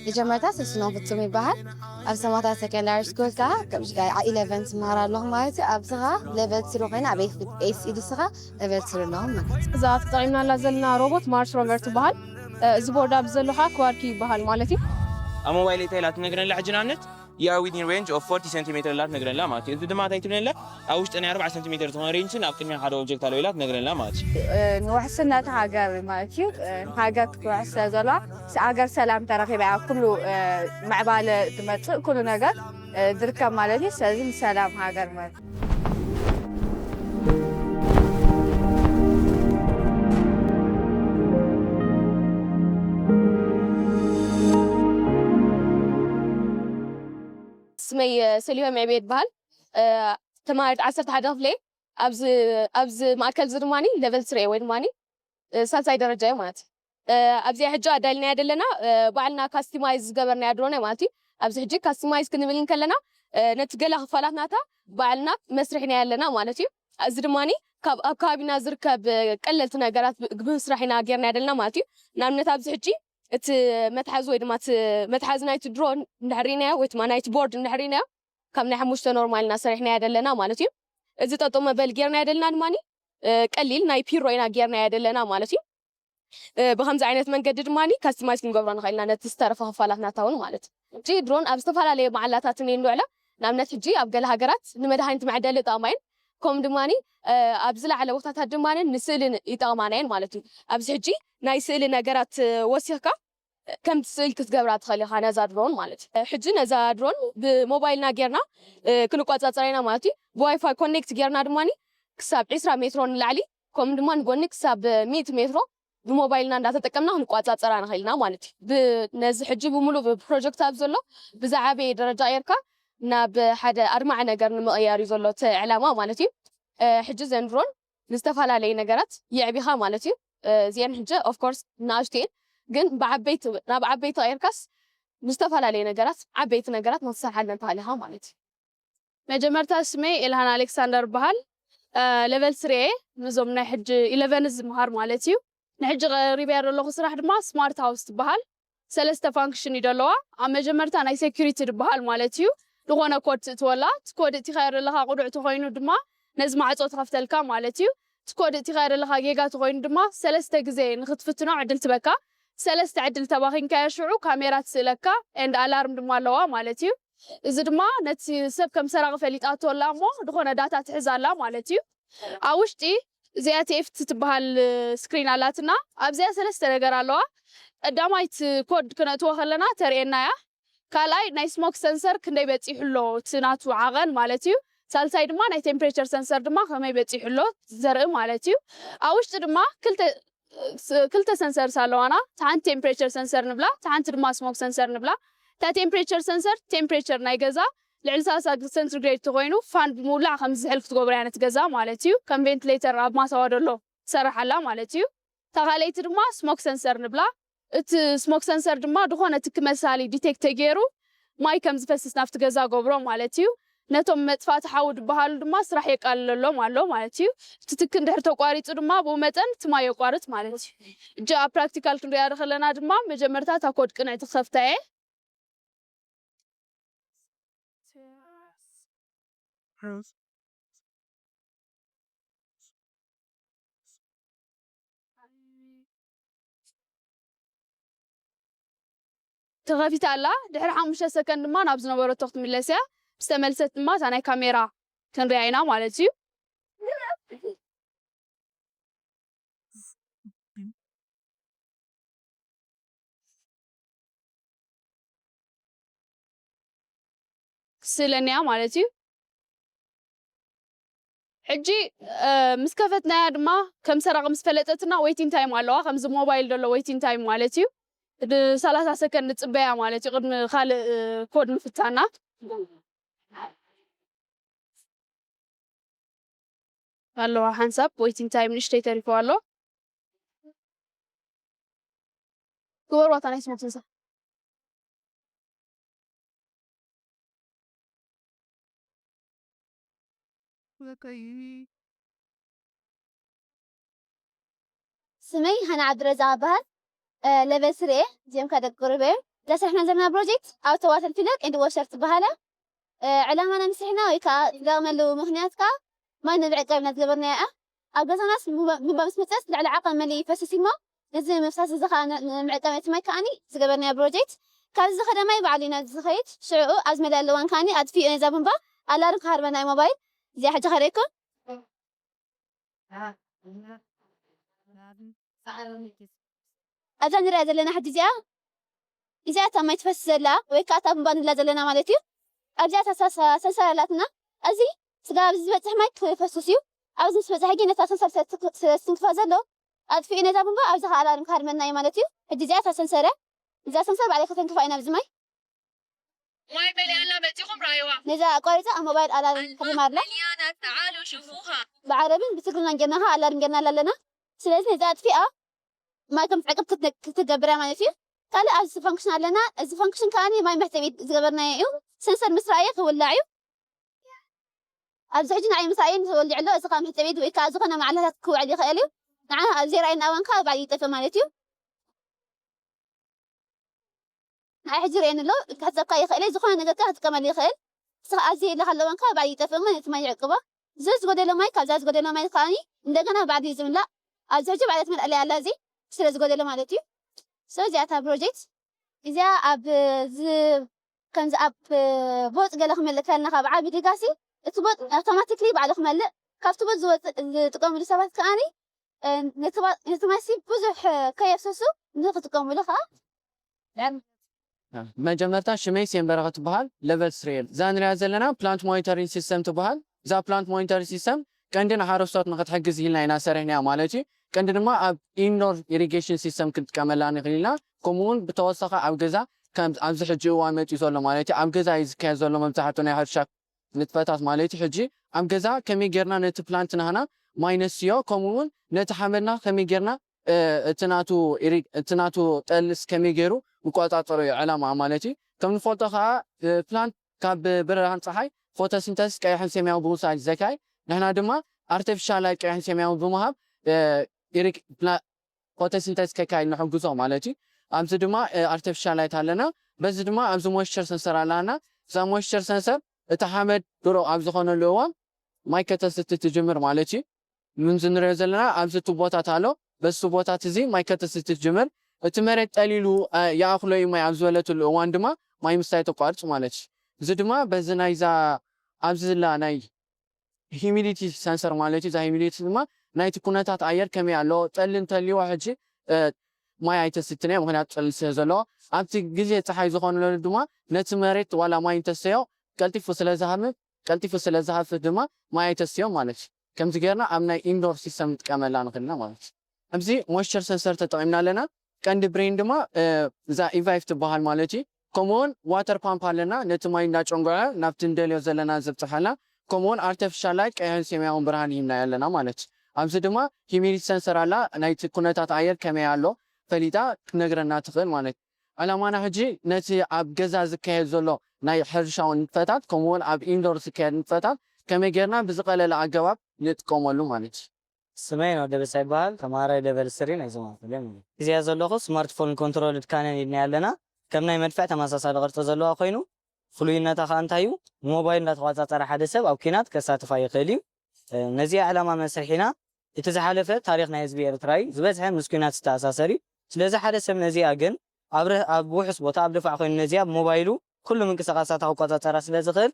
መጀመርታ ስስኖ ፍጹም ይበሃል። ኣብ ሰማታ ሰከንዳሪ ስኩል ከኣ ከም ሽጋይ ኢለቨን ትመሃር ኣለኹ ማለት እዩ። ኣብዚ ኸኣ ሌቨል ትሪ ኮይነ ኣብ ኤስ ኢዲ ስኻ ሌቨል ትሪ ኣለኹ ማለት እዩ። እዛ ተጠቒምናላ ዘለና ሮቦት ማርስ ሮቨር ትበሃል። እዚ ቦርድ ኣብዚ ዘሎ ኸኣ ክዋርኪ ይበሃል ማለት እዩ። ኣብ ሞባይል እንታይ ኢላ ትነግረና ሕጂ ንኣብነት? You are within range of forty centimeter ኢላ ትነግረና ማለት እዩ። እዚ ድማ እንታይ ትብለና? ኣብ ውሽጢ ናይ ኣርባዓ ሰንቲሜተር ዝኾነ ሬንጅን ኣብ ቅድሚያ ሓደ ኦብጀክት ኣሎ ኢላ ትነግረና ማለት እዩ። ንውሕስነት ሃገር ማለት እዩ። ሃገር ክትውሕስ ስለ ዘለዋ፣ ሃገር ሰላም ተረኺባ እያ ኩሉ ምዕባለ ዝመጽእ፣ ኩሉ ነገር ዝርከብ ማለት እዩ። ስለዚ ንሰላም ሃገር ማለት እዩ። ስመይ ሰሊሆም ዕቤ ይበሃል። ተማሃሪት ዓሰርተ ሓደ ክፍለ እየ። ኣብዚ ኣብዚ ማእከል እዚ ድማ ሌቨል ትሪ ወይ ድማ ሳልሳይ ደረጃ እዩ ማለት እዩ። ኣብዚኣ ሕጂ ኣዳሊናያ ዘለና ባዕልና ካስቲማይዝ ዝገበርናያ ድሮን እያ ማለት እዩ። ኣብዚ ሕጂ ካስቲማይዝ ክንብል እንከለና ነቲ ገለ ክፋላት ናታ ባዕልና መስሪሕናያ ኣለና ማለት እዩ። እዚ ድማ ካብ ኣብ ከባቢና ዝርከብ ቀለልቲ ነገራት ብምስራሕ ኢና ጌርናያ ዘለና ማለት እዩ። ንኣብነት ኣብዚ ሕጂ እቲ መትሓዚ ወይ ድማ እቲ መትሓዚ ናይቲ ድሮን እንድሕር ርኢናዮ ወይ ድማ ናይቲ ቦርድ እንድሕር ርኢናዮ ካብ ናይ ሓሙሽተ ኖርማል ኢና ሰሪሕናያ ዘለና ማለት እዩ። እዚ ጠጠው መበሊ ጌርናያ ዘለና ድማ ቀሊል ናይ ፒሮ ኢና ጌርናያ ዘለና ማለት እዩ። ብከምዚ ዓይነት መንገዲ ድማ ካስቲማይዝ ክንገብሮ ንኽእል ኢና ነቲ ዝተረፈ ክፋላት ናታ እውን ማለት እዩ። ሕጂ ድሮን ኣብ ዝተፈላለየ መዓላታት እየን ዝውዕላ። ንኣብነት ሕጂ ኣብ ገለ ሃገራት ንመድሃኒት መዕደሊ ይጠቕማ እየን። ከምኡ ድማ ኣብ ዝለዓለ ቦታታት ድማ ንስእሊ ይጠቕማና እየን ማለት እዩ። ኣብዚ ሕጂ ናይ ስእሊ ነገራት ወሲኽካ ከምቲ ስእሊ ክትገብራ ትኽእል ኢኻ ነዛ ድሮን ማለት እዩ። ሕጂ ነዛ ድሮን ብሞባይልና ጌርና ክንቆጻጸራ ኢና ማለት እዩ። ብዋይፋይ ኮኔክት ጌርና ድማ ክሳብ ዕስራ ሜትሮ ንላዕሊ ከምኡ ድማ ንጎኒ ክሳብ ሚእቲ ሜትሮ ብሞባይልና እንዳተጠቀምና ክንቆጻጸራ ንኽእል ኢና ማለት እዩ። ብ- ነዚ ሕጂ ብምሉእ ፕሮጀክት ኣብ ዘሎ ብዝዓበየ ደረጃ ጌርካ ናብ ሓደ ኣድማዒ ነገር ንምቕያር እዩ ዘሎ እቲ ዕላማ ማለት እዩ። ሕጂ ዘን ድሮን ንዝተፈላለየ ነገራት የዕቢኻ ማለት እዩ። እዚአን ሕጂ ኦፍኮርስ ንኣሽቱ እየን፣ ግን ብዓበይቲ ናብ ዓበይቲ ቀይርካስ ንዝተፈላለየ ነገራት ዓበይቲ ነገራት ንክትሰርሓለን ትኽእል ኢኻ ማለት እዩ። መጀመርታ ስመይ ኤልሃና ኣሌክሳንደር ይበሃል። ሌቨል ስሪ እየ፣ ነዞም ናይ ሕጂ ኢለቨን ዝመሃር ማለት እዩ። ንሕጂ ቀሪበያ ዘለኹ ስራሕ ድማ ስማርት ሃውስ ትበሃል። ሰለስተ ፋንክሽን እዩ ዘለዋ። ኣብ መጀመርታ ናይ ሴኩሪቲ ዝበሃል ማለት እዩ። ዝኾነ ኮድ ትእትወላ፣ እቲ ኮድ እቲኻዮ ዘለኻ ቅዱዕ ተኾይኑ ድማ ነዚ ማዕጾ ትኸፍተልካ ማለት እዩ። እቲ ኮድ እቲኻዮ ዘለኻ ጌጋ ተኾይኑ ድማ ሰለስተ ግዜ ንኽትፍትኖ ዕድል ትበካ። ሰለስተ ዕድል ተባኺንካዮ ሽዑ ካሜራ ትስእለካ ኤንድ ኣላርም ድማ ኣለዋ ማለት እዩ። እዚ ድማ ነቲ ሰብ ከም ሰራቒ ፈሊጣቶ ኣላ እሞ ዝኾነ ዳታ ትሕዝ ኣላ ማለት እዩ። ኣብ ውሽጢ እዚኣ ቴፍት ትበሃል ስክሪን ኣላትና። ኣብዚኣ ሰለስተ ነገር ኣለዋ። ቀዳማይት ኮድ ክነእትዎ ከለና ተርእየና እያ። ካልኣይ ናይ ስሞክ ሰንሰር ክንደይ በጺሑ ኣሎ እቲ ናቱ ዓቐን ማለት እዩ። ሳልሳይ ድማ ናይ ቴምፕሬቸር ሰንሰር ድማ ከመይ በጺሑ ኣሎ ዘርኢ ማለት እዩ። ኣብ ውሽጢ ድማ ክልተ ስ- ክልተ ሰንሰርስ ኣለዋና። እቲ ሓንቲ ቴምፕሬቸር ሰንሰር ንብላ፣ እቲ ሓንቲ ድማ ስሞክ ሰንሰር ንብላ። እታ ቴምፕሬቸር ሰንሰር ቴምፕሬቸር ናይ ገዛ ልዕሊ ሰላሳ ዲግሪ ሴንቲግሬድ ተኮይኑ ፋን ብምውላዕ ከም ዝዝሕል ክትገብሮ እያ ነቲ ገዛ ማለት እዩ። ከም ቬንቲሌተር ኣብ ማሳዋ ደሎ ትሰርሓላ ማለት እዩ። እታ ካልኣይቲ ድማ ስሞክ ሰንሰር ንብላ። እቲ ስሞክ ሰንሰር ድማ ድኾነ ትኪ መሳሊ ዲቴክት ተገይሩ ማይ ከም ዝፈስስ ናብቲ ገዛ ገብሮ ማለት እዩ። ነቶም መጥፋእቲ ሓዊ ዝበሃሉ ድማ ስራሕ የቃልለሎም ኣሎ ማለት እዩ። እቲ ትኪ እንድሕር ተቋሪፁ ድማ ብኡ መጠን እቲ ማይ የቋርፅ ማለት እዩ። እጂ ኣብ ፕራክቲካል ክንሪኣ ከለና ድማ መጀመርታ እታ ኮድ ቅንዕቲ ክኸፍታ እየ። ተኸፊታ ኣላ። ድሕሪ ሓሙሽተ ሰከንድ ድማ ናብ ዝነበረቶ ክትምለስ እያ። ምስ ተመልሰት ድማ እታ ናይ ካሜራ ክንሪኣ ኢና ማለት እዩ። ክስእለኒ እያ ማለት እዩ። ሕጂ ምስ ከፈትናያ ድማ ከም ሰራቂ ምስ ፈለጠትና ዌይቲንግ ታይም ኣለዋ። ከምዚ ሞባይል ዘሎ ዌይቲንግ ታይም ማለት እዩ። ብ ሰላሳ ሰከንድ ንጽበያ ማለት እዩ ቅድሚ ካልእ ኮድ ምፍታና። ኣለዋ ሓንሳብ ዌይቲንግ ታይም ንእሽተይ ተሪፎ ኣሎ። ግበርዋ እታ ናይ ስሞክ ሰንሰር። ስመይ ሃና ዓብድረዛቅ እበሃል። ሌቨል ስሪ እየ። እዚኦም ከ ደቂ ቁሩብ እዮም። እዛ ስራሕና ዘለና ፕሮጀክት ኣውቶ ዋተር ፊለር ኤንድ ዎሸር ትበሃል እያ። ዕላማና ምስርሕና ወይ ከዓ ዝደቕመሉ ምኽንያት ከዓ ማይ ንምዕቃብ ኢና ዝገበርናዮ እያ። ኣብ ገዛናስ ምባ ምስ መፀስ ልዕሊ ዓቐን መሊኡ ይፈስስ እሞ ነዚ ምፍሳስ እዚ ከዓ ንምዕቃብ እቲ ማይ ከዓኒ ዝገበርናዮ ፕሮጀክት። ካብዚ ዝኸደ ማይ ባዕሉ ኢና ዝኸይድ። ሽዕኡ ኣብ ዝመልኣሉ እዋን ከዓኒ ኣጥፊኡ ነዛ ቡንባ ኣላርም ክሃርመና እዩ ሞባይል። እዚኣ ሕጂ ከርእየኩም። ኣብዛ ንሪኣ ዘለና ሕጂ እዚኣ እዚኣ እታ ማይ ትፈስስ ዘላ ወይ ከዓ እታ ቡንባ ንብላ ዘለና ማለት እዩ። ኣብዚኣ እታ ሰንሰር ኣላትና። እዚ ስጋ ኣብዚ ዝበፅሕ ማይ ክፈስስ እዩ። ኣብዚ ምስ በፅሐ ግን ነታ ሰንሰር ስለ ዝትንክፋ ዘሎ ኣጥፊኡ ነዛ ቡንባ ኣብዚ ከዓ ኣላርም ክሃርመና እዩ ማለት እዩ። ሕጂ እዚኣ እታ ሰንሰር እያ። እዛ ሰንሰር ባዕለይ ከተንክፋ ኢና ኣብዚ ማይ ማይ መሊኣላ መጺኹም ረኣይዋ። ነዛ ኣቋሪጻ ኣብ ሞባይል ኣላርም ከሪማ ኣላ። መሊኣና ተዓሉ ሽፉኻ። ብዓረብን ብትግርኛን ጌርና ኸኣ ኣላርም ጌርናላ ኣለና። ስለዚ ነዛ ኣጥፊኣ ማይ ከም ትዕቅብ ክትነ- ክትገብር እያ ማለት እዩ። ካልእ ኣብዚ ፈንክሽን ኣለና። እዚ ፈንክሽን ከኣ ማይ መሕጸቢ ዝገበርናዮ እዩ። ሰንሰር ምስ ረኣየ ክውላዕ እዩ። ኣብዚ ሕጂ ንዓይ ምስ ረኣየ ተወሊዑ ኣሎ። እዚ ከኣ መሕጸቢ ወይ ከኣ ዝኾነ መዓልታት ክውዕል ይኽእል እዩ። ንዓ ኣብ ዘይረኣየና እዋን ከኣ ባዕሉ ይጠፍእ ማለት እዩ። ንዓይ ሕጂ ይርእየኒ ኣሎ፣ ክሕጸብካ ይኽእል እየ፣ ዝኾነ ነገር ከኣ ክትጥቀመሉ ይኽእል። ንስኻ ኣብዚ የለኻ ኣለዋን ከኣ ባዕሉ ይጠፍእ እሞ ነቲ ማይ ይዕቅቦ። እዚ ዝጎደሎ ማይ ካብዛ ዝጎደሎ ማይ ከኣ እንደገና ባዕሉ እዩ ዝምላእ። ኣብዚ ሕጂ ባዕላ ትመልኣለይ ኣላ እዚ ስለ ዝጎደሎ ማለት እዩ። So እዚኣ እታ ፕሮጀክት እዚኣ ኣብ ዝ- ከምዚ ኣብ ቦጥ ገለ ክመልእ ከለና ካብ ዓቢ ዲጋሲ እቲ ቦጥ ኣውቶማቲክሊ ባዕሉ ክመልእ ካብቲ ቦጥ ዝወፅእ ዝጥቀምሉ ሰባት ከኣኒ ነቲ ማሲ ብዙሕ ከየፍሰሱ ንክጥቀምሉ ከዓ መጀመርታ ሽመይ ሴምበረኸ ትበሃል ለቨል ስሬል እዛ ንሪያ ዘለና ፕላንት ሞኒተሪንግ ሲስተም ትበሃል። እዛ ፕላንት ሞኒተሪንግ ሲስተም ቀንዲ ንሓረስቶት ንክትሕግዝ ኢልና ኢና ሰሪሕናያ ማለት እዩ። ቀንዲ ድማ ኣብ ኢንዶር ኢሪጌሽን ሲስተም ክንጥቀመላ ንኽእል ኢና። ከምኡ እውን ብተወሳኺ ኣብ ገዛ ከም ኣብዚ ሕጂ እዋን መፂኡ ዘሎ ማለት እዩ ኣብ ገዛ እዩ ዝካየድ ዘሎ መብዛሕትኡ ናይ ሕርሻ ንጥፈታት ማለት እዩ። ሕጂ ኣብ ገዛ ከመይ ጌርና ነቲ ፕላንት ናህና ማይ ነስዮ ከምኡ እውን ነቲ ሓመድና ከመይ ጌርና እቲ ናቱ ጠልስ ከመይ ገይሩ ይቆፃፀሮ እዩ ዕላማ ማለት እዩ። ከም ንፈልጦ ከዓ ፕላንት ካብ ብርሃን ፀሓይ ፎቶሲንተሲስ ቀይሕን ሰማያዊ ብምውሳድ ዘካይ ንሕና ድማ ኣርቲፊሻል ላይት ቀይሕን ሰማያዊ ብምሃብ ፎቶሲንተሲስ ከካይድ ንሕግዞ ማለት እዩ። ኣብዚ ድማ ኣርቲፊሻል ላይት ኣለና። በዚ ድማ ኣብዚ ሞይስቸር ሰንሰር ኣለና። እዛ ሞይስቸር ሰንሰር እቲ ሓመድ ድሮ ኣብ ዝኾነሉ እዋን ማይ ከተስቲ ትጅምር ማለት እዩ። ምዚ ንሪኦ ዘለና ኣብዚ ቱቦታት ኣሎ። በዚ ቱቦታት እዚ ማይ ከተስቲ ትጅምር። እቲ መሬት ጠሊሉ ይኣኽሎ እዩ ማይ ኣብ ዝበለትሉ እዋን ድማ ማይ ምስታይ ተቋርፅ ማለት እዩ። እዚ ድማ በዚ ናይዛ ኣብዚ ዝላ ናይ ሂሚዲቲ ሰንሰር ማለት እዩ። እዛ ሂሚዲቲ ድማ ናይቲ ኩነታት ኣየር ከመይ ኣሎ ጠሊ እንተልዎ ሕጂ ማይ ኣይተስትንዮ ምክንያቱ ጠሊ ስለ ዘለዎ ኣብቲ ግዜ ፀሓይ ዝኾነሉ ድማ ነቲ መሬት ዋላ ማይ እንተስተዮ ቀልጢፉ ስለ ዝሃምም ቀልጢፉ ስለ ዝሃፍፍ ድማ ማይ ኣይተስትዮ ማለት እዩ። ከምዚ ጌርና ኣብ ናይ ኢንዶር ሲስተም ንጥቀመላ ንኽእልና ማለት እዩ። ኣብዚ ሞይስቸር ሰንሰር ተጠቒምና ኣለና። ቀንዲ ብሬን ድማ እዛ ኢቫይፍ ትበሃል ማለት እዩ። ከምኡውን ዋተር ፓምፕ ኣለና ነቲ ማይ እንዳጨንጎዐ ናብቲ እንደልዮ ዘለና ዘብፅሓልና ከምኡውን ኣርተፊሻል ላይት ቀይሕን ሰማያውን ብርሃን ይህብና ኣለና ማለት እዩ። ኣብዚ ድማ ሂሚዲቲ ሰንሰር ኣላ ናይቲ ኩነታት ኣየር ከመይ ኣሎ ፈሊጣ ክትነግረና ትኽእል ማለት እዩ። ዕላማና ሕጂ ነቲ ኣብ ገዛ ዝካየድ ዘሎ ናይ ሕርሻዊ ንጥፈታት ከምኡውን ኣብ ኢንዶር ዝካየድ ንጥፈታት ከመይ ጌርና ብዝቐለለ ኣገባብ ንጥቀመሉ ማለት እዩ። ስመይ ነው ደበሳ ይበሃል። ተማሃራይ ደበል ስሪ ናይ ዘማን ፍልም እዩ። እዚኣ ዘለኹ ስማርትፎን ኮንትሮል ድካነን ኢልና ኣለና። ከም ናይ መድፍዕ ተመሳሳሊ ቅርፂ ዘለዋ ኮይኑ ፍሉይነታ ከዓ እንታይ እዩ? ብሞባይል እንዳተቋፃፀረ ሓደ ሰብ ኣብ ኲናት ከሳትፋ ይኽእል እዩ። ነዚኣ ዕላማ መስርሕ ኢና። እቲ ዝሓለፈ ታሪኽ ናይ ህዝቢ ኤርትራ እዩ። ዝበዝሐ ምስ ኲናት ዝተኣሳሰር እዩ። ስለዚ ሓደ ሰብ ነዚኣ ግን ኣብ ውሑስ ቦታ ኣብ ድፋዕ ኮይኑ ነዚኣ ብሞባይሉ ኩሉ ምንቅስቃሳታ ክቆፃፀራ ስለ ዝኽእል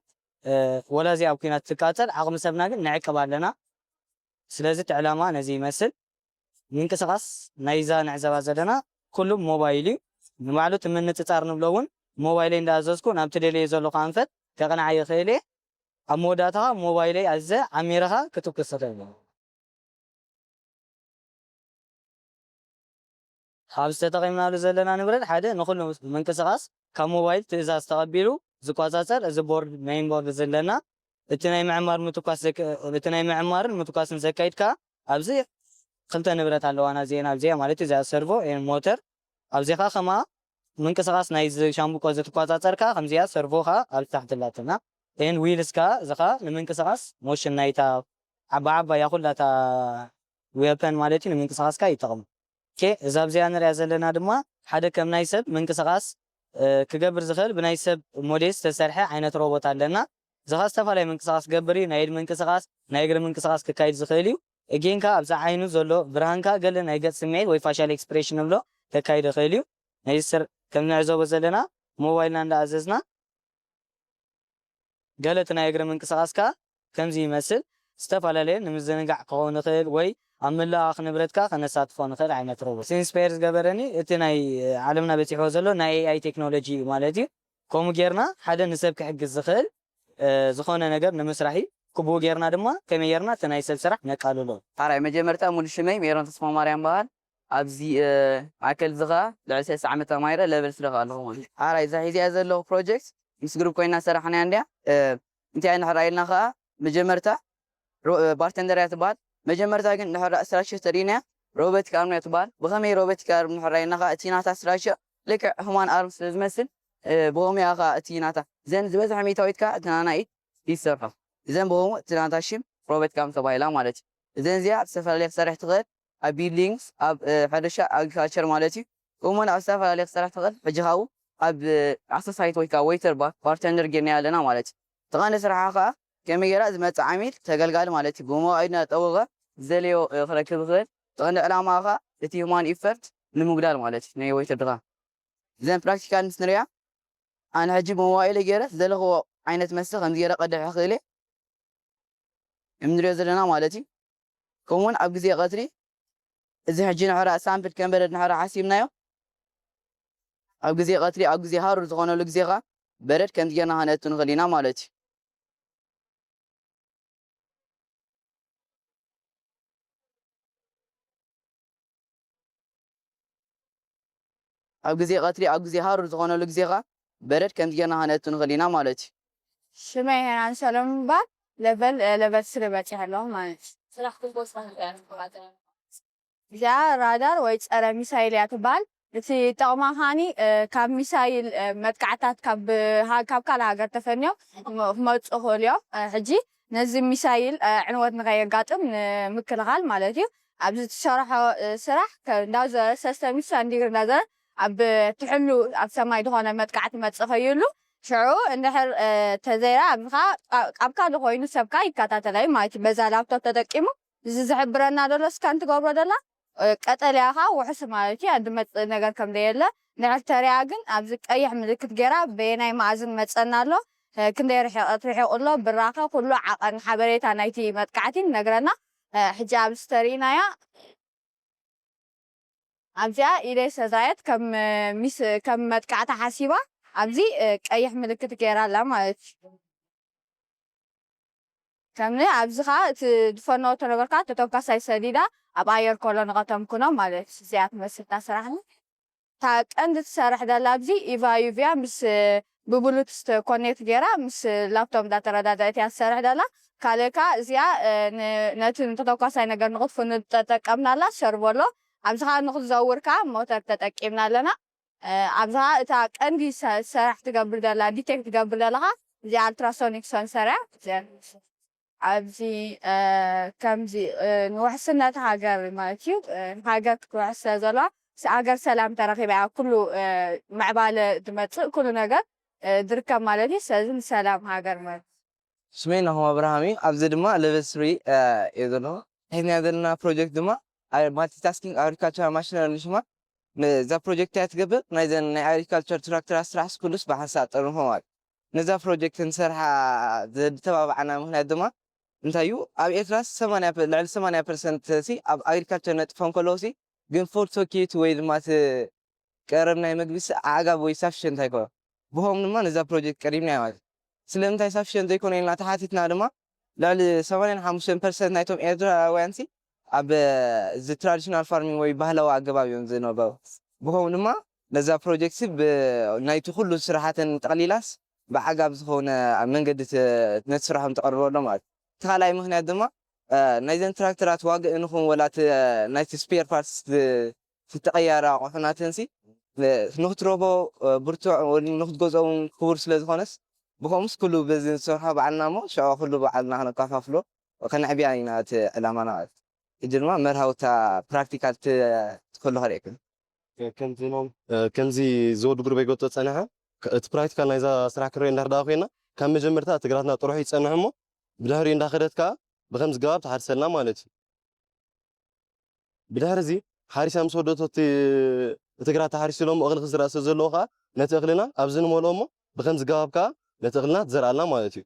ወላ እዚኣ ኣብ ኲናት ትቃፀል ዓቕሚ ሰብና ግን ንዕቅብ ኣለና። ስለዚ እቲ ዕላማ ነዚ ይመስል። ምንቅስቃስ ናይዛ ንዕዘባ ዘለና ኩሉ ብሞባይል እዩ። ንባዕሉ እቲ ምንፅፃር ንብሎ እውን ብሞባይለይ እንዳኣዘዝኩ ናብቲ ደልየዮ ዘለኹ ኣንፈት ከቕንዓ ይኽእል እየ። ኣብ መወዳእታ ከዓ ብሞባይለይ ኣዚዘ ዓሚረ ከዓ ክትኩስ ይኽእል እየ። ኣብዚ ተጠቒምናሉ ዘለና ንብረት ሓደ ንኹሉ ምንቅስቓስ ካብ ሞባይል ትእዛዝ ተቐቢሉ ዝቆጻጸር እዚ ቦርድ ሜይን ቦርድ እዚ ኣለና። እቲ ናይ ምዕማር ምትኳስ እቲ ናይ ምዕማርን ምትኳስን ዘካይድ ከኣ ኣብዚ ክልተ ንብረት ኣለዋና እዚኤን ኣብዚኣ ማለት እዩ እዚኣ ሰርቮ ኤን ሞተር ኣብዚኣ ከኣ ከምኣ ምንቅስቓስ ናይ ሻምብቆ እዚ ትቆጻጸር ከኣ ከምዚኣ ሰርቮ ከኣ ኣብዚ ታሕቲ ኣላትና ኤን ዊልስ ከኣ እዚ ከኣ ንምንቅስቓስ ሞሽን ናይታ ዓባ ዓባያ ኩላ እታ ዌፐን ማለት እዩ ንምንቅስቓስ ከኣ ይጠቕሙ። ኦኬ፣ እዛ ኣብዚኣ ንሪኣ ዘለና ድማ ሓደ ከም ናይ ሰብ ምንቅስቓስ፣ እ፣ ክገብር ዝኽእል ብናይ ሰብ ሞዴል ዝተሰርሐ ዓይነት ሮቦት ኣለና። እዚ ኸኣ ዝተፈላለየ ምንቅስቓስ ክገብር እዩ። ናይ ኢድ ምንቅስቓስ፣ ናይ እግሪ ምንቅስቓስ ክካይድ ዝኽእል እዩ። እጌን ከኣ ኣብዛ ዓይኑ ዘሎ ብርሃን ከኣ ገለ ናይ ገጽ ስምዒት ወይ ፋሻል ኤክስፕሬሽን ንብሎ ከካይድ ይኽእል እዩ። ነዚ ስር ከም ንዕዘቦ ዘለና ሞባይልና እንዳኣዘዝና ገለ እቲ ናይ እግሪ ምንቅስቓስ ከኣ ከምዚ ይመስል። ዝተፈላለየ ንምዝንጋዕ ክኸውን ይኽእል ወይ ኣብ ምልእኣኽ ንብረትካ ከነሳትፎ ንኽእል ዓይነት ሮቦት። ኢንስፓየር ዝገበረኒ እቲ ናይ ዓለምና በጺሕዎ ዘሎ ናይ ኤኣይ ቴክኖሎጂ እዩ ማለት እዩ። ከምኡ ጌርና ሓደ ንሰብ ክሕግዝ ዝኽእል፣ እ፣ ዝኾነ ነገር ንምስራሕ እዩ። ክቡኡ ጌርና ድማ ከመይ ጌርና እቲ ናይ ሰብ ስራሕ ነቃልሎ። ሓራይ መጀመርታ ሙሉ ሽመይ ሜሮን ተስፋማርያም በሃል። ኣብዚ፣ እ፣ ማእከል እዚ ኸኣ ልዕሊ ሰለስተ ዓመት ተማሂረ ለቨል ስሪ ከኣ ኣለኹ ማለት እዩ። ሓራይ እዛ ሒዝያ ዘለኹ ፕሮጀክት ምስ ግሩፕ ኮይና ሰራሕናያ እንድያ። እ፣ እንታይ ንሕራ ኢልና ኸኣ መጀመርታ ሮ-፣ እ፣ ባርተንደር እያ ትበሃል። መጀመርታ ግን ንሕራ ስትራክቸር ተሪእናያ ሮቦቲክ ኣርም እያ ትበሃል። ብኸመይ ሮቦቲክ ኣርም ንሕራ ኢልና ኸኣ እቲ ናታ ስትራክቸር ልክዕ ሁማን ኣርም ስለ ዝመስል፣ እ፣ ብኸመይ እያ ኸኣ እቲ ናታ ዘን ዝበዝሐ ሚእታዊት ከኣ እቲ ናና ኢድ ይሰርሖ። እዘን ብኸምኡ እቲ ናታ ሽም ሮቦቲክ ኣርም ተባሂላ ማለት እዩ። እዘን እዚኣ ኣብ ዝተፈላለየ ክሰርሕ ትኽእል፣ ኣብ ቢልዲንግስ፣ ኣብ፣ እ፣ ሕርሻ፣ ኣግሪካልቸር ማለት እዩ። ከምኡውን ኣብ ዝተፈላለየ ክሰርሕ ትኽእል። ሕጂ ካብኡ ኣብ፣ እ፣ ኣክሰሳይት ወይ ከዓ ዌይተር ባር፣ ባርተንደር ጌርናያ ኣለና ማለት እዩ። እቲ ቀንዲ ስርሓ ከዓ ከመይ ጌራ ዝመጽእ ዓሚል ተገልጋሊ ማለት እዩ። ብመዋኢድ እናጠወቐ ዝደለዮ፣ እ፣ ክረክብ ይኽእል። እቲ ቀንዲ ዕላማኣ ከዓ እቲ ሁማን ኢፈርት ንምጉዳል ማለት እዩ። ናይ ዌይተር ድኻ እዘን ፕራክቲካል ምስ ንሪኣ ኣነ ሕጂ ብመዋኢለ ጌረ ዝደለኽዎ ዓይነት መስተ ከምዚ ጌረ ቀድሕ ይኽእል እየ። ከም ንሪኦ ዘለና ማለት እዩ። ከምኡውን ኣብ ግዜ ቀትሪ እዚ ሕጂ ንሕራ ሳምፕል ከም በረድ ንሕራ ሓሲብናዮ ኣብ ግዜ ቀትሪ ኣብ ግዜ ሃሩር ዝኾነሉ ግዜ ኸዓ በረድ ከምዚ ጌርና ከነእቱ ንኽእል ኢና ማለት እዩ። ኣብ ግዜ ቀትሪ ኣብ ግዜ ሃሩር ዝኾነሉ ግዜ ኸዓ በረድ ከምዚ ጌርና ከነእቱ ንኽእል ኢና ማለት እዩ። ሽመይ ሄናን ሰሎሞን ይባል። ለቨል፣ እ፣ ለቨል ስሪ በጺሐ ኣለኹ ማለት እዩ። ስራሕኩም ቦስ እንታይ እያ ትባል? እዚኣ ራዳር ወይ ጸረ ሚሳይል እያ ትባል። እቲ ጠቕማ ኻኒ፣ እ፣ ካብ ሚሳይል፣ እ፣ መጥቃዕታት ካብ፣ እ፣ ሃ-፣ ካብ ካልእ ሃገር ተፈንዮም ክመ-፣ ክመጹ ይኽእሉ እዮም። እ፣ ሕጂ ነዚ ሚሳይል፣ እ፣ ዕንወት ንኸየጋጥም ንምክልኻል ማለት እዩ። ኣብዚ ትሰርሖ፣ እ፣ ስራሕ ከ-፣ እንዳዞረ ሰስተ ሚሳ እንዲግሪ እንዳዞረ ኣብ ትሕሉ ኣብ ሰማይ ዝኾነ መጥቃዕቲ መጽእ ከይህሉ ሽዑ እንድሕር፣ እ፣ ተዘይራ ኣብዚ ኸኣ ቃ-፣ ኣብ ካልእ ኮይኑ ሰብካ ይከታተላ እዩ ማለት እዩ። በዛ ላፕቶፕ ተጠቂሙ እዚ ዝሕብረና ዘሎ ስካን ትገብሮ ዘላ፣ እ፣ ቀጠልያ ኸኣ ውሑስ ማለት እዩ። ኣብ ዝመጽእ ነገር ከም ዘየለ እንድሕር ተሪኣ ግን ኣብዚ ቀይሕ ምልክት ገይራ በየናይ መኣዝን መጸና ኣሎ፣ እ፣ ክንደይ ርሒቐት ርሒቑ ኣሎ፣ ብራኸ ኩሉ ዓቐን ሓበሬታ ናይቲ መጥቃዕቲ ንነግረና። እ፣ ሕጂ ኣብዚ ተሪእናያ ኣብዚኣ ኢደይ ሰዛየት ከም፣ እ፣ ሚስ-፣ ከም መጥቃዕቲ ሓሲባ ኣብዚ፣ እ፣ ቀይሕ ምልክት ገይራ ኣላ ማለት እዩ። ከምዚ ኣብዚ ኸኣ እቲ ዝፈነወቶ ነገር ከኣ ተተኳሳይ ሰዲዳ ኣብ ኣየር ኮሎ ንኸተምክኖ ማለት እዩ። እዚኣ ትመስል እታ ስራሕና። እታ ቀንዲ ትሰርሕ ዘላ ኣብዚ ኢቫ ዩቪያ ምስ ብብሉቱዝ ኮኔክት ገይራ ምስ ላፕቶፕ እንዳተረዳድአት እያ ትሰርሕ ዘላ። ካልእ ከኣ እዚኣ፣ እ፣ ን-፣ ነቲ ንተተኳሳይ ነገር ንኽትፍኑ ዝተጠቀምናላ ሰርቮ ኣሎ። ኣብዚ ኸኣ ንኽትዘውር ከኣ ሞተር ተጠቂምና ኣለና። እ፣ ኣብዚ ኸኣ እታ ቀንዲ ሰ-፣ ሰራሕ ትገብር ዘላ፣ ዲቴክት ትገብር ዘላ ኸኣ እዚኣ ኣልትራሶኒክ ሰንሰር እያ። እዚኣ ኣብዚ፣ እ፣ ከምዚ፣ እ፣ ንውሕስነት ሃገር ማለት እዩ። እ፣ ሃገር ክትውሕስ ስለ ዘለዋ፣ ስ-፣ ሃገር ሰላም ተረኺባ እያ ኩሉ፣ እ፣ ምዕባለ ዝመጽእ፣ ኩሉ ነገር፣ እ፣ ዝርከብ ማለት እዩ። ስለዚ ንሰላም ሃገር ማለት እዩ። ስመይ ናሆም ኣብርሃም እዩ። ኣብዚ ድማ ሌቨል ስሪ፣ እ፣ እየ ዘለኹ። ሒዝናዮ ዘለና ፕሮጀክት ድማ ኣይ-፣ ማልቲታስኪንግ ኣግሪካልቸራል ማሽነሪ ሽማ። ነዛ ፕሮጀክት እያ ትገብር። ናይዘን ናይ ኣግሪካልቸር ትራክተራት ስራሕስ ኩሉስ ብሓንሳእ ጠርንፎ ማለት። ነዛ ፕሮጀክት ንሰርሓ ዘተባባዓና ምኽንያት ድማ እንታይ እዩ? ኣብ ኤርትራስ ሰማንያ ፐ-፣ ልዕሊ ሰማንያ ፐርሰንት ሲ ኣብ ኣግሪካልቸር ነጥፎም ከለዉ ሲ ግን ፉድ ሰኪሪቲ ወይ ድማ እቲ ቀረብ ናይ መግቢ ሲ ኣዕጋቢ ወይ ሳፊሽንት ኣይኮነን። ብኸም ድማ ነዛ ፕሮጀክት ቀሪብና ማለት እዩ። ስለምንታይ ሳፊሽንት ዘይኮነ ኢልና ተሓቲትና ድማ ልዕሊ ሰማንያን ሓሙሽተን ፐርሰንት ናይቶም ኤርትራውያን ሲ ኣብ እዚ ትራዲሽናል ፋርሚንግ ወይ ባህላዊ ኣገባብ እዮም ዝነበሩ። ብኸም ድማ ነዛ ፕሮጀክት ሲ ብ-፣ ናይቲ ኩሉ ስራሓተን ጠቕሊላስ ብዓጋብ ዝኾነ መንገዲ ት-፣ ነቲ ስራሖም ተቐርበሎም ማለት እዩ። እቲ ካልኣይ ምኽንያት ድማ፣ እ፣ ናይዘን ትራክተራት ዋግእ ንኹን ወላ እቲ፣ እ፣ ናይቲ ስፔር ፓርትስ ዝ-፣ ዝተቐያረ ኣቑሑ ናተን ሲ፣ እ፣ ንኽትረኽቦ፣ እ፣ ብርቱዕ ወይ ንኽትገዝኦ እውን ክቡር ስለ ዝኾነስ፣ ብኸምኡስ ኩሉ በዚ ንሰርሖ ባዕልና እሞ ሽዑ ኩሉ ባዕልና ከነከፋፍሎ፣ ከነዕብያ ኢና እቲ ዕላማና ማለት እዩ። ሕጂ ድማ መርሃውታ ፕራክቲካል ትከሎ ከርእየኩም። ከምዚ ኖም ከምዚ ዝወዱ ግሩበይ ገቶ ጸንሐ እቲ ፕራክቲካል ናይዛ ስራሕ ክረይ እንዳርዳ ኮይና ካብ መጀመርታ እቲ ግራትና ጥሩሕ ይጸንሕ እሞ ብድሕሪኡ እንዳኸደት ከኣ ብከምዚ ገባብ ትሓርሰልና ማለት እዩ። ብድሕሪ እዚ ሓሪሳ ምስ ወደቶ እቲ እቲ ግራት ተሓሪሱ ኢሎም እኽሊ ክዝራእ ስለ ዘለዎ ከኣ ነቲ እኽልና ኣብዚ ንመልኦ እሞ ብከምዚ ገባብ ከኣ ነቲ እኽልና ትዘርኣልና ማለት እዩ።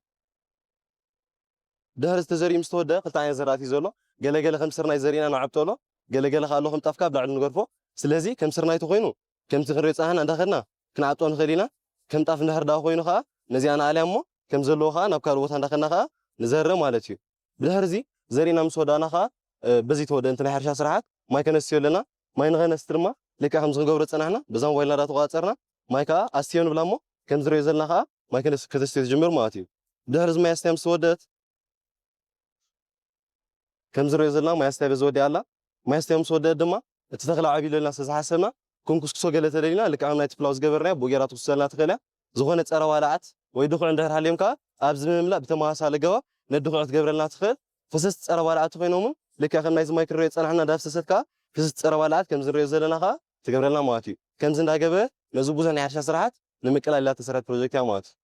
ድሕሪ ዝተዘሪኡ ምስ ተወደአ ክልተ ዓይነት ዘራእቲ እዩ ዘሎ። ገለገለ ከም ስርናይ ዘሪእና ንዓብጠሎ፣ ገለገለ ከኣ ኣሎ ከም ጣፍካ ብላዕሊ ንገርፎ። ስለዚ ከም ስርናይ ተኮይኑ ከምቲ ክንሪኦ ጸናሕና እንዳኸድና ክንዓብጦ ንኽእል ኢና። ከም ጣፍ እንድሕር ደኣ ኮይኑ ከኣ ነዚኣ ንኣልያ እሞ ከም ዘለዎ ከኣ ናብ ካልእ ቦታ እንዳኸድና ከኣ ንዘርእ ማለት እዩ። ብድሕሪ እዚ ዘሪእና ምስ ወዳእና ከኣ በዚ ተወደ እንተ ናይ ሕርሻ ስራሓት ማይ ከነስትዮ ኣለና። ማይ ንኸነስቲ ድማ ልክዕ ከምዚ ክንገብሮ ዝጸናሕና በዛ ሞባይልና ዳ ተቆጻጸርና ማይ ከኣ ኣስትዮ ንብላ እሞ ከም ዝሪኦ ዘለና ከኣ ማይ ከነስ- ከተስትዮ ትጅምር ማለት እዩ። ድሕሪ እዚ ማይ ኣስትያ ምስ ተወደአት ከም ዝሪኦ ዘለና ማይ ኣስትያ በዚ ወዲኣ ኣላ። ማይ ኣስትያ ምስ ወደአት ድማ እቲ ተኽሊ ዓብዩ ኣለና ስለ ዝሓሰብና ክንኩስኩሶ ገለ ተደሊና ልክዕ ከም ናይቲ ፍላው ዝገበርናዮ ብኡ ጌራ ትኩስሰልና ትኽእል እያ። ዝኾነ ጸረ ባልዓት ወይ ድኹዒ እንድሕር ሃልዮም ከኣ ኣብዚ ብምምላእ ብተመሳሳሊ ኣገባብ ነቲ ድኹዒ ክትገብረልና ትኽእል። ፈሰስቲ ጸረ ባልዓት ኮይኖም እውን ልክዕ ከም ናይዚ ማይ ክንሪኦ ዝጸናሕና እንዳፍሰሰት ከኣ ፈሰስቲ ጸረ ባልዓት ከምዚ ንሪኦ ዘለና ከኣ ትገብረልና ማለት እዩ። ከምዚ እንዳገበረት ነዚ ብዙሕ ናይ ሕርሻ ስራሓት ንምቅላል ኢላ እተሰርሐት ፕሮጀክት እያ ማለት እዩ።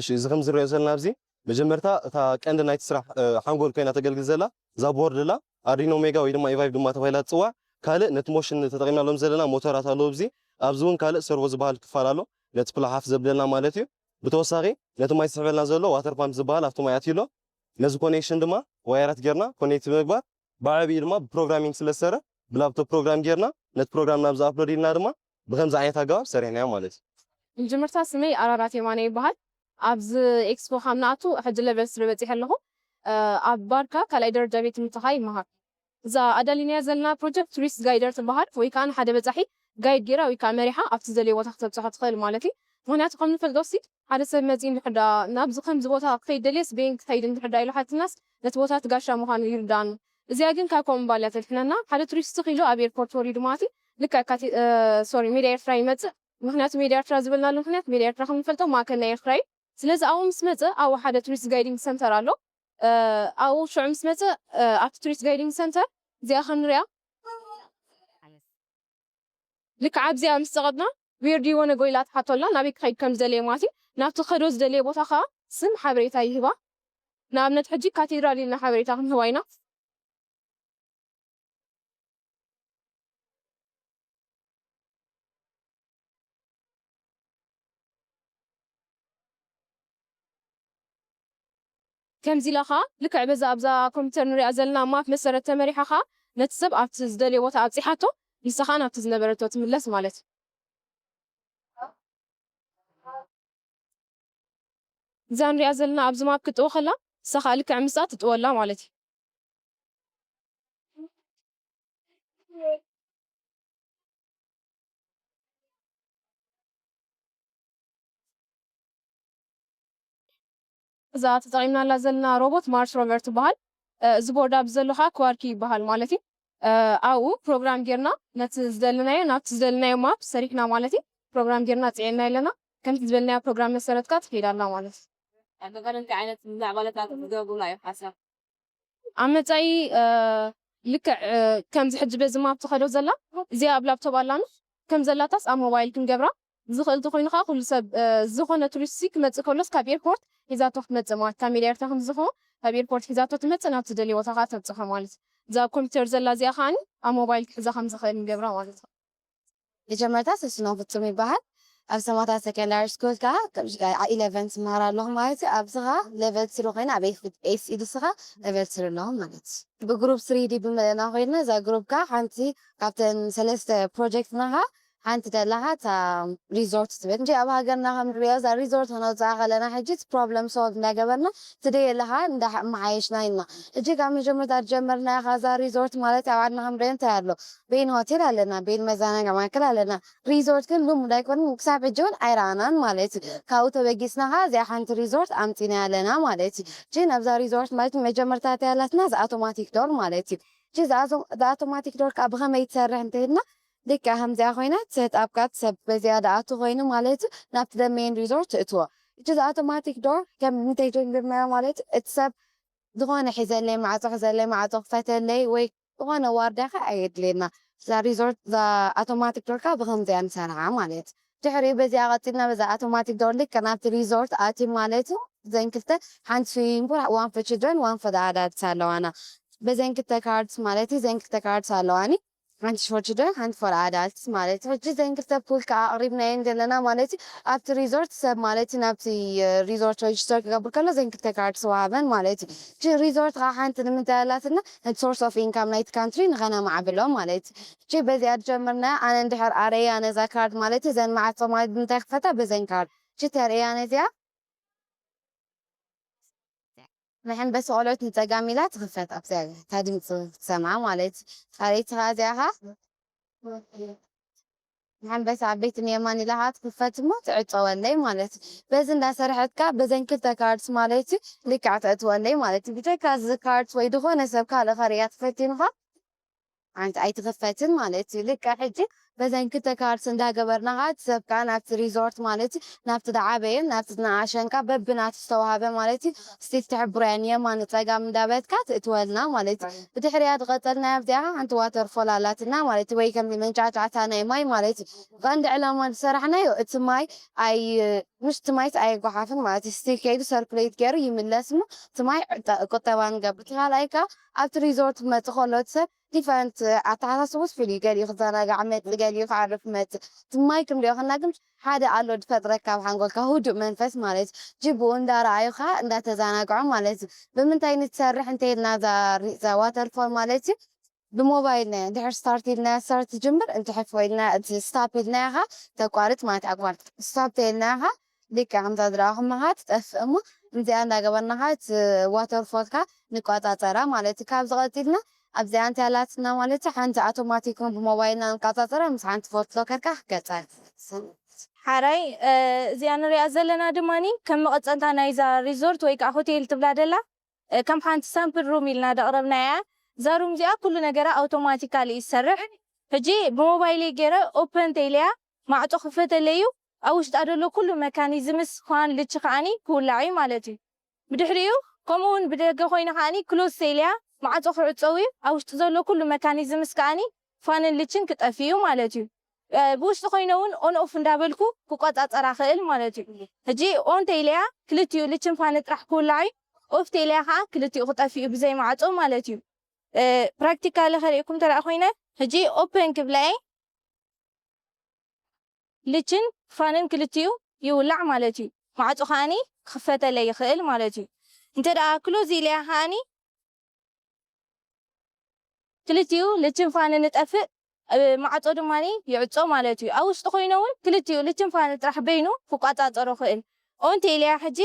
እሺ እዚ ከም ዝረኦ ዘለና ኣብዚ መጀመርታ እታ ቀንዲ ናይቲ ስራሕ ሓንጎል ኮይና ተገልግል ዘላ እዛ ቦርድ ኣላ። ኣርዲኖ ሜጋ ወይ ድማ ኢቫይቭ ድማ ተባሂላ ትፅዋዕ። ካልእ ነቲ ሞሽን ተጠቂምናሎም ዘለና ሞተራት ኣለዉ። ኣብዚ ኣብዚ እውን ካልእ ሰርቮ ዝበሃል ክፋል ኣሎ ነቲ ፕላሓፍ ዘብለልና ማለት እዩ። ብተወሳኺ ነቲ ማይ ዝስሕበልና ዘሎ ዋተር ፓምፕ ዝበሃል ኣብቲ ማይ ኣትዩ ኣሎ። ነዚ ኮኔክሽን ድማ ዋየራት ጌርና ኮኔክት ብምግባር ብዓብዩ ድማ ብፕሮግራሚንግ ስለ ዝሰርሕ ብላፕቶፕ ፕሮግራም ጌርና ነቲ ፕሮግራም ናብዚ ኣፕሎድ ኢልና ድማ ብከምዚ ዓይነት ኣገባብ ሰሪሕናዮ ማለት እዩ። መጀመርታ ስመይ ኣራራት የማነ ይበሃል። ኣብዚ ኤክስፖ ካብ ንኣቱ ሕጂ ለቨል ስሪ በፂሐ ኣለኹ። ኣብ ባርካ ካልኣይ ደረጃ ቤት ትምህርቲ ኸዓ ይመሃር። እዛ ኣዳሊናያ ዘለና ፕሮጀክት ቱሪስት ጋይደር ትበሃል ወይ ከዓ ንሓደ በፃሒ ጋይድ ጌራ ወይ ከዓ መሪሓ ኣብቲ ዝደለዮ ቦታ ክተብፅሖ ትኽእል ማለት እዩ። ምክንያቱ ከም ንፈልጦ ሲ ሓደ ሰብ መፂኡ እንድሕር ደኣ ናብዚ ከምዚ ቦታ ክኸይድ ደልየስ በየን ክኸይድ እንድሕር ደኣ ኢሉ ሓቲትናስ ነቲ ቦታ እቲ ጋሻ ምዃኑ ይርድኣና። እዚኣ ግን ካብ ከምኡ እምበኣር እያ ተድሕነና። ሓደ ቱሪስት ኺሉ ኣብ ኤርፖርት ወሪዱ ማለት እዩ። ልክዕ ካቲ ሶሪ ሜዳ ኤርትራ ይመፅእ። ምክንያቱ ሜዳ ኤርትራ ዝበልናሉ ምክንያት ሜዳ ኤርትራ ከም ንፈልጦ ማእከል ናይ ኤርትራ እዩ። ስለዚ ኣብኡ ምስ መፀ ኣብኡ ሓደ ቱሪስት ጋይዲንግ ሰንተር ኣሎ። ኣብኡ ሽዑ ምስ መፀ ኣብቲ ቱሪስት ጋይዲንግ ሰንተር እዚኣ ከም ንሪኣ ልክዕ ኣብዚኣ ምስ ጸቐጥና where do you wanna go ኢላ ትሓቶ ኣላ ናበይ ክኸይድ ከም ዝደለየ ማለት እዩ ናብቲ ክኸዶ ዝደለየ ቦታ ከኣ ስም ሓበሬታ ይህባ ንኣብነት ሕጂ ካቴድራል ኢልና ሓበሬታ ክንህባ ኢና ከምዚ ኢላ ኸዓ ልክዕ በዛ ኣብዛ ኮምፒተር ንሪኣ ዘለና ማፕ መሰረት ተመሪሓ ኸዓ ነቲ ሰብ ኣብቲ ዝደልዮ ቦታ ኣብፂሓቶ ንሳ ኸዓ ናብቲ ዝነበረቶ ትምለስ ማለት እዩ። እዛ ንሪኣ ዘለና ኣብዚ ማፕ ክትጥወ ኸላ ንሳ ኸዓ ልክዕ ምስኣ ትጥወላ ማለት እዩ። እዛ ተጠቒምናላ ዘለና ሮቦት ማርስ ሮቨር ትበሃል። እዚ ቦርድ ኣብዚ ዘሎ ከዓ ክዋርኪ ይበሃል ማለት እዩ። ኣብኡ ፕሮግራም ጌርና ነቲ ዝደለናዮ ናብቲ ዝደለናዮ ማፕ ሰሪሕና ማለት እዩ። ፕሮግራም ጌርና ፅዒናዮ ኣለና። ከምቲ ዝበልናዮ ፕሮግራም መሰረት ከዓ ትኸይድ ኣላ ማለት እዩ። ኣብ መቐለ እንታይ ዓይነት ምዕባለታት ክትገብሩላ እዩ ሓሳብ? ኣብ መጻኢ ልክዕ ከምዚ ሕጂ በዚ ማፕ ትኸዶ ዘላ እዚኣ ኣብ ላፕቶፕ ኣላና ከም ዘላታስ ኣብ ሞባይል ክንገብራ ዝኽእል ተኮይኑ ከዓ ኩሉ ሰብ ዝኾነ ቱሪስት ክመፅእ ከሎስ ካብ ኤርፖርት ሒዛቶ ክትመፅእ ማለት ካብ ሜዳ ኤርትራ ከም ዝኾ ካብ ኤርፖርት ሒዛቶ ትመፅእ ናብ ትደልዮ ቦታ ከዓ ተብፅሖ ማለት እዛ ኣብ ኮምፒተር ዘላ እዚኣ ከዓ ኣብ ሞባይል ክሕዛ ከም ዝኽእል ንገብራ ማለት እዩ። መጀመርታ ስስኖ ፍጹም ይበሃል። ኣብ ሰማታ ሰከንዳሪ ስኩል ከዓ ኢለቨን ትመሃር ኣለኹ ማለት እዩ። ኣብዚ ከዓ ሌቨል ስሪ ኮይነ ኣብ ኤስኢ ንስኻ ሌቨል ስሪ ኣለኹ ማለት እዩ። ብግሩፕ ስሪ ዲ ብምለና ኮይና እዛ ግሩፕ ከዓ ሓንቲ ካብተን ሰለስተ ፕሮጀክትና ከዓ ሓንቲ ደላኻ እታ ሪዞርት ትብል እንጂ ኣብ ሃገርና ከም ንሪኦ እዛ ሪዞርት ክነውፅኣ ከለና ሕጂ ፕሮብለም ሶልቭ እንዳገበርና ትደየለኻ እንዳመሓየሽና ኢና። እጅግ ኣብ መጀመርታ ዝጀመርናዮ ኸዛ ሪዞርት ማለት ኣብ ዓድና ከም ንሪኦ እንታይ ኣሎ ቤን ሆቴል ኣለና፣ ቤን መዘናግዒ ማእከል ኣለና። ሪዞርት ግን ልሙድ ኣይኮነን፣ ክሳብ ሕጂ እውን ኣይረኣናን ማለት እዩ። ካብኡ ተበጊስና ኸዓ እዚኣ ሓንቲ ሪዞርት ኣምፂናያ ኣለና ማለት እዩ። እጂ ናብዛ ሪዞርት ማለት መጀመርታ እንታይ ኣላትና ዝኣውቶማቲክ ዶር ማለት እዩ። እጂ ዝኣውቶማቲክ ዶር ከዓ ብኸመይ ትሰርሕ እንተይልና ልክዕ ከምዚኣ ኮይና ትሰጣብካ ሰብ በዚኣ ደኣቱ ኮይኑ ማለት እዩ ናብቲ ደመይን ሪዞርት ትእትዎ። እጂ ዝኣውቶማቲክ ዶር ከም እንተይ ጀምርናዮ ማለት እዩ እቲ ሰብ ዝኾነ ሒዘለይ ማዕፆ ሒዘለይ ማዕፆ ክፈተለይ ወይ ዝኾነ ዋርድያ ከ ኣየድልየና። እዛ ሪዞርት እዛ ኣውቶማቲክ ዶር ከ ብኸምዚኣ ንሰርሓ ማለት እዩ። ድሕሪኡ በዚኣ ቀጺልና በዛ ኣውቶማቲክ ዶር ልክዕ ናብቲ ሪዞርት ኣትዩ ማለት እዩ። እዘን ክልተ ሓንቲ ስዊሚንግ ፑል one for children one for adults ኣለዋና። በዘን ክልተ ካርድስ ማለት እዩ። እዘን ክልተ ካርድስ ኣለዋኒ። ሓንቲ for children ሓንቲ for adults ማለት እዩ። ሕጂ እዘን ክልተ ፑል ከኣ ኣቕሪብናየን ዘለና ማለት እዩ። ኣብቲ ሪዞርት ሰብ ማለት እዩ ናብቲ ሪዞርት ሬጅስተር ክገብር ከሎ እዘን ክልተ ካርድስ ወሃበን ማለት እዩ። እቲ ሪዞርት ከኣ ሓንቲ ንምንታይ ኣላትና ነቲ ሶርስ ኦፍ ኢንካም ናይቲ ካንትሪ ንኸነማዕብሎ ማለት እዩ። ሕጂ በዚኣ ዝጀመርና ኣነ እንድሕር ኣረያ ነዛ ካርድ ማለት እዩ። እዘን ማዕጾ ማለት ብምንታይ ክፈታ በዘን ካርድ። ሕጂ ተርእያ ነዚኣ መሐንበሲ ቆልዑት ንጸጋም ኢላ ትኽፈት ኣብዚኣ እታ ድምፂ ክትሰምዓ ማለት እዩ። ካልኣይቲ ኸዓ እዚኣ ኸዓ መሐንበሲ ዓበይቲ ንየማን ኢላ ኸዓ ትኽፈት እሞ ትዕፀወለይ ማለት እዩ። በዚ እንዳሰርሐት ከኣ በዘን ክልተ ካርድስ ማለት እዩ ልክዕ ተእትወለይ ማለት እዩ። ብጀካ እዚ ካርድስ ወይ ዝኾነ ሰብ ካልእ ከርእያ ተፈቲኑ ኸዓ ኣንቲ ኣይትኽፈትን ማለት እዩ። ልክዕ ሕጂ በዘን ክልተ ካርድስ እንዳገበርና ኸዓ እቲ ሰብ ከኣ ናብቲ ሪዞርት ማለት እዩ ናብቲ ዝዓበየን ናብቲ ዝነኣሸን ከኣ በብናቱ ዝተዋሃበ ማለት እዩ ስቲል ትሕብሮያ ንየማን ንጸጋም እንዳበልካ ትእትወልና ማለት እዩ። ብድሕሪያ ዝቐጸልናያ ኣብዚኣ ሓንቲ ዋተርፎል ኣላትና ማለት እዩ። ወይ ከምዚ መንጫዕጫዕታ ናይ ማይ ማለት እዩ። ቀንዲ ዕላማ ዝሰራሕናዮ እቲ ማይ ኣይ ምሽ እቲ ማይስ ኣየጓሓፍን ማለት እዩ። ስቲል ከይዱ ሰርኩሌት ገይሩ ይምለስ እሞ እቲ ማይ ቁጠ- ቁጠባ ንገብር። እቲ ካልኣይ ከኣ ኣብቲ ሪዞርት ክመጽእ ከሎ እቲ ሰብ ዲፈረንት ኣተሓሳስቡስ ፍልዩ ገሊኡ ክዘናጋዕ መጽእ ገሊኡ ክዓርፍ መጽእ እቲ ማይ ክንሪኦ ከና ግን ሓደ ኣሎ ዝፈጥረካ ኣብ ሓንጎልካ ህዱእ መንፈስ ማለት እዩ። ጅብኡ እንዳረኣዩ ከዓ እንዳተዘናግዑ ማለት እዩ። ብምንታይ ንትሰርሕ እንተ ኢልና እዛ ሪ- እዛ ዋተርፎል ማለት እዩ ብሞባይልና እያ እንድሕር ስታርት ኢልና እያ ስታርት ትጅምር እንድሕር ፎ ኢልና እቲ ስታፕ ኢልና ኢኻ ተቋርጥ ማለት ኣቋርጥ ስታፕ ኢልና ኢኻ ልክዕ ከምዛ ዝረኣኹምኻ ትጠፍእ እሞ እዚኣ እንዳገበርናኻ እቲ ዋተርፎልካ ንቆጻጸራ ማለት እዩ። ካብዚ ቀፂልና ኣብዚኣ እንታይ ኣላትና ማለት እዩ ሓንቲ ኣውቶማቲክ እውን ብሞባይልና ንቆጻጸራ ምስ ሓንቲ ፎርት ሎከርካ ክገጸር ሓራይ እዚኣ ንሪኣ ዘለና ድማ ከም መቐፀልታ ናይዛ ሪዞርት ወይ ከዓ ሆቴል ትብላ ደላ ከም ሓንቲ ሳምፕል ሩም ኢልና ደቕረብናያ። እዛ ሩም እዚኣ ኩሉ ነገራ ኣውቶማቲካሊ እዩ ዝሰርሕ። ሕጂ ብሞባይለይ ገይረ ኦፐን ተይለያ ማዕፆ ክፈተለይ እዩ። ኣብ ውሽጣ ዘሎ ኩሉ መካኒዝምስ ኳን ልቺ ከዓኒ ክውላዕ እዩ ማለት እዩ። ብድሕሪኡ ከምኡ እውን ብደገ ኮይነ ከዓኒ ክሎዝ ተይለያ ማዕፆ ክዕፀው እዩ። ኣብ ውሽጢ ዘሎ ኩሉ መካኒዝምስ ከዓኒ ፋንን ልችን ክጠፍእ እዩ ማለት እዩ። ብውሽጢ ኮይነ እውን ኦን ኦፍ እንዳበልኩ ክቆፃፀራ ክእል ማለት እዩ። ሕጂ ኦን ተይለያ ክልቲኡ ልችን ፋንን ጥራሕ ክውላዕ እዩ። ኦፍ ተይለያ ከዓ ክልቲኡ ክጠፍእ እዩ ብዘይ ማዕፆ ማለት እዩ። ፕራክቲካሊ ከርእየኩም ተደኣ ኮይነ ሕጂ ኦፐን ክብላ እየ ልችን ፋንን ክልቲኡ ይውላዕ ማለት እዩ። ማዕፆ ከዓኒ ክኽፈተለይ ይኽእል ማለት እዩ። እንተ ደኣ ክሎዝ ኢለያ ከዓኒ ክልቲኡ ልችን ፋንን ይጠፍእ፣ ማዕፆ ድማ ይዕፆ ማለት እዩ። ኣብ ውሽጢ ኮይነ እውን ክልቲኡ ልችን ፋንን ጥራሕ በይኑ ክቋፃፀሮ ይኽእል። ኦን ተይለያ ሕጂ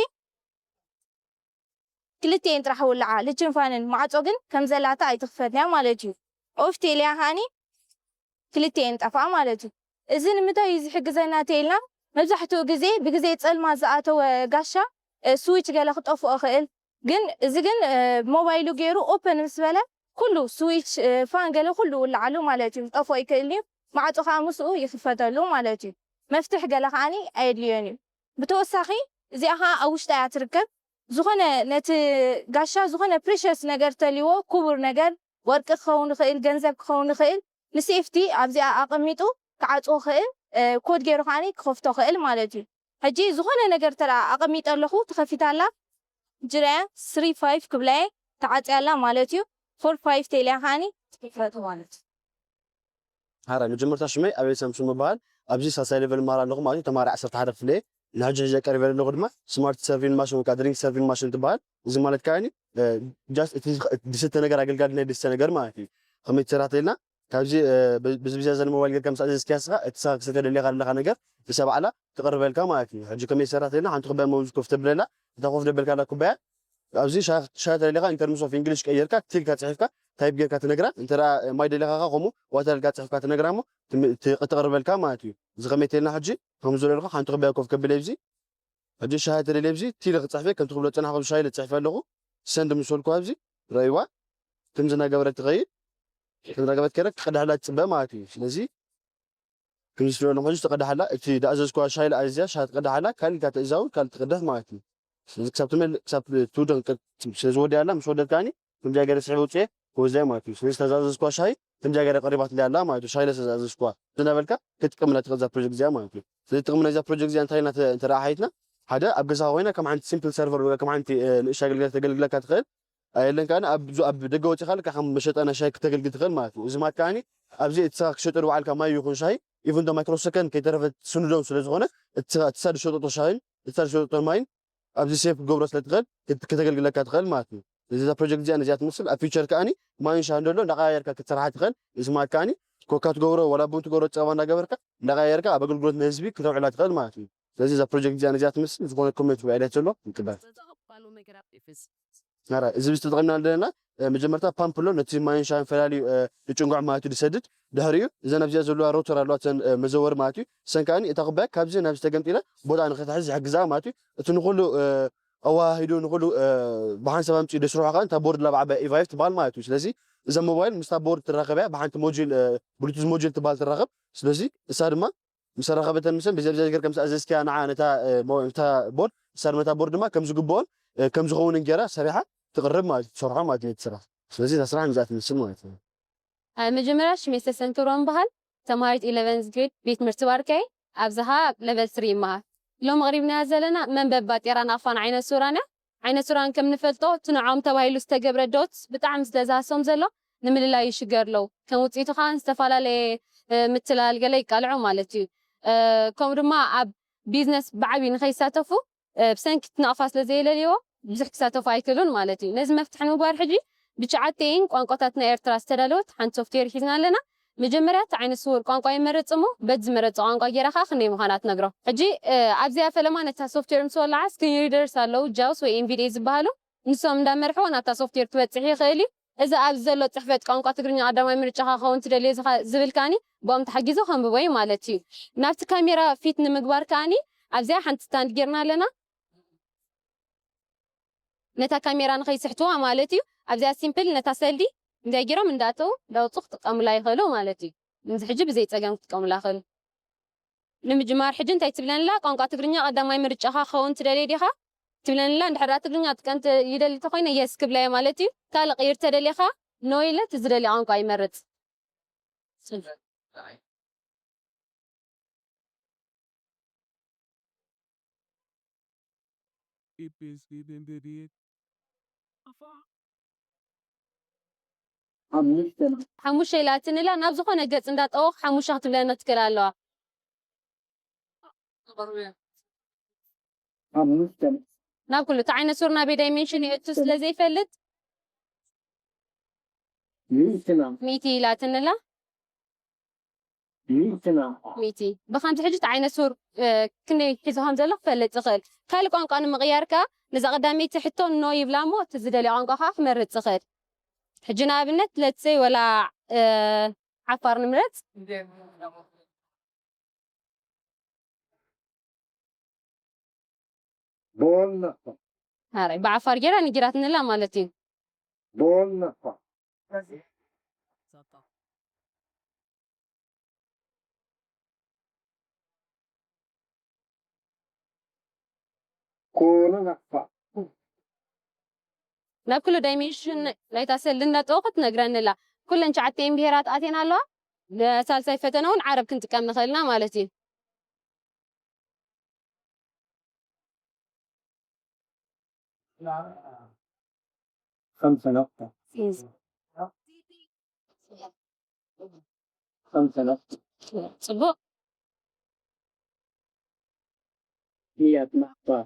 ክልቲኤን ጥራሕ ውልዓ ልችን ፋንን ማዕፆ ግን ከም ዘላታ ኣይትኽፈትንያ ማለት እዩ። ኦፍ ተይለያ ከዓኒ ክልቲኤን ጠፍኣ ማለት እዩ። እዚ ንምንታይ እዩ ዝሕግዘና ተይልና መብዛሕትኡ ግዜ ብግዜ ፀልማት ዝኣተወ ጋሻ ስዊች ገለ ክጠፍኦ ይኽእል። ግን እዚ ግን ሞባይሉ ገይሩ ኦፐን ምስ በለ ኩሉ ስዊች ፋን ገለ ኩሉ ውልዓሉ ማለት እዩ። ክጠፍኦ ይክእል እዩ። ማዕፆ ከዓ ምስኡ ይክፈተሉ ማለት እዩ። መፍትሕ ገለ ከዓኒ ኣየድልዮን እዩ። ብተወሳኺ እዚኣ ከዓ ኣብ ውሽጣ እያ ትርከብ። ዝኾነ ነቲ ጋሻ ዝኾነ ፕሪሸስ ነገር ተልዎ ክቡር ነገር ወርቂ ክኸውን ይኽእል፣ ገንዘብ ክኸውን ይኽእል፣ ንሴፍቲ ኣብዚኣ ኣቐሚጡ ክዓፅዎ ይኽእል፣ ኮድ ገይሩ ከዓኒ ክኸፍቶ ይኽእል ማለት እዩ። ሕጂ ዝኾነ ነገር ተደኣ ኣቐሚጠ ኣለኹ ተኸፊታ ኣላ፣ ጅራያ ስሪ ፋይቭ ክብላ እየ ተዓፅያ ኣላ ማለት እዩ። ፎር ፋይቭ ተይልያ ከዓኒ ትኽፈቱ ማለት እዩ። ሓራይ መጀመርታ ሽመይ ኣቤል ሳምሶን ምበሃል። ኣብዚ ሳልሳይ ሌቨል እማሃር ኣለኹ ማለት እዩ። ተማሪ ዓሰርተ ሓደ ክፍለ እየ። ንሕጂ ሕጂ ቀሪበ ዘለኹ ድማ ስማርት ሰርቪንግ ማሽን ወይ ከዓ ድሪንክ ሰርቪንግ ማሽን ትበሃል። እዚ ማለት ከዓ ጃስት እቲ ዝስተ ነገር ኣገልጋሊ ናይ ድስተ ነገር ማለት እዩ። ከመይ ትሰርሕ ተይልና ካብዚ ብዝብዝያ ዘለ ሞባይል ጌርካ ምስ ኣዘዝክያ ስኻ እቲ ስኻ ክሰተ ደሊኻ ዘለኻ ነገር ንሳ ባዕላ ትቕርበልካ ማለት እዩ። ሕጂ ከመይ ትሰርሕ ተይልና ሓንቲ ኩባያ መውዝ ኮፍ ተብለላ እታ ኮፍ ደበልካ ላ ኩባያ ኣብዚ ሻ- ሻሂ ተደሊኻ ኢንተርምስ ኦፍ ኢንግሊሽ ቀይርካ ቲ ኢልካ ፅሒፍካ ታይፕ ጌርካ ትነግራ እንተ ደኣ ማይ ደሊኻ ከ ከምኡ ዋተር ኢልካ ፅሒፍካ ትነግራ እሞ ትም- ት- ትቕርበልካ ማለት እዩ። እዚ ከመይ ተይልና ሕጂ ከም ዝብለልኩ ሓንቲ ኩባያ ኮፍ ከብል ኣብዚ ሕጂ ሻሂ ተደልየ ኣብዚ ቲ ኢለ ክፅሕፈ ከምቲ ክብሎ ዝፀናሕኩ ሻሂ ኢለ ፅሒፈ ኣለኹ ሰንድ ምስ በልኩ ኣብዚ ረእይዋ ከምዚ እናገበረት ትኸይድ ከምዚ እናገበረት ከይዳ ክቐድሐላ ትፅበ ማለት እዩ። ስለዚ ከምዚ ትሪኦ ኣለኹም ሕጂ ትቐድሓላ እቲ ዝኣዘዝኩዋ ሻሂ ኣዝያ ሻሂ ትቐድሓላ ካልእ ኢልካ ትእዛውን ካልእ ትቕደሕ ማለት እዩ። ስለዚ ክሳብ ትመል ክሳብ ትውድቕ ስለ ዝወድያ ኣላ ምስ ወደት ከዓኒ ከምዚኣ ገይረ ስሒበ ውፅኤ ወዛይ ማለት እዩ። ስለዚ ተዛዘዝኳ ሻሂ ከምዚኣ ገይራ ቀሪባትለይ ኣላ ማለት እዩ። ሻሂ ለሰ ዝኣዘዝኳ ዝነበልካ ክትጥቀምላ ትኽእል እዛ ፕሮጀክት እዚኣ ማለት እዩ። ስለዚ ጥቕሚ ናይዛ ፕሮጀክት እዚኣ እንታይ ኢልና ተ- እንተ ረኣ ሓይትና፣ ሓደ ኣብ ገዛኻ ኮይና ከም ሓንቲ ሲምፕል ሰርቨር ወይ ከም ሓንቲ ንእሽቶ ኣገልግሎት ተገልግለካ ትኽእል። ኣየለን ከኣ ኣብ ዙ- ኣብ ደገ ወፂኻ ልካ ከም መሸጣ ናይ ሻሂ ክተገልግል ትኽእል ማለት እዩ። እዚ ማለት ከኣ ኣብዚ እቲ ሰኻ ክሸጠሉ ባዕልካ ማይ ይኹን ሻሂ፣ ኢቭን ዶ ማይክሮ ሰከንድ ከይተረፈ ትስንዶም ስለ ዝኾነ፣ እቲ ሰኻ- እቲ ሳድ ሸጠጦ ሻሂን እቲ ሳድ ሸጠጦ ማይን ኣብዚ ሴፍ ክትገብሮ ስለ ትኽእል ክት- ከተገልግለካ ትኽእል ማለት እዩ። እዚ እዛ ፕሮጀክት እዚኣ ነዚኣ ትመስል። ኣብ ፊውቸር ከኣኒ ማይን ሻሂን ደሎ እንዳቀያየርካ ክትሰርሓ ትኽእል። እዚ ማለት ከኣኒ ኮካ ትገብሮ ዋላ ቡን ትገብሮ ጸባ እንዳገበርካ እንዳቀያየርካ ኣብ ኣገልግሎት ንህዝቢ ክተውዕላ ትኽእል ማለት እዩ። ስለዚ እዛ ፕሮጀክት እዚኣ ነዚኣ ትመስል። ዝኾነ ኮሜንት ወይ ኣድያት ዘሎ ይቅበል። ናራ እዚ ብዝተጠቐምና ዘለና መጀመርታ ፓምፕ ኣሎ ነቲ ማይን ሻሂን ፈላልዩ ንጭንጓዕ ማለት እዩ ዝሰድድ። ድሕሪኡ እዘን ኣብዚኣ ዘለዋ ሮተር ኣለዋ እተን መዘወር ማለት እዩ። ሰን ከኣኒ እታ ኩባያ ካብዚ ናብዚ ተገምጢላ ቦታ ንክትሕዝ ይሕግዛ ማለት እዩ። እቲ ንኩሉ ኣወሃሂዱ ንኩሉ ብሓንሳብ ኣምፅኡ ደስርሖ ከዓ እታ ቦርድ ላብ ዓባይ ኢቫይፍ ትበሃል ማለት እዩ። ስለዚ እዛ ሞባይል ምስታ ቦርድ ትራኸብ እያ ብሓንቲ ሞጁል ብሉቱዝ ሞጁል ትበሃል ትራኸብ። ስለዚ እሳ ድማ ምስ ኣራኸበተን ምስን ብዘብዘ ገር ከም ዝኣዘዝክያ ንዓ ነታ ሞ- ነታ ቦርድ እሳ ድማ ነታ ቦርድ ድማ ከም ዝግብኦን ከም ዝኸውን እንጌራ ሰሪሓ ትቕርብ ማለት እዩ። ትሰርሖ ማለት እዩ። ትስራሕ ስለዚ እዛ ስራሕ ንዛ ትምስል ማለት እዩ። መጀመርያ ሽሜ ሰሰን ክብሮም በሃል ተማሃሪት ኢለቨንዝ ግሬድ ቤት ትምህርቲ ባርከይ ኣብዝሃ ለቨል ስሪ ይመሃር። ሎም ኣቕሪብናያ ዘለና መንበብ ባጤራ ናቕፋን ዓይነት ሱራን እያ። ዓይነት ሱራን ከም ንፈልጦ እቲ ንዖም ተባሂሉ ዝተገብረ ዶት ብጣዕሚ ስለ ዝሃሶም ዘሎ ንምልላይ ይሽገር ኣለዉ። ከም ውፅኢቱ ከዓ ዝተፈላለየ ምትላል ገለ ይቃልዑ ማለት እዩ። ከምኡ ድማ ኣብ ቢዝነስ ብዓብዩ ንከይሳተፉ ብሰንኪ እቲ ናቕፋ ስለ ዘየለልይዎ ብዙሕ ክሳተፉ ኣይክእሉን ማለት እዩ። ነዚ መፍትሒ ንምግባር ሕጂ ብትሽዓተይን ቋንቋታት ናይ ኤርትራ ዝተዳለወት ሓንቲ ሶፍትዌር ሒዝና ኣለና። መጀመርያ እቲ ዓይነት ስውር ቋንቋ ይመርጽ እሞ በቲ ዝመረጾ ቋንቋ ጌራ ከኣ ክንደይ ምዃና ትነግሮ። ሕጂ ኣብዚኣ ፈለማ ነታ ሶፍትዌር ምስ ወልዓ ስክሪን ሪደርስ ኣለዉ፣ ጃውስ ወይ ኤምቪዲኤ ዝበሃሉ ንሶም እንዳመርሕዎ ናብታ ሶፍትዌር ክበጽሕ ይኽእል እዩ። እዚ ኣብዚ ዘሎ ጽሕፈት ቋንቋ ትግርኛ ቀዳማይ ምርጫኻ ክኸውን ትደልዮ ዝብል ከኣኒ ብኦም ተሓጊዙ ከንብቦ እዩ ማለት እዩ። ናብቲ ካሜራ ፊት ንምግባር ከኣኒ ኣብዚኣ ሓንቲ ስታንድ ጌርና ኣለና። ነታ ካሜራ ንኸይስሕትዋ ማለት እዩ። ኣብዚኣ ሲምፕል ነታ ሰልዲ እንታይ ጌሮም እንዳእተዉ እንዳውፁ ክጥቀሙላ ይኽእሉ ማለት እዩ። እዚ ሕጂ ብዘይ ፀገም ክጥቀሙላ ይኽእሉ። ንምጅማር ሕጂ እንታይ ትብለንላ? ቋንቋ ትግርኛ ቀዳማይ ምርጫኻ ክኸውን ትደልየ ዲኻ? ትብለንላ። እንድሕር ደኣ ትግርኛ ጥቀም ይደሊ እንተኾይነ የስ ክብላ እየ ማለት እዩ። ካልእ ቅይር ተደሊኻ ኖ ኢለ እቲ ዝደልዮ ቋንቋ ይመርጽ። ሓሙሽተ ኢላትንላ ናብ ዝኾነ ገጽ እንዳጠወኽ ሓሙሽተ ክትብለና ትክእል ኣለዋ። ናብ ኩሉ እቲ ዓይነት ሱር ናበይ ዳይሜንሽን የእቱ ስለ ዘይፈልጥ ሚእቲ ኢላትንላ። ሚእቲ ብከምዚ ሕጂ እቲ ዓይነት ሱር ክንደይ ሒዙ ከም ዘሎ ክፈልጥ ይኽእል። ካልእ ቋንቋ ንምቕያር ከኣ ነዛ ቀዳመይቲ ሕቶ ኖ ይብላ እሞ እቲ ዝደልዮ ቋንቋ ከኣ ክመርጽ ይኽእል። ሕጂ ንኣብነት ለትሰይ ወላ ዓፋር ንምረጽ። ቦል ነፋ ሓራይ ብዓፋር ጌራ ንጊራትንላ ማለት እዩ። ቦል ነፋ ኮነ ነፋ ናብ ኩሉ ዳይሜንሽን ናይታ ሰልዲ እንዳጠወኸት ትነግረኒ ኣላ። ኩለን ትሽዓተን ብሄራት ኣትየን ኣለዋ። ንሳልሳይ ፈተነ እውን ዓረብ ክንጥቀም ንኽእል ኢና ማለት እዩ። خمسة نقطة خمسة نقطة ፅቡቕ مية نقطة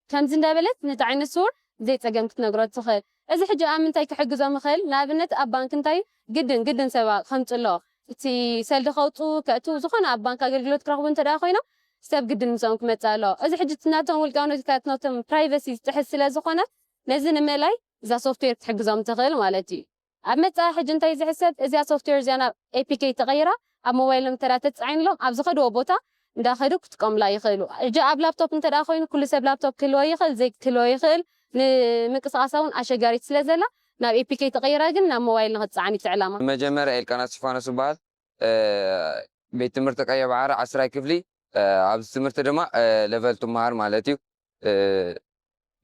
ከምዚ እንዳበለት ነቲ ዓይነት ስውር ብዘይ ፀገም ክትነግሮ ትኽእል። እዚ ሕጂ ኣብ ምንታይ ክሕግዞም ይኽእል? ንኣብነት ኣብ ባንክ እንታይ ግድን ግድን ሰብ ከምፅእ ኣለዎ። እቲ ሰልዲ ከውፅኡ ከእትዉ ዝኾነ ኣብ ባንክ ኣገልግሎት ክረኽቡ እንተ ደኣ ኮይኖም ሰብ ግድን ምስኦም ክመፅእ ኣለዎ። እዚ ሕጂ እቲ ናቶም ውልቃዊ ኖቲካት ናቶም ፕራይቨሲ ዝጥሕስ ስለ ዝኾነ ነዚ ንምእላይ እዛ ሶፍትዌር ክትሕግዞም ትኽእል ማለት እዩ። ኣብ መጻኢ ሕጂ እንታይ ዝሕሰብ እዚኣ ሶፍትዌር እዚኣ ናብ ኤፒኬ ተቐይራ ኣብ ሞባይሎም እንተ ተጻዒንሎም ኣብ ዝኸድዎ ቦታ እንዳኸዱ ክጥቀሙላ ይኽእሉ። ሕጂ ኣብ ላፕቶፕ እንተ ኮይኑ ኩሉ ሰብ ላፕቶፕ ክህልዎ ይኽእል ዘይክህልዎ ይኽእል ንምንቅስቃሳ እውን ኣሸጋሪት ስለ ዘላ ናብ ኤፒኬ ተቐይራ ግን ናብ ሞባይል ንኽትጸዓን እዩ እቲ ዕላማ። መጀመርያ ኤልቃና እስጢፋኖስ እበሃል። ቤት ትምህርቲ ቀየ ባሕሪ ዓስራይ ክፍሊ ኣብዚ ትምህርቲ ድማ ለቨል ትመሃር ማለት እዩ።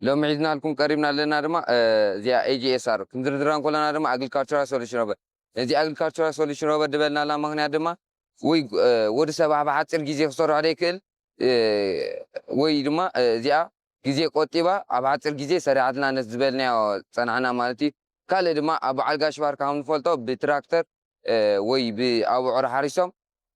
ሎሚ ሒዝናልኩም ቀሪብና ኣለና ድማ፣ እ፣ እዚኣ A G S R ክንዝርዝራ እንከለና ድማ ኣግሪካልቸራል ሶሉሽን ሮበር። እዚ ኣግሪካልቸራል ሶሉሽን ሮበር ዝበልናላ ምኽንያት ድማ ወይ፣ እ፣ ወዲ ሰብ ኣብ ሓፂር ግዜ ክሰርሖ ዘይክእል፣ እ፣ ወይ ድማ፣ እ፣ እዚኣ ግዜ ቆጢባ ኣብ ሓፂር ግዜ ሰሪዓትና ነቲ ዝበልናዮ ፀናሕና ማለት እዩ። ካልእ ድማ ኣብ በዓል ጋሽ ባርካ ከም ንፈልጦ ብትራክተር፣ እ፣ ወይ ብኣቡዑር ሓሪሶም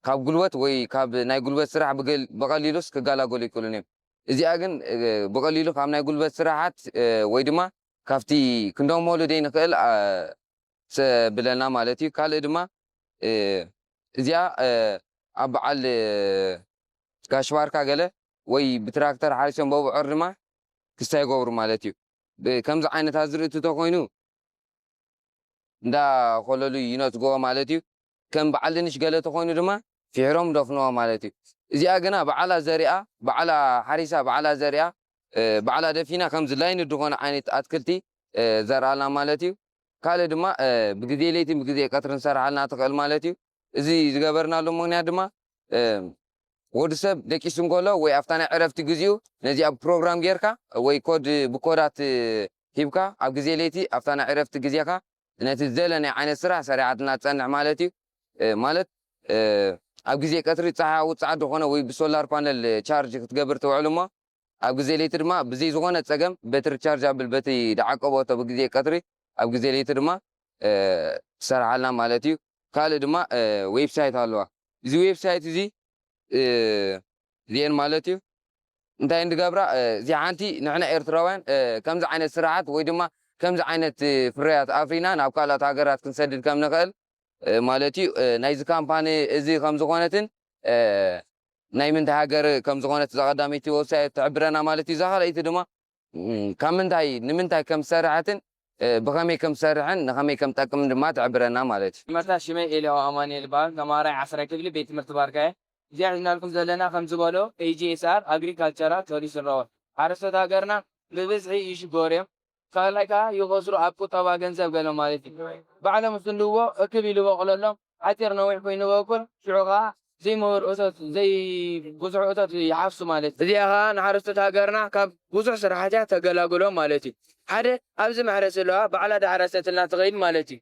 ካብ ጉልበት ወይ ካብ ናይ ጉልበት ስራሕ ብገል-፣ ብቐሊሉስ ክገላገሉ ይክእሉን እዮም። እዚኣ ግን፣ እ፣ ብቐሊሉ ካብ ናይ ጉልበት ስራሓት፣ እ፣ ወይ ድማ ካብቲ ክንደግመሉ ዘይንኽእል፣ አ፣ ሰ-፣ ብለና ማለት እዩ። ካልእ ድማ፣ እ፣ እዚኣ፣ እ፣ ኣብ በዓል፣ እ፣ ጋሽ ባርካ ገለ ወይ ብትራክተር ሓሪሶም በብዖር ድማ ክስታይ ይገብሩ ማለት እዩ። ብ-፣ ከምዚ ዓይነት ኣዝርእቲ ተኾይኑ እንዳ ኮለሉ ይነጽግዎ ማለት እዩ። ከም በዓል ድንሽ ገለ ተኾይኑ ድማ ፍሒሮም ደፍንዎ ማለት እዩ። እዚኣ ግና በዓላ ዘሪኣ፣ በዓላ ሓሪሳ፣ በዓላ ዘሪኣ፣ እ፣ በዓላ ደፊና ከምዚ ላይን ዝኾነ ዓይነት ኣትክልቲ፣ እ፣ ዘርኣልና ማለት እዩ። ካልእ ድማ፣ እ፣ ብግዜ ለይትን ብግዜ ቀትርን ሰራሓልና ትኽእል ማለት እዩ። እዚ ዝገበርናሉ ምኽንያት ድማ፣ እ፣ ወዲ ሰብ ደቂሱ እንከሎ ወይ ኣብታ ናይ ዕረፍቲ ግዜኡ ነዚኣ ፕሮግራም ጌርካ ወይ ኮድ ብኮዳት ሂብካ ኣብ ግዜ ለይቲ ኣብታ ናይ ዕረፍቲ ግዜኻ ነቲ ዝደለ ናይ ዓይነት ስራሕ ሰሪዓትና ትጸንሕ ማለት እዩ። እ፣ ማለት፣ እ፣ ኣብ ግዜ ቀትሪ ጸሓይ ውጽዓት ዝኾነ ወይ ብሶላር ፓነል ቻርጅ ክትገብር ትውዕል እሞ ኣብ ግዜ ለይቲ ድማ ብዘይ ዝኾነ ጸገም በትሪ ቻርጅ ኣብል በቲ ዝዓቀቦቶ ብግዜ ቀትሪ ኣብ ግዜ ለይቲ ድማ፣ እ፣ ትሰርሓልና ማለት እዩ። ካልእ ድማ፣ እ፣ ዌብሳይት ኣለዋ። እዚ ዌብሳይት እዚ፣ እ፣ እዚኤን ማለት እዩ። እንታይ እንድገብራ፣ እ፣ እዚኣ ሓንቲ ንሕና ኤርትራውያን፣ እ፣ ከምዚ ዓይነት ስራሓት ወይ ድማ ከምዚ ዓይነት፣ እ፣ ፍርያት ኣፍሪና ናብ ካልኦት ሃገራት ክንሰድድ ከም ንኽእል፣ እ፣ ማለት እዩ። እ፣ ናይዚ ካምፓኒ እዚ ከም ዝኾነትን፣ እ፣ ናይ ምንታይ ሃገር ከም ዝኾነት እዛ ቀዳመይቲ ዌብሳይት ትሕብረና ማለት እዩ። እዛ ካልኣይቲ ድማ፣ እ፣ ካብ ምንታይ ንምንታይ ከም ዝሰርሐትን፣ እ፣ ብኸመይ ከም ዝሰርሕን ንኸመይ ከም ትጠቅምን ድማ ትሕብረና ማለት እዩ። መርታ ሽመይ ኤልያው ኣማኑኤል ይበሃል። ተማሃራይ ዓስራይ ክፍሊ ቤት ትምህርቲ ባርካ እየ። እዚኣ ሒዝናልኩም ዘለና ከም ዝበሎ A G S R ኣግሪካልቸራል ሶሉሽን ሮበር። ሓረስቶት ሃገርና ብብዝሒ ይሽገሩ እዮም። ካልኣይ ከኣ ይኸስሩ ኣብ ቁጠባ ገንዘብ ገለ ማለት እዩ። ባዕሎም ዝስንድዎ እክብ ኢሉ ይበቁለሎም፣ ሓጺር ነዊሕ ኮይኑ ይበቁል፣ ሽዑ ከኣ ዘይምህር እቶት፣ ዘይ-፣ ብዙሕ እቶት ይሓፍሱ ማለት እዩ። እዚኣ ከኣ ንሓረስቶት ሃገርና ካብ ብዙሕ ስራሓት እያ ተገላግሎም ማለት እዩ። ሓደ ኣብዚ መሕረሲ ኣለዋ፣ ባዕላ ዳሕረሰትልና ትኸይድ ማለት እዩ።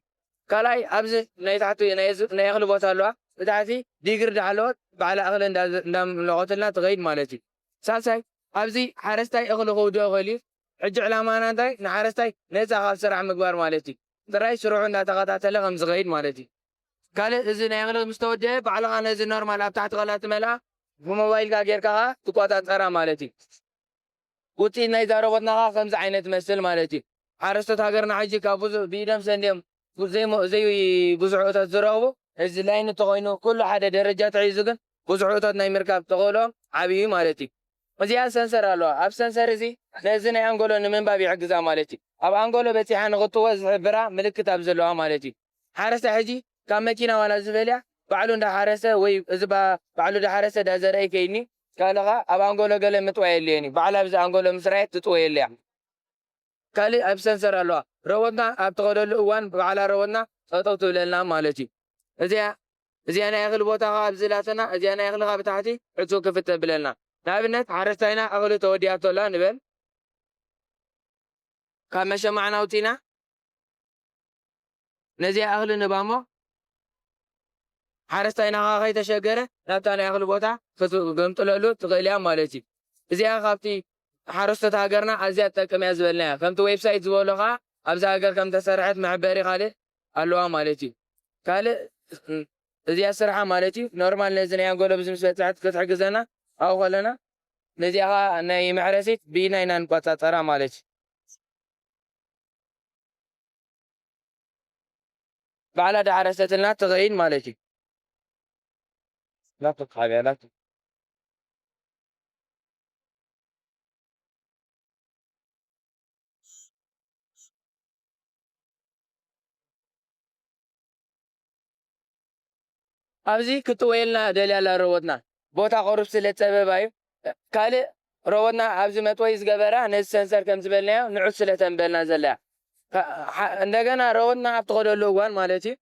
ካልኣይ ኣብዚ ናይ ታሕቲ ናይ ዝ-፣ ናይ እኽሊ ቦታ ኣለዋ፣ ብታሕቲ ዲግሪ ዳሕለወት ባዕላ እኽሊ እንዳ-፣ እንዳምለቖትልና ትኸይድ ማለት እዩ። ሳልሳይ ኣብዚ ሓረስታይ እኽሊ ክውድኦ ይኽእል እዩ። ሕጂ ዕላማና እንታይ? ንሓረስታይ ነጻ ካብ ስራሕ ምግባር ማለት እዩ። ጥራይ ስርሑ እንዳተኸታተለ ከም ዝኸይድ ማለት እዩ። ካልእ እዚ ናይ እኽሊ ምስ ተወደአ ባዕልኻ ነዚ ኖርማል ኣብ ታሕቲ ከላ ትመልኣ ብሞባይልካ ጌርካ ኸኣ ትቆጻጸራ ማለት እዩ። ውጽኢት ናይዛ ሮቦትና ኸኣ ከምዚ ዓይነት መስል ማለት እዩ። ሓረስቶት ሃገርና ሕጂ ካብ ብዙ ብኢዶም ሰንዲኦም ዘይሞ-፣ ዘይ ብዙሕ እቶት ዝረኽቡ፣ እዚ ላይን እንተኾይኑ ኩሉ ሓደ ደረጃ ተሒዙ ግን ብዙሕ እቶት ናይ ምርካብ ተኽእሎኦም ዓብዪ እዩ ማለት እዩ። እዚኣ ሰንሰር ኣለዋ። ኣብ ሰንሰር እዚ ነዚ ናይ ኣንጎሎ ንምንባብ ይሕግዛ ማለት እዩ። ኣብ ኣንጎሎ በጺሓ ንኽትወ ዝሕብራ ምልክት ኣብ ዘለዋ ማለት እዩ። ሓረስታይ ሕጂ ካብ መኪና ዋላ ዝፈልያ ባዕሉ እንዳሓረሰ ወይ እዚ ባ-፣ ባዕሉ እንዳሓረሰ እንዳዘርአ ይከይድኒ፣ ካልእ ኸኣ ኣብ ኣንጎሎ ገለ ምጥዋይ የድልየኒ። ባዕላ ኣብዚ ኣንጎሎ ምስ ረኣየት ትጥወየሉ እያ። ካልእ ኣብ ሰንሰር ኣለዋ። ረቦትና ኣብ ትኸደሉ እዋን ባዕላ ረቦትና ጠጠው ትብለልና ማለት እዩ። እዚኣ፣ እዚኣ ናይ እኽሊ ቦታ ኸኣ ኣብዚ ላተና፣ እዚኣ ናይ እኽሊ ኸኣ ብታሕቲ ዕጹው ክፍት ተብለልና። ንኣብነት ሓረስታይና እኽሊ ተወዲኣቶ ኣላ ንበል። ካብ መሸማዕና ኣውጺና ነዚኣ እኽሊ ንባሞ ሓረስታይና ኸኣ ከይተሸገረ ናብታ ናይ እኽሊ ቦታ ክትገምጥለሉ ትኽእል እያ ማለት እዩ። እዚኣ ካብቲ ሓረስቶት ሃገርና ኣዝያ ትጠቅም እያ ዝበልናያ። ከምቲ ዌብሳይት ዝበሎ ኸኣ ኣብዛ ሃገር ከም ተሰርሐት መሕበሪ ካልእ ኣለዋ ማለት እዩ። ካልእ እዚኣ ስርሓ ማለት እዩ። ኖርማል ነዚ ናይ ኣንጎሎ ብዚ ምስ በጽሐት ክትሕግዘና ኣብኡ ከለና ነዚኣ ኸኣ ናይ መሕረሲት ብኢድና ኢና ንቆጻጸራ ማለት እዩ። ባዕላ ዳሕረሰትልና ትኸይድ ማለት እዩ። ላፕቶፕ ሓቢኣ ላፕቶፕ። ኣብዚ ክትጥወየልና ደልያ ኣላ ሮቦትና። ቦታ ቁሩብ ስለ ጸበባ እዩ። ካልእ ሮቦትና ኣብዚ መጥወይ ዝገበራ ነዚ ሰንሰር ከም ዝበልናዮ ንዑት ስለ ተንበልና ዘላ እያ። ካ-፣ ሓ-፣ እንደገና ሮቦትና ኣብ ትኸደሉ እዋን ማለት እዩ።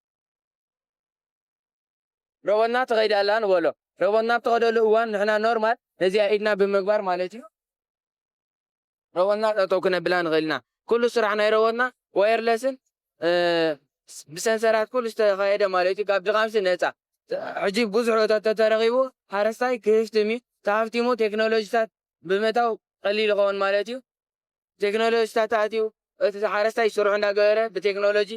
ሮቦትና ትኸይድ ኣላ ንበሎ። ሮቦትና ኣብ ትኸደሉ እዋን ንሕና ኖርማል ነዚኣ ኢድና ብምግባር ማለት እዩ። ሮቦትና ጠጠው ክነብላ ንኽእል ኢና። ኩሉ ስራሕ ናይ ሮቦትና ዋየርለስን ብሰንሰራት ኩሉ ዝተኻየደ ማለት እዩ። ካብ ድኻምሲ ነፃ። ሕጂ ብዙሕ እቶት ተተረኺቡ ሓረስታይ ክህፍትም እዩ። ተሃፍቲሙ ቴክኖሎጂታት ብምእታው ቀሊል ይኸውን ማለት እዩ። ቴክኖሎጂታት ኣትዩ እቲ ሓረስታይ ስርሑ እንዳገበረ ብቴክኖሎጂ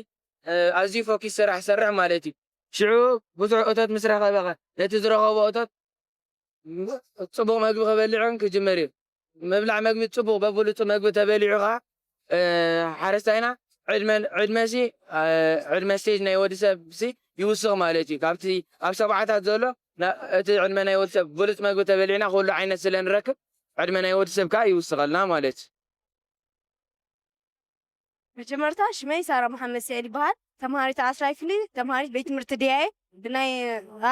ኣዝዩ ፎኪስ ስራሕ ይሰርሕ ማለት እዩ። ሽዑ ብዙሕ እቶት ምስ ረኸበ ኸ ነቲ ዝረኸቦ እቶት ጽቡቕ መግቢ ክበልዕን ክጅምር እዩ። ምብላዕ መግቢ ጽቡቕ በብሉጹ መግቢ ተበሊዑ ኸዓ ሓረስታይና ዕድመ ዕድመሲ ዕድመ ስቴጅ ናይ ወዲ ሰብሲ ይውስኽ ማለት እዩ። ካብቲ ኣብ ሰብዓታት ዘሎ እቲ ዕድመ ናይ ወዲ ሰብ ብሉጽ መግቢ ተበሊዕና ኩሉ ዓይነት ስለ ንረክብ ዕድመ ናይ ወዲ ሰብ ከዓ ይውስኸልና ማለት እዩ። መጀመርታ ሽመይ ሳራ መሓመድ ስዒድ ይበሃል። ተምሃሪት ዓስራይ ክፍሊ ተምሃሪት ቤት ትምህርቲ ድያየ ብናይ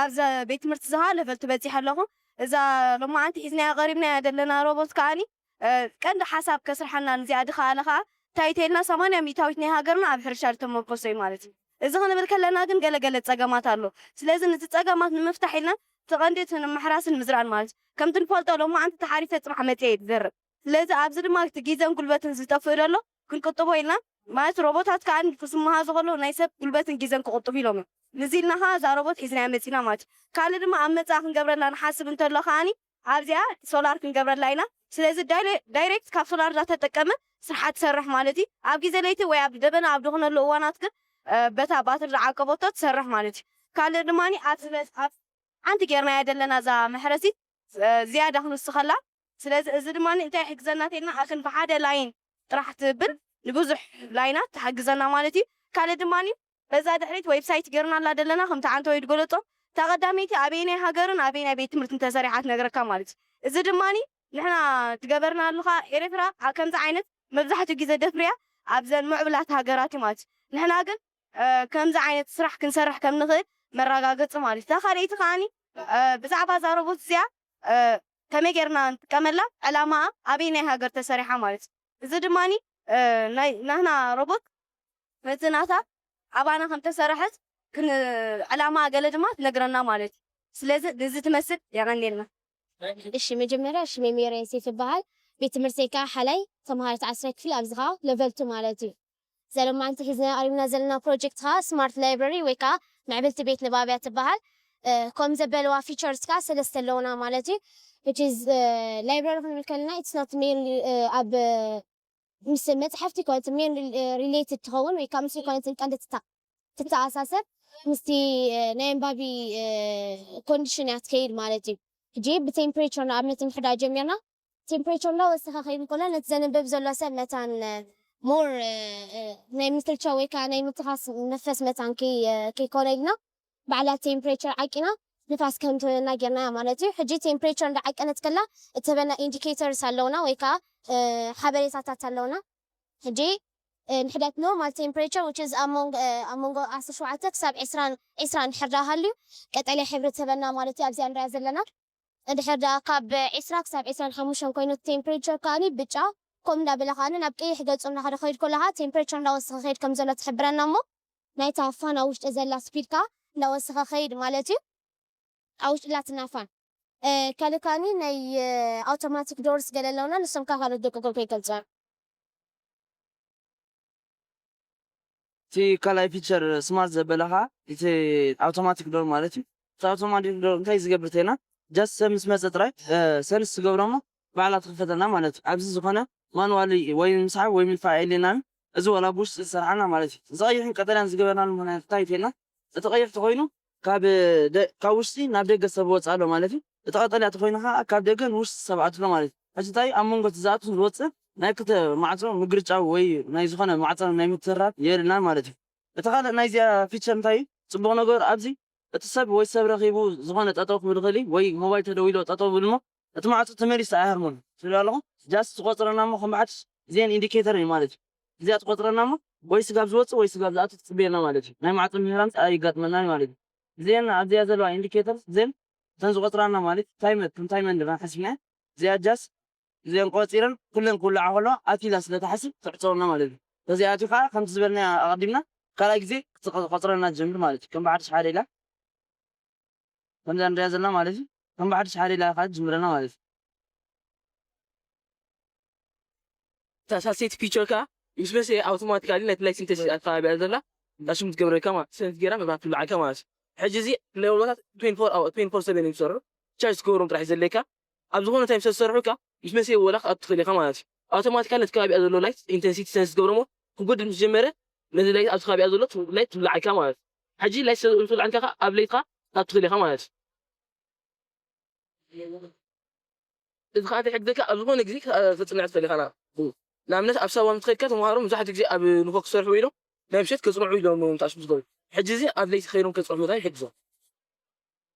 ኣብዛ ቤት ትምህርቲ ዝሃ ለቨል ትበፂሕ ኣለኹ። እዛ ሎማዓንቲ ሒዝናያ ቀሪብናያ ዘለና ሮቦት ከዓኒ ቀንዲ ሓሳብ ከስርሓና ንዚኣ ድኸኣለ ከዓ እንታይ ተልና ሰማንያ ሚእታዊት ናይ ሃገርና ኣብ ሕርሻ ዝተመርኮሰ እዩ ማለት እዩ። እዚ ክንብል ከለና ግን ገለገለ ፀገማት ኣሎ። ስለዚ ነዚ ፀገማት ንምፍታሕ ኢልና ተቐንዲ እቲ ንምሕራስን ምዝራእን ማለት እዩ። ከምቲ ንፈልጦ ሎማዓንቲ ተሓሪሰ ፅባሕ መፅየ እዩ ዝዘርእ። ስለዚ ኣብዚ ድማ እቲ ግዜን ጉልበትን ዝጠፍእ ዘሎ ክንቅጥቦ ኢልና ማለት ሮቦታት ከዓ ክስምሃዙ ከለዉ ናይ ሰብ ጉልበትን ግዜን ክቕጥቡ ኢሎም እዮም። ንዚ ኢልና ከዓ እዛ ሮቦት ሒዝናያ መፂና ማለት እዩ። ካልእ ድማ ኣብ መፅኣ ክንገብረላ ንሓስብ እንተሎ ከዓኒ ኣብዚኣ ሶላር ክንገብረላ ኢና። ስለዚ ዳይሬክት ካብ ሶላር እንዳተጠቀመ ስርሓ ትሰርሕ ማለት እዩ። ኣብ ግዜ ለይቲ ወይ ኣብ ደበና ኣብ ድኾነሉ እዋናት ግን በታ ባትሪ ዝዓቀበቶ ትሰርሕ ማለት እዩ። ካልእ ድማ ኣብ ዝበዝ ኣብ ሓንቲ ጌርናያ ዘለና እዛ መሕረሲት ዝያዳ ክንውስኸላ። ስለዚ እዚ ድማ እንታይ ይሕግዘና ተልና ኣክን ብሓደ ላይን ጥራሕ ትብል ንብዙሕ ላይናት ትሓግዘና ማለት እዩ። ካልእ ድማ በዛ ድሕሪት ዌብሳይት ጌርናላ ዘለና ከምቲ ዓንተ ወይ ድገለጾ ተቐዳመይቲ ኣበየናይ ሃገርን ኣበየናይ ቤት ትምህርትን ተሰሪሓ ትነግረካ ማለት እዩ። እዚ ድማ ንሕና ትገበርና ኣለኻ ኤርትራ ኣብ ከምዚ ዓይነት መብዛሕትኡ ግዜ ደፍርያ ኣብዘን ምዕብላት ሃገራት እዩ ማለት እዩ። ንሕና ግን ከምዚ ዓይነት ስራሕ ክንሰርሕ ከም ንኽእል መረጋገፂ ማለት እዩ። እታ ካልኣይቲ ከዓኒ ብዛዕባ እዛ ሮቦት እዚኣ ከመይ ጌርና ንጥቀመላ ዕላማኣ ኣበይ ናይ ሃገር ተሰሪሓ ማለት እዩ። እዚ ድማ ናይ ናህና ሮቦት ነቲ ናታ ኣባና ከም ተሰረሐት ክን ዕላማ ገለ ድማ ትነግረና ማለት እዩ። ስለዚ ንዚ ትመስል የቐንየልና። እሺ መጀመርያ ሽመይ ሜርያ ዮሴፍ ይበሃል። ቤት ትምህርተይ ከዓ ሓላይ ተምሃሪት ዓስራይ ክፍሊ ኣብዚ ከዓ ለቨል ቱ ማለት እዩ። ዘለማዓንቲ ሒዝና ቀሪብና ዘለና ፕሮጀክት ከዓ ስማርት ላይብረሪ ወይ ከዓ ምዕብልቲ ቤት ንባብ እያ ትበሃል። ከም ዘበለዋ ፊቸርስ ከዓ ሰለስተ ኣለውና ማለት እዩ። Which is library ክንብል ከለና it's not mainly ኣብ ምስ መፅሓፍቲ ኮነት ሜን ሪሌትድ ትኸውን ወይ ከዓ ምስ ኮነት ቀንዲ ትታ- ትተኣሳሰር ምስቲ ናይ ኣንባቢ ኮንዲሽን እያ ትከይድ ማለት እዩ። ሕጂ ብቴምፕሬቸር ንኣብነት ምሕዳር ጀሚርና ቴምፕሬቸር እንዳወሰኸ ከይድ እንከሎ ነቲ ዘንብብ ዘሎ ሰብ መታን ሞር ናይ ምትልቻው ወይ ከዓ ናይ ምትኻስ መንፈስ መታን ከይ- ከይኮነ ኢልና ባዕላ ቴምፕሬቸር ዓቂና ንፋስ ከም ትህበና ጌርናያ ማለት እዩ። ሕጂ ቴምፕሬቸር እንዳዓቀነት ከላ እትህበና ኢንዲኬተርስ ኣለውና ወይ ከዓ ሓበሬታታት ኣለውና። ሕጂ ንሕደት ኖርማል ቴምፕሬቸር which is ኣብ መንጎ ኣብ መንጎ ዓሰርተ ሸውዓተ ክሳብ ዕስራን ዕስራን እንድሕር ደኣ ሃልዩ ቀጠልያ ሕብሪ ትህበና ማለት እዩ። ኣብዚኣ ንሪኣ ዘለና እንድሕር ደኣ ካብ ዕስራ ክሳብ ዕስራን ሓሙሽተን ኮይኑ ቴምፕሬቸር ከኣኒ ብጫ ከምኡ እንዳበለ ከኣኒ ናብ ቀይሕ ገፁ እናኸደ ከይድ ከለኻ ቴምፕሬቸር እንዳወሰኸ ከይድ ከም ዘሎ ትሕብረና እሞ ናይታ ፋን ኣብ ውሽጢ ዘላ ስፒድ ከኣ እንዳወሰኸ ከይድ ማለት እዩ። ኣብ ውሽጢ ላትና ፋን ካልእ ከኣኒ ናይ ኣውቶማቲክ ዶርስ ገለ ኣለውና ንሶም ከኣ ካልኦት ደቂ ጎልኮ ይገልፁ። እቲ ካልኣይ ፊቸር ስማርት ዘበለ ከዓ እቲ ኣውቶማቲክ ዶር ማለት እዩ። እቲ ኣውቶማቲክ ዶር እንታይ ዝገብር ተይና ጃስት ሰብ ምስ መፀ ጥራይ ሰንስ ትገብሮሞ ባዕላ ትኽፈተልና ማለት እዩ። ኣብዚ ዝኾነ ማኑዋሊ ወይ ምስሓብ ወይ ምድፋእ የድልየናን እዚ ዋላ ብውሽጢ ዝሰርሓልና ማለት እዩ። እዚ ቀይሕን ቀጠልያን ዝገበርናሉ ምክንያት እንታይ ተይልና እቲ ቀይሕ ተኮይኑ ካብ ደ- ካብ ውሽጢ ናብ ደገ ሰብ ወፅእ ኣሎ ማለት እዩ። እቲ ቀጠልያ ተኮይኑ ከዓ ካብ ደገ ንውሽጢ ሰብ ኣትሎ ማለት እዩ። ሕጂ እንታይ ኣብ መንጎ እቲ ዝኣቱ ዝወፅእ ናይ ክልተ ማዕፆ ምግርጫው ወይ ናይ ዝኾነ ማዕፀ ናይ ምትራር የብልናን ማለት እዩ። እቲ ካልእ ናይዚኣ ፊቸር እንታይ እዩ ፅቡቕ ነገሩ ኣብዚ እቲ ሰብ ወይ ሰብ ረኺቡ ዝኾነ ጠጠው ክብል ይኽእል እዩ ወይ ሞባይል ተደዊሎ ጠጠው ብል እሞ እቲ ማዕፆ ተመሊሱ ኣይሃርሞን ትብል ኣለኹ ጃስት ዝቆፅረና እሞ ከም ብሓድሽ እዚአን ኢንዲኬተር እዩ ማለት እዩ። እዚኣ ትቆፅረና እሞ ወይ ስጋብ ዝወፅእ ወይ ስጋብ ዝኣቱ ትፅበየና ማለት እዩ። ናይ ማዕፆ ምህራም ኣይጋጥመናን ማለት እዩ። እዚአን ኣብዚኣ ዘለዋ ኢንዲኬተር እዚአን እተን ዝቆፅራና ማለት ታይመር ከም ታይመር ንድና ሓሲብና እዚኣ ጃስት እዚአን ቆፂረን ኩለን ክውልዓ ከለዋ ኣትዩ ኢላ ስለ ትሓስብ ትዕፀወና ማለት እዩ። ተዘይኣትዩ ከዓ ከምቲ ዝበልናዮ ኣቐዲምና ካልኣይ ግዜ ክትቆፅረና ትጀምር ማለት እዩ። ከም ብሓድሽ ሓደ ኢላ ከምዛ ንሪኣ ዘለና ማለት እዩ። ከም ብሓድሽ ሓደ ኢላ ከዓ ትጅምረና ማለት እዩ። እታ ሳልሰይቲ ፊቸር ከኣ ምስ መሰየ ኣውቶማቲካሊ ናይቲ ላይት ኢንተንሲቲ ኣብቲ ከባቢ እያ ዘላ ዳሽም ትገብረልካ ማለት፣ ሰንስ ጌራ መብራት ትብልዓካ ማለት እዩ። ሕጂ እዚ ሌቨላት ትዌንቲ ፎር ኣወር፣ ትዌንቲ ፎር ሰቨን እዮም ዝሰርሑ። ቻርጅ ትገብሮም ጥራሕ እዩ ዘድልየካ። ኣብ ዝኾነ ታይም ስለ ዝሰርሑ ከኣ ምስ መሰየ ወላ ክትኣቱ ትኽእል ኢኻ ማለት እዩ። ኣውቶማቲካሊ ነቲ ከባቢኣ ዘሎ ላይት ኢንተንሲቲ ሰንስ ትገብሮ እሞ ክጉድል ምስ ጀመረ ነዚ ላይት ኣብቲ ከባቢኣ ዘሎ ላይት ትብልዓካ ማለት እዩ። ሕጂ ላይት ስለ ዝወልዓልካ ከኣ ኣብ ለይትኻ ክትኣቱ ትኽእል ኢኻ ማለት እዩ። እዚ ከዓ እንታይ ይሕግዘካ? ኣብ ዝኾነ ግዜ ክተፅንዕ ትኽእል ኢኻ። ንኣብነት ኣብ ሳዋ ምስ ከድካ ተምሃሮ መብዛሕትኡ ግዜ ኣብ ንኮ ክሰርሑ ኢሎም ናይ ምሸት ከፅንዑ ኢሎም እዮም ታሽሙ ዝገብሩ። ሕጂ እዚ ኣብ ለይቲ ከይዶም ከፅንዑ እንታይ ይሕግዞም?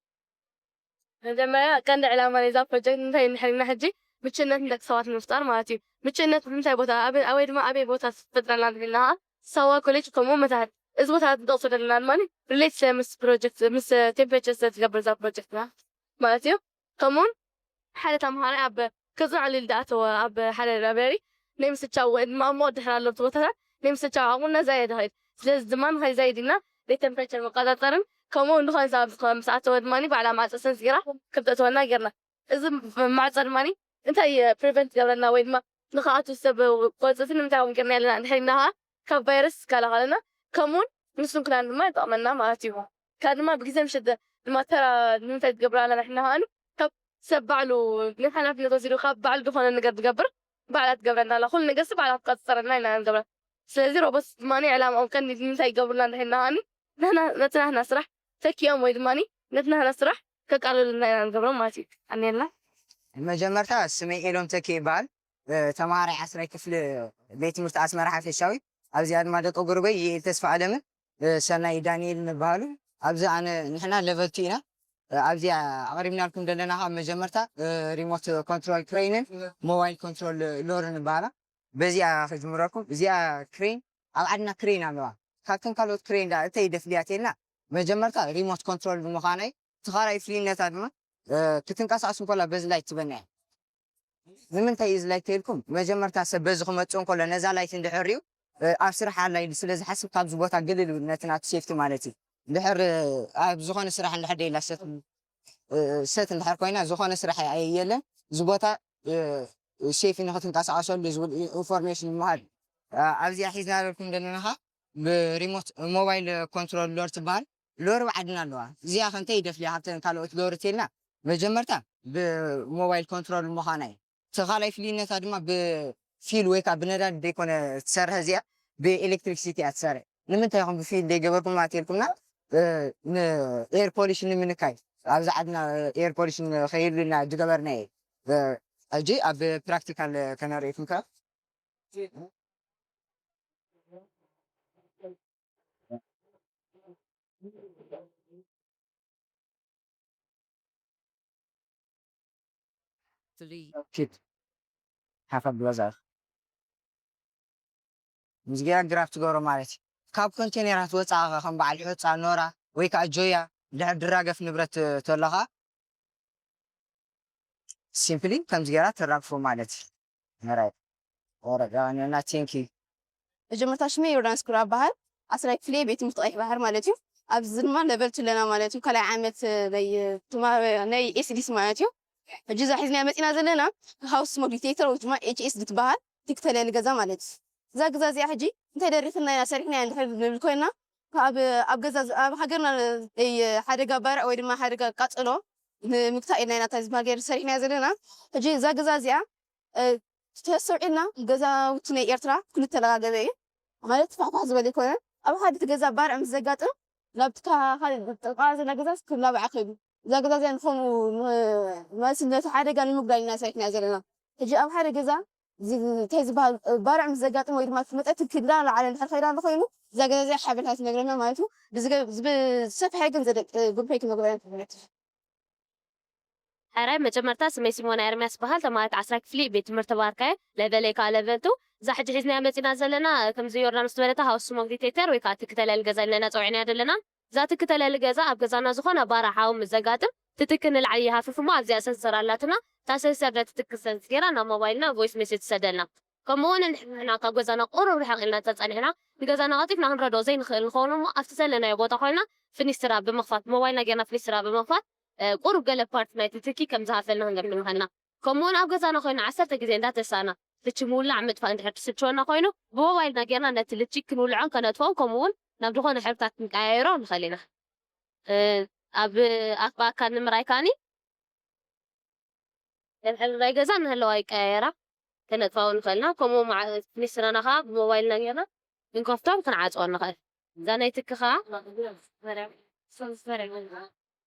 መጀመርያ ቀንዲ ዕላማ ናይዛ ፕሮጀክት እንታይ እንድሕር ኢልና ሕጂ ምችነት ንደቂ ሰባት ንምፍጣር ማለት እዩ። ምችነት ንምንታይ ቦታ ኣበይ ኣበይ ድማ ኣበይ ቦታ ትፈጥረልና እንድሕር ኢልና ከዓ ሳዋ ኮሌጅ ከምኡ መታሕት እዚ ቦታ ንጠቕሶ ዘለና ድማ ሪሌት ስለ ምስ ፕሮጀክት ምስ ቴምፕሬቸር ስለ ትገብር እዛ ፕሮጀክትና ማለት እዩ። ከምኡውን ሓደ ተምሃራይ ኣብ ከዝናዕልል ዝኣተወ ኣብ ሓደ ላይብረሪ ናይ ምስቻው ወይ ድማ እሞ ድሕር ኣለብቲ ቦታታት ናይ ምስቻው ዓቕሙ እናዛየደ ይኸይድ። ስለዚ ድማ ንኸይዛይድ ኢልና ናይ ቴምፕሬቸር መቆፃፀርን ከምኡ እውን ዝኾነ ሰብ ኣብዚ ከባቢ ምስ ኣተወ ድማ ባዕላ ማዕፆ ሰንሲራ ከም ተእትወና ጌርና። እዚ ማዕፆ ድማ እንታይ ፕሪቨንት ይገብረልና ወይ ድማ ንኽኣቱ ሰብ ቆፅቲ ንምንታይ እውን ጌርና ኣለና እንድሕር ኢልና ከዓ ካብ ቫይረስ ይከላኸለና ከምኡውን ንስንኩላን ድማ ይጠቕመና ማለት እዩ። ካብ ድማ ብግዜ ምሸት ድማ ተራ ንምንታይ ትገብራ ኣለና ሕና ከኣኒ ካብ ሰብ ባዕሉ ናይ ሓላፍነት ወሲዱ ካብ ባዕሉ ዝኾነ ነገር ትገብር ባዕላ ትገብረና ኣላ ኩሉ ነገር ሲ ባዕላ ትቆፅፀረልና ኢና ንገብራ። ስለዚ ሮቦት ድማ ዕላማኦም ቀንዲ ንምንታይ ይገብሩና እንድሕና ከኣኒ ንሕና ነቲ ናህና ስራሕ ተኪኦም ወይ ድማ ነቲ ናህና ስራሕ ከቃልሉልና ኢና ንገብሮም ማለት እዩ። ኣኔልና መጀመርታ ስመይ ኤሎም ተኪ ይበሃል። ተምሃራይ ዓስራይ ክፍሊ ቤት ትምህርቲ ኣስመራ ሓፈሻዊ። ኣብዚኣ ድማ ደቂ ጉርበይ ይኤል ተስፋ ኣለምን ሰናይ ዳንኤል ንበሃሉ። ኣብዚ ኣነ ንሕና ለቨል ቱ ኢና። ኣብዚኣ ኣቕሪብናልኩም ዘለና ካብ መጀመርታ ሪሞት ኮንትሮል ክሬንን ሞባይል ኮንትሮል ሎርን ንበሃላ። በዚኣ ክጅምረኩም። እዚኣ ክሬን ኣብ ዓድና ክሬን ኣለዋ። ካብተን ካልኦት ክሬን ዳ እተይ ደፍልያ ተልና መጀመርታ ሪሞት ኮንትሮል ብምዃናይ እቲ ካልኣይ ፍልይነታ ድማ ክትንቀሳቀስ እንኮላ በዚ ላይት ትበና እያ። ንምንታይ እዩ እዚ ላይት ተልኩም? መጀመርታ ሰብ በዚ ክመፅእ እንኮሎ ነዛ ላይት እንድሕር ሪኡ ኣብ ስራሕ ኣላ ኢሉ ስለ ዝሓስብ ካብዚ ቦታ ግልል ይብል ነቲ ናቱ ሴፍቲ ማለት እዩ። እንድሕር ኣብ ዝኾነ ስራሕ እንድሕር ደይላ ሰት ሰት እንድሕር ኮይና ዝኾነ ስራሕ የለን እዚ ቦታ ሴፊ ንክትንቀሳቀሰሉ ዝብል ኢንፎርሜሽን ይመሃር። ኣብዚኣ ሒዝና ዘለኩም ዘለና ብሪሞት ሞባይል ኮንትሮል ሎር ትበሃል። ሎር ብዓድና ኣለዋ። እዚኣ ከንተ ይደፍልያ ካብተን ካልኦት ሎር ተልና መጀመርታ ብሞባይል ኮንትሮል ምዃና እዩ። እቲ ካልኣይ ፍልይነታ ድማ ብፊል ወይ ከዓ ብነዳዲ ዘይኮነ ትሰርሕ እዚኣ ብኤሌክትሪክሲቲ እያ ትሰርሕ። ንምንታይ ኢኹም ብፊል ዘይገበርኩም ማለት ኢልኩምና ንኤር ፖሊሽን ንምንካይ ኣብዚ ዓድና ኤር ፖሊሽን ከይህሉና ዝገበርና እየ። ሕጂ ኣብ ፕራክቲካል ከነርእየኩም ከ three ኪድ ሓፈ ብበዛ ምስ ገይራ ግራፍ ትገብሮ ማለት እዩ። ካብ ኮንቴነራት ወፃ ከም በዓል ሑፃ፣ ኖራ ወይ ከዓ ጆያ ድሕር ድራገፍ ንብረት ተለኻ ሲምፕሊ ከምዚ ገይራ ተራግፎ ማለት እዩ። መራይ ወረዳ ና ቴንኪ መጀመርታ ሽመይ ዮርዳኖስ ክብራ በሃል። ኣስራይ ክፍሊ ቤት ትምህርቲ ቀይሕ ባሕር ማለት እዩ። ኣብዚ ድማ ለቨል ቱ ኣለና ማለት እዩ። ካልኣይ ዓመት ናይ ትማ- ናይ ኤስዲስ ማለት እዩ። ሕጂ እዛ ሒዝና መፂና ዘለና ሃውስ ስሞክ ዲቴክተር ወይ ድማ ኤች ኤስ ዲ ትበሃል ትክተለሊ ገዛ ማለት እዩ። እዛ ገዛ እዚኣ ሕጂ እንታይ ደሪኽና ኢና ሰሪሕና ኢና እንድሕር ንብል ኮይና ካብ ኣብ ገዛ ኣብ ሃገርና ናይ ሓደጋ ባርዕ ወይ ድማ ሓደጋ ቃፀሎ ንምግታእ ኢልና ኢና እንታይ ዝበሃል ገይር ሰሪሕና ዘለና። ሕጂ እዛ ገዛ እዚኣ ተሰውዒልና ገዛውቲ ናይ ኤርትራ ክልተ ለጋገበ እዩ ማለት ፋሕፋሕ ዝበለ ይኮነ ኣብ ሓደ እቲ ገዛ ባርዕ ምስ ዘጋጥም ናብቲ ካኻል ጥቃ ዘላ ገዛ ክላብዓ ከይዱ እዛ ገዛ እዚኣ ንኸምኡ መስል ነቲ ሓደጋ ንምጉዳል ኢና ሰሪሕና ዘለና። ሕጂ ኣብ ሓደ ገዛ እንታይ ዝበሃል ባርዕ ምስ ዘጋጥም ወይ ድማ መጠት ክላ ለዓለ እንድሕር ከይዳ እንተኮይኑ እዛ ገዛ እዚኣ ሓበሬታ ትነግረና ማለት እዩ። ብዝሰፍሐ ግን ዘደቅ ጉዳይ ክነግረና ማለት እዩ። ሕራይ መጀመርታ ስመይ ሲሞና ኤርምያስ በሃል ተማሃሪት ዓስራይ ክፍሊ ቤት ትምህርቲ ባርካየ ለቨለይ ከዓ ለቨልቱ እዛ ሕጂ ሒዝናያ መፂና ዘለና ከምዚ ዮርዳኖስ ዝበለታ ሃውስ ስሞክ ዲቴክተር ወይ ከዓ ትክተለል ገዛ ኢልና ኢና ፀውዒናያ ዘለና እዛ ትክተለል ገዛ ኣብ ገዛና ዝኾነ ባራ ሓዊ ምስ ዘጋጥም ትትክ ንላዕሊ ይሃፍፍ እሞ ኣብዚኣ ሰንሰር ኣላትና እታ ሰንሰር ነቲ ትክ ሰንስ ገይራ ናብ ሞባይልና ቮይስ ሜሴጅ ትሰደልና ከምኡ እውን ንሕና ካብ ገዛና ቁሩብ ርሕቕ ኢልና እንተፀኒሕና ንገዛና ቀልጢፍና ክንረድኦ ዘይንኽእል ንኸውን እሞ ኣብቲ ዘለናዮ ቦታ ኮይና ፍኒስትራ ብምኽፋት ሞባይልና ጌርና ፍኒስትራ ብምኽፋት ቁሩብ ገለ ፓርት ናይቲ ትኪ ከም ዝሃፈልና ክንገብር ንኽእልና ከምኡውን ኣብ ገዛና ኮይና ዓሰርተ ግዜ እንዳተሳእና ልቺ ምውላዕ ምጥፋእ እንድሕር ትስልችወና ኮይኑ፣ ብሞባይልና ጌርና ነቲ ልቺ ክንውልዖን ከነጥፍኦን፣ ከምኡ እውን ናብ ዝኾነ ሕብርታት ክንቀያየሮ ንኽእል ኢና። እ፣ ኣብ ኣፍ ብኣካል ንምርኣይ ከኣኒ፣ ከም ሕብሪ ናይ ገዛ ንህለዋ ይቀያየራ፣ ከነጥፋኦ ንኽእልና። ከምኡ መዓ-፣ ፍኒስትራና ከኣ ብሞባይልና ጌርና ክንከፍቶን ክንዓጽዎን ንኽእል። እዛ ናይ ትኪ ከኣ፣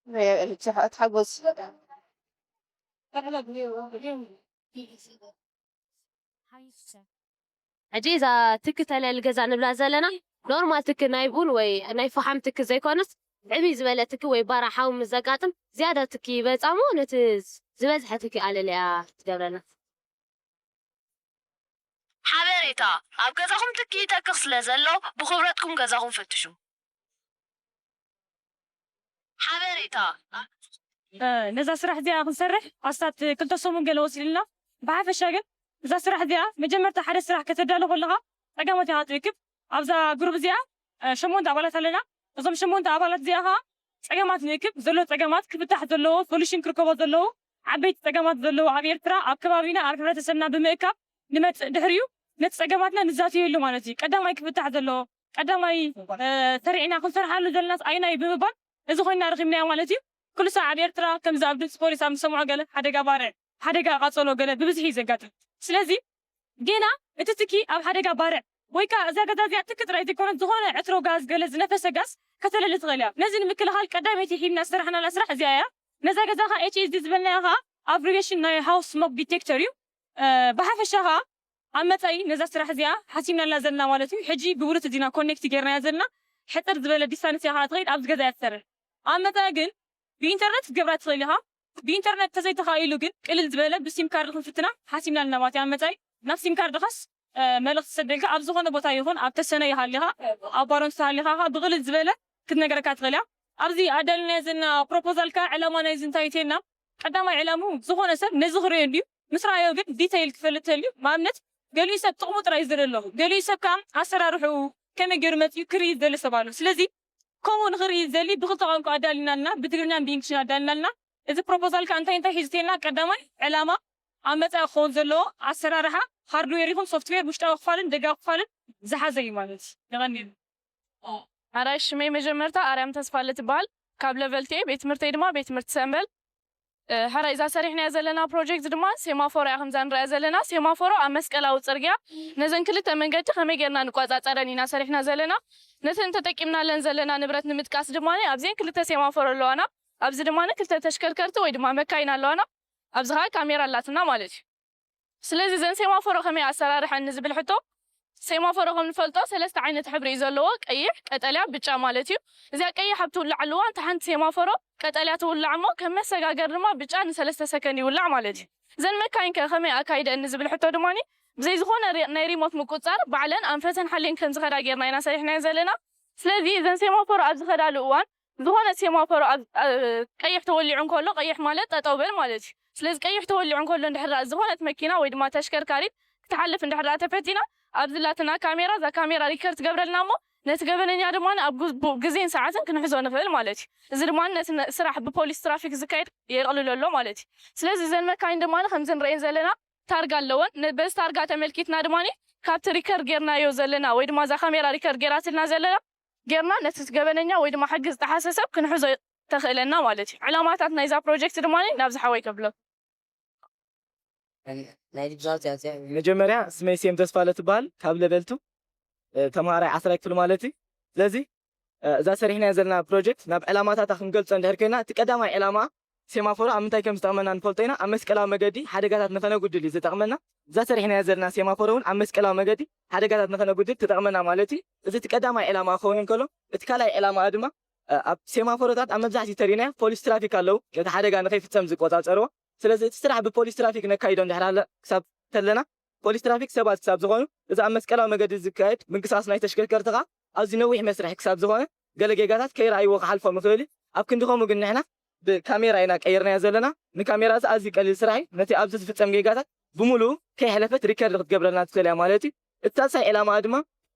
እ፣ ትሓጎስ። ሕጂ እዛ ትኪ ተለሊ ገዛ ንብላ ዘለና፣ ኖርማል ትኪ ናይ ቡን ወይ ናይ ፈሓም ትኪ ዘይኮነስ፣ ዕብይ ዝበለ ትኪ ወይ ባራ ሓዊ ምስ ዘጋጥም፣ ዝያዳ ትኪ ይበጻ እሞ፣ ነቲ ዝበዝሐ ትኪ ኣለልያ ትገብረና። ሓበሬታ፣ ኣብ ገዛኹም ትኪ ይተክኽ ስለ ዘሎ፣ ብኽብረትኩም ገዛኹም ፈትሹ። ሓበሬታ፣ እ፣ ነዛ ስራሕ እዚኣ ክንሰርሕ ኣስታት ክልተ ሰሙን ገለ ወሲድልና። ብሓፈሻ ግን እዛ ስራሕ እዚኣ መጀመርታ ሓደ ስራሕ ከተዳሉ ከለኻ ጸገማት ኢኻ ትእክብ። ኣብዛ ግሩፕ እዚኣ፣ እ፣ ሸሞንተ ኣባላት ኣለና። እዞም ሸሞንተ ኣባላት እዚኣ ኸኣ ጸገማት ንእክብ፣ ዘሎ ጸገማት ክፍታሕ ዘለዎ፣ ሶሉሽን ክርከቦ ዘለዎ፣ ዓበይቲ ጸገማት ዘለዎ ኣብ ኤርትራ፣ ኣብ ከባቢና፣ ኣብ ሕብረተሰብና ብምእካብ ንመጽእ። ድሕሪኡ ነቲ ጸገማትና ንዛተየሉ ማለት እዩ። ቀዳማይ ክፍታሕ ዘለዎ፣ ቀዳማይ፣ እ፣ ሰሪዕና ክንሰርሓሉ ዘለናስ ኣይናይ ብምባል እዚ ኮይና ረኺብናዮ ማለት እዩ። ኩሉ ሳዕ ኣብ ኤርትራ ከምዚ ኣብ ድምፂ ፖሊስ ኣብ ንሰምዖ ገለ ሓደጋ ባርዕ፣ ሓደጋ ቃጸሎ ገለ ብብዝሒ እዩ ዘጋጥም። ስለዚ ጌና እቲ ትኪ ኣብ ሓደጋ ባርዕ ወይ ከኣ እዛ ገዛ እዚኣ ትኪ ጥራይ ዘይኮነት፣ ዝኾነ ዕትሮ ጋዝ፣ ገለ ዝነፈሰ ጋዝ ከተለሊ ትኽእል እያ። ነዚ ንምክልኻል ቀዳመይቲ ሒብና ዝሰራሕናላ ስራሕ እዚኣ እያ። ነዛ ገዛ ኸኣ ኤች ኤስ ዲ ዝበልናዮ ኸኣ ኣብሪጌሽን ናይ ሃውስ ስሞክ ዲቴክተር እዩ። እ፣ ብሓፈሻ ኸኣ ኣብ መጻኢ ነዛ ስራሕ እዚኣ ሓሲብናላ ዘለና ማለት እዩ። ሕጂ ብብሉቱዝ ኢና ኮኔክት ጌርናያ ዘለና። ሕጽር ዝበለ ዲስታንስ እያ ኸኣ ትኸይድ፣ ኣብዚ ገዛ እያ ትሰርሕ። ኣብ መጻኢ ግን ብኢንተርነት ክትገብራ ትኽእል ኢኻ። ብኢንተርነት ተዘይተኻኢሉ ግን ቅልል ዝበለ ብሲም ካርድ ክንፍትና ሓሲብና ኣለና ማለት እዩ። ኣብ መጻኢ ናብ ሲም ካርድኻስ፣ እ፣ መልእኽቲ ትሰደልካ፣ ኣብ ዝኾነ ቦታ ይኹን፣ ኣብ ተሰነይ ሃሊኻ፣ ኣብ ባሮንስ ሃሊኻ ኸኣ ብቕልል ዝበለ ክትነገረካ ትኽእል እያ። ኣብዚ ኣዳሊናዮ ዘለና ፕሮፖዛል ከኣ ዕላማ ናይዚ እንታይ እዩ ተይልና፣ ቀዳማይ ዕላምኡ ዝኾነ ሰብ ነዚ ክርእዮ እንድዩ፣ ምስ ረኣዮ ግን ዲተይል ክፈልጥ ተልዩ፣ ንኣብነት ገሊኡ ሰብ ጥቕሙ ጥራይ እዩ ዝርኢ ኣሎ፣ ገሊኡ ሰብ ከኣ ኣሰራርሕኡ ከመይ ገይሩ መጺኡ ክርኢ ዝደሊ ሰብ ኣሎ። ስለዚ ከምኡ ንኽርኢ ዝደሊ ብኽልተ ቋንቋ ኣዳሊና ኣለና፣ ብትግርኛን ብኢንግሊሽን ኣዳሊና ኣለና። እዚ ፕሮፖዛል ከኣ እንታይ እንታይ ሒዙ ተይልና፣ ቀዳማይ ዕላማ፣ ኣብ መጻኢ ክኸውን ዘለዎ ኣሰራርሓ፣ ሃርድዌር ይኹን ሶፍትዌር፣ ውሽጣዊ ክፋልን ደጋዊ ክፋልን ዝሓዘ እዩ ማለት እዩ። የቐንየልና። ኣራይ ሽመይ መጀመርታ ኣርያም ተስፋለ ትበሃል። ካብ ለቨል ቴ ቤት ትምህርተይ ድማ ቤት ትምህርቲ ሰንበል። እ፣ ሕራይ እዛ ሰሪሕናያ ዘለና ፕሮጀክት ድማ ሴማፎሮ እያ ከምዛ ንሪኣ ዘለና። ሴማፎሮ ኣብ መስቀላዊ ጽርግያ ነዘን ክልተ መንገዲ ከመይ ጌርና ንቆጻጸረን ኢና ሰሪሕና ዘለና። ነተን ተጠቂምናለን ዘለና ንብረት ንምጥቃስ ድማ ኣብዘን ክልተ ሴማፎሮ ኣለዋና። ኣብዚ ድማ ክልተ ተሽከርከርቲ ወይ ድማ መካይን ኣለዋና። ኣብዚ ኸኣ ካሜራ ኣላትና ማለት እዩ። ስለዚ እዘን ሴማፎሮ ከመይ ኣሰራርሐን ንዝብል ሕቶ፣ ሴማፎሮ ከም ንፈልጦ ሰለስተ ዓይነት ሕብሪ እዩ ዘለዎ፣ ቀይሕ፣ ቀጠልያ፣ ብጫ ማለት እዩ። እዚኣ ቀይሕ ኣብ ትውልዓሉ እዋን፣ እታ ሓንቲ ሴማፎሮ ቀጠልያ ትውላዕ እሞ፣ ከም መሰጋገሪ ድማ ብጫ ንሰለስተ ሰከንድ ይውላዕ ማለት እዩ። እዘን መካይን ከ ከመይ ኣካይደን ንዝብል ሕቶ ድማ፣ ብዘይ ዝኾነ ሪ-፣ ናይ ሪሞት ምቁጽጻር፣ ባዕለን ኣንፈተን ሓልየን ከም ዝኸዳ ጌርና ኢና ሰሪሕናየን ዘለና። ስለዚ እዘን ሴማፎሮ ኣብ ዝኸዳሉ እዋን፣ ዝኾነ ሴማፎሮ ኣብ፣ እ፣ ቀይሕ ተወሊዑ እንከሎ፣ ቀይሕ ማለት ጠጠው በል ማለት እዩ። ስለዚ ቀይሕ ተወሊዑ እንከሎ፣ እንድሕር ደኣ ዝኾነት መኪና ወይ ድማ ተሽከርካሪት ክትሓልፍ እንድሕር ደኣ ተፈቲና፣ ኣብዚ ላትና ካሜራ፣ እዛ ካሜራ ሪከርድ ትገብረልና እሞ፣ ነቲ ገበነኛ ድማ ኣብ ግቡእ ግዜን ሰዓትን ክንሕዞ ንኽእል ማለት እዩ። እዚ ድማ ነቲ ነ-፣ ስራሕ ብፖሊስ ትራፊክ ዝካየድ የቕልሎ ኣሎ ማለት እዩ። ስለዚ እዘን መካይን ድማ ከምዚ ንርእየን ዘለና ታርጋ ኣለወን። ነ-፣ በዚ ታርጋ ተመልኪትና ድማ ካብቲ ሪከርድ ጌርናዮ ዘለና ወይ ድማ እዛ ካሜራ ሪከርድ ጌራትልና ዘለና ጌርና ነቲ ገበነኛ ወይ ድማ ሕጊ ዝጠሓሰ ሰብ ክንሕዞ ተኽእለና ማለት እዩ። ዕላማታት ናይዛ ፕሮጀክት ድማ ናብዚ ሓወይ ከብሎ። መጀመርያ ስመይ ሴም ተስፋለ ትበሃል፣ ካብ ለቨል ቱ፣ እ፣ ተምሃራይ ዓስራይ ክፍሊ ማለት እዩ። ስለዚ፣ እ፣ እዛ ሰሪሕናያ ዘለና ፕሮጀክት ናብ ዕላማታታ ክንገልጾ እንድሕር ኮይና፣ እቲ ቀዳማይ ዕላማ ሴማፎሮ ኣብ ምንታይ ከም ዝጠቕመና ንፈልጦ ኢና። ኣብ መስቀላዊ መገዲ ሓደጋታት ንኸነጉድል እዩ ዝጠቕመና። እዛ ሰሪሕናያ ዘለና ሴማፎሮ እውን ኣብ መስቀላዊ መገዲ ሓደጋታት ንኸነጉድል ትጠቕመና ማለት እዩ። እዚ እቲ ቀዳማይ ዕላማ ክኸውን እንከሎ፣ እቲ ካልኣይ ዕላማ ድማ፣ እ፣ ኣብ ሴማፎሮታት ኣብ መብዛሕትኡ ተሪናዮ ፖሊስ ትራፊክ ኣለዉ፣ ነቲ ሓደጋ ንኸይፍጸም ዝቆጻጸርዎ። ስለዚ እቲ ስራሕ ብፖሊስ ትራፊክ ነካይዶ እንድሕር ኣለ-፣ ክሳብ ተለና፣ ፖሊስ ትራፊክ ሰባት ክሳብ ዝኾኑ፣ እዚ ኣብ መስቀላዊ መገዲ ዝካየድ ምንቅስቓስ ናይ ተሽከርከርቲ ኸኣ ኣዝዩ ነዊሕ መስርሕ ክሳብ ዝኾነ፣ ገለ ጌጋታት ከይረኣይዎ ክሓልፎም ይኽእል እዩ። ኣብ ክንዲ ከምኡ ግን ንሕና ብካሜራ ኢና ቀይርናዮ ዘለና። ንካሜራ እዚ ኣዝዩ ቀሊል ስራሕ እዩ። ነቲ ኣብዚ ዝፍጸም ጌጋታት ብምሉኡ ከይሕለፈት ሪከርድ ክትገብረልና ትኽእል እያ ማለት እዩ። እቲ ሳልሳይ ዕላማኣ ድማ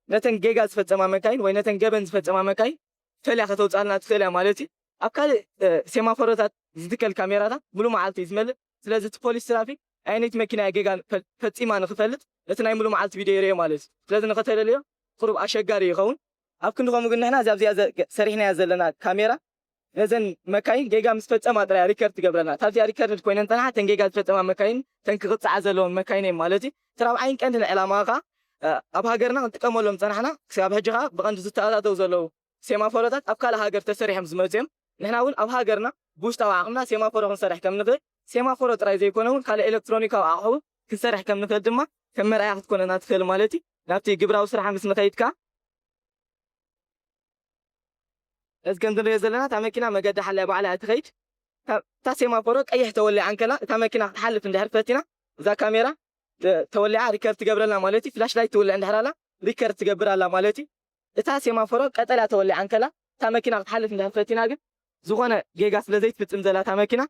ነተን ጌጋ ዝፈጸማ መካይን ወይ ነተን ገበን ዝፈጸማ መካይን ፈልያ ከተውጽኣልና ትኽእል እያ ማለት እዩ። ኣብ ካልእ፣ እ፣ ሴማፎሮታት ዝትከል ካሜራታት ሙሉእ መዓልቲ እዩ ዝመልእ። ስለዚ እቲ ፖሊስ ትራፊክ ኣየነይቲ መኪና እያ ጌጋ ፈ- ፈጺማ ንኽፈልጥ ነቲ ናይ ሙሉ መዓልቲ ቪድዮ የርእዮ ማለት እዩ። ስለዚ ንኸተለልዮ ቁሩብ ኣሸጋሪ ይኸውን። ኣብ ክንዲ ከምኡ ግን ንሕና እዚ ኣብዚኣ ዘ- ሰሪሕናያ ዘለና ካሜራ ነዘን መካይን ጌጋ ምስ ፈጸማ ጥራይ ሪከርድ ትገብረልና። እታ እዚኣ ሪከርድ ኮይነን ጸንሓ እተን ጌጋ ዝፈጸማ መካይን እተን ክቕጽዓ ዘለወን መካይን እየን ማለት እዩ። እቲ ራብዓይን ቀንድን ዕላማ ኸኣ ኣብ ሃገርና ክንጥቀመሎም ጸናሕና ክሳብ ሕጂ ኸኣ ብቐንዱ ዝተኣታተው ዘለዉ ሴማፎሮታት ኣብ ካልእ ሃገር ተሰሪሖም ዝመጹ እዮም። ንሕና እውን ኣብ ሃገርና ብውሽጣዊ ዓቕምና ሴማፎሮ ክንሰርሕ ከም ንኽእል፣ ሴማፎሮ ጥራይ ዘይኮነ እውን ካልእ ኤሌክትሮኒካዊ ኣቕሑ እውን ክንሰርሕ ከም ንኽእል ድማ ከም መርኣያ ክትኮነና ትኽእል ማለት እዩ። ናብቲ ግብራዊ ስራሓ ምስ ንኸይድ ከኣ እዚ ከም ንሪኦ ዘለና እታ መኪና መገዲ ሓላያ ባዕላ እያ ትኸይድ። እታ ሴማፎሮ ቀይሕ ተወሊዓ እንከላ እታ መኪና ክትሓልፍ እንድሕር ፈቲና እዛ ካሜራ ተወሊዓ ሪከርድ ትገብረልና ማለት እዩ። ፍላሽ ላይት ትውልዕ እንድሕር ኣላ ሪከርድ ትገብር ኣላ ማለት እዩ። እታ ሴማፎሮ ቀጠልያ ተወሊዓ እንከላ እታ መኪና ክትሓልፍ እንድሕር ፈቲና ግን ዝኾነ ጌጋ ስለ ዘይትፍጽም ዘላ እታ መኪና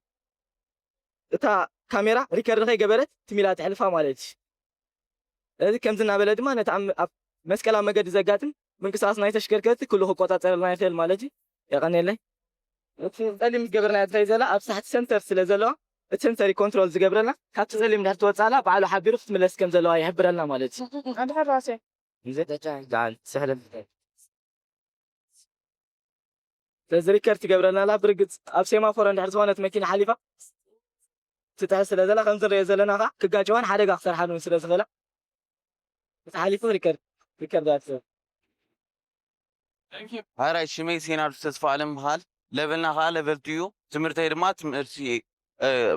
እታ ካሜራ ሪከርድ ከይገበረት ትሚላ ትሕልፋ ማለት እዩ። እዚ ከምዚ እናበለ ድማ ነቲ ኣብ ኣብ መስቀላዊ መገዲ ዘጋጥም ምንቅስቃስ ናይ ተሽከርከርቲ ኩሉ ክቆጻጸረልና ይኽእል ማለት እዩ። የቐንየለይ። እቲ ጸሊም ዝገበርናዮ እንታይ ዘላ ኣብ ሳሕቲ ሰንተር ስለ ዘለዋ እቲ ሰንተር እዩ ኮንትሮል ዝገብረልና። ካብቲ ጸሊም እንድሕር ትወጽእ ኣላ ባዕሉ ሓቢሩ ክትምለስ ከም ዘለዋ ይሕብረልና ማለት እዩ። ኣድሕር ራሴ ስለዚ ሪከርድ ትገብረልና ኣላ። ብርግጽ ኣብ ሴማፎሮ እንድሕር ዝኾነት መኪና ሓሊፋ ትጥሕስ ስለ ዘላ ከምዚ ንሪኦ ዘለና ከዓ ክጋጨዋን ሓደጋ ክሰርሓሉን ስለ ዝኽእላ እቲ ሓሊፉ ሪከርድ ሪከርድ ኣትሰብ ሃራይ ሽመይ ሴናዱ ተስፋ ኣለም በሃል። ለቨልና ከዓ ለቨል ቱ እዩ። ትምህርተይ ድማ ትምህርቲ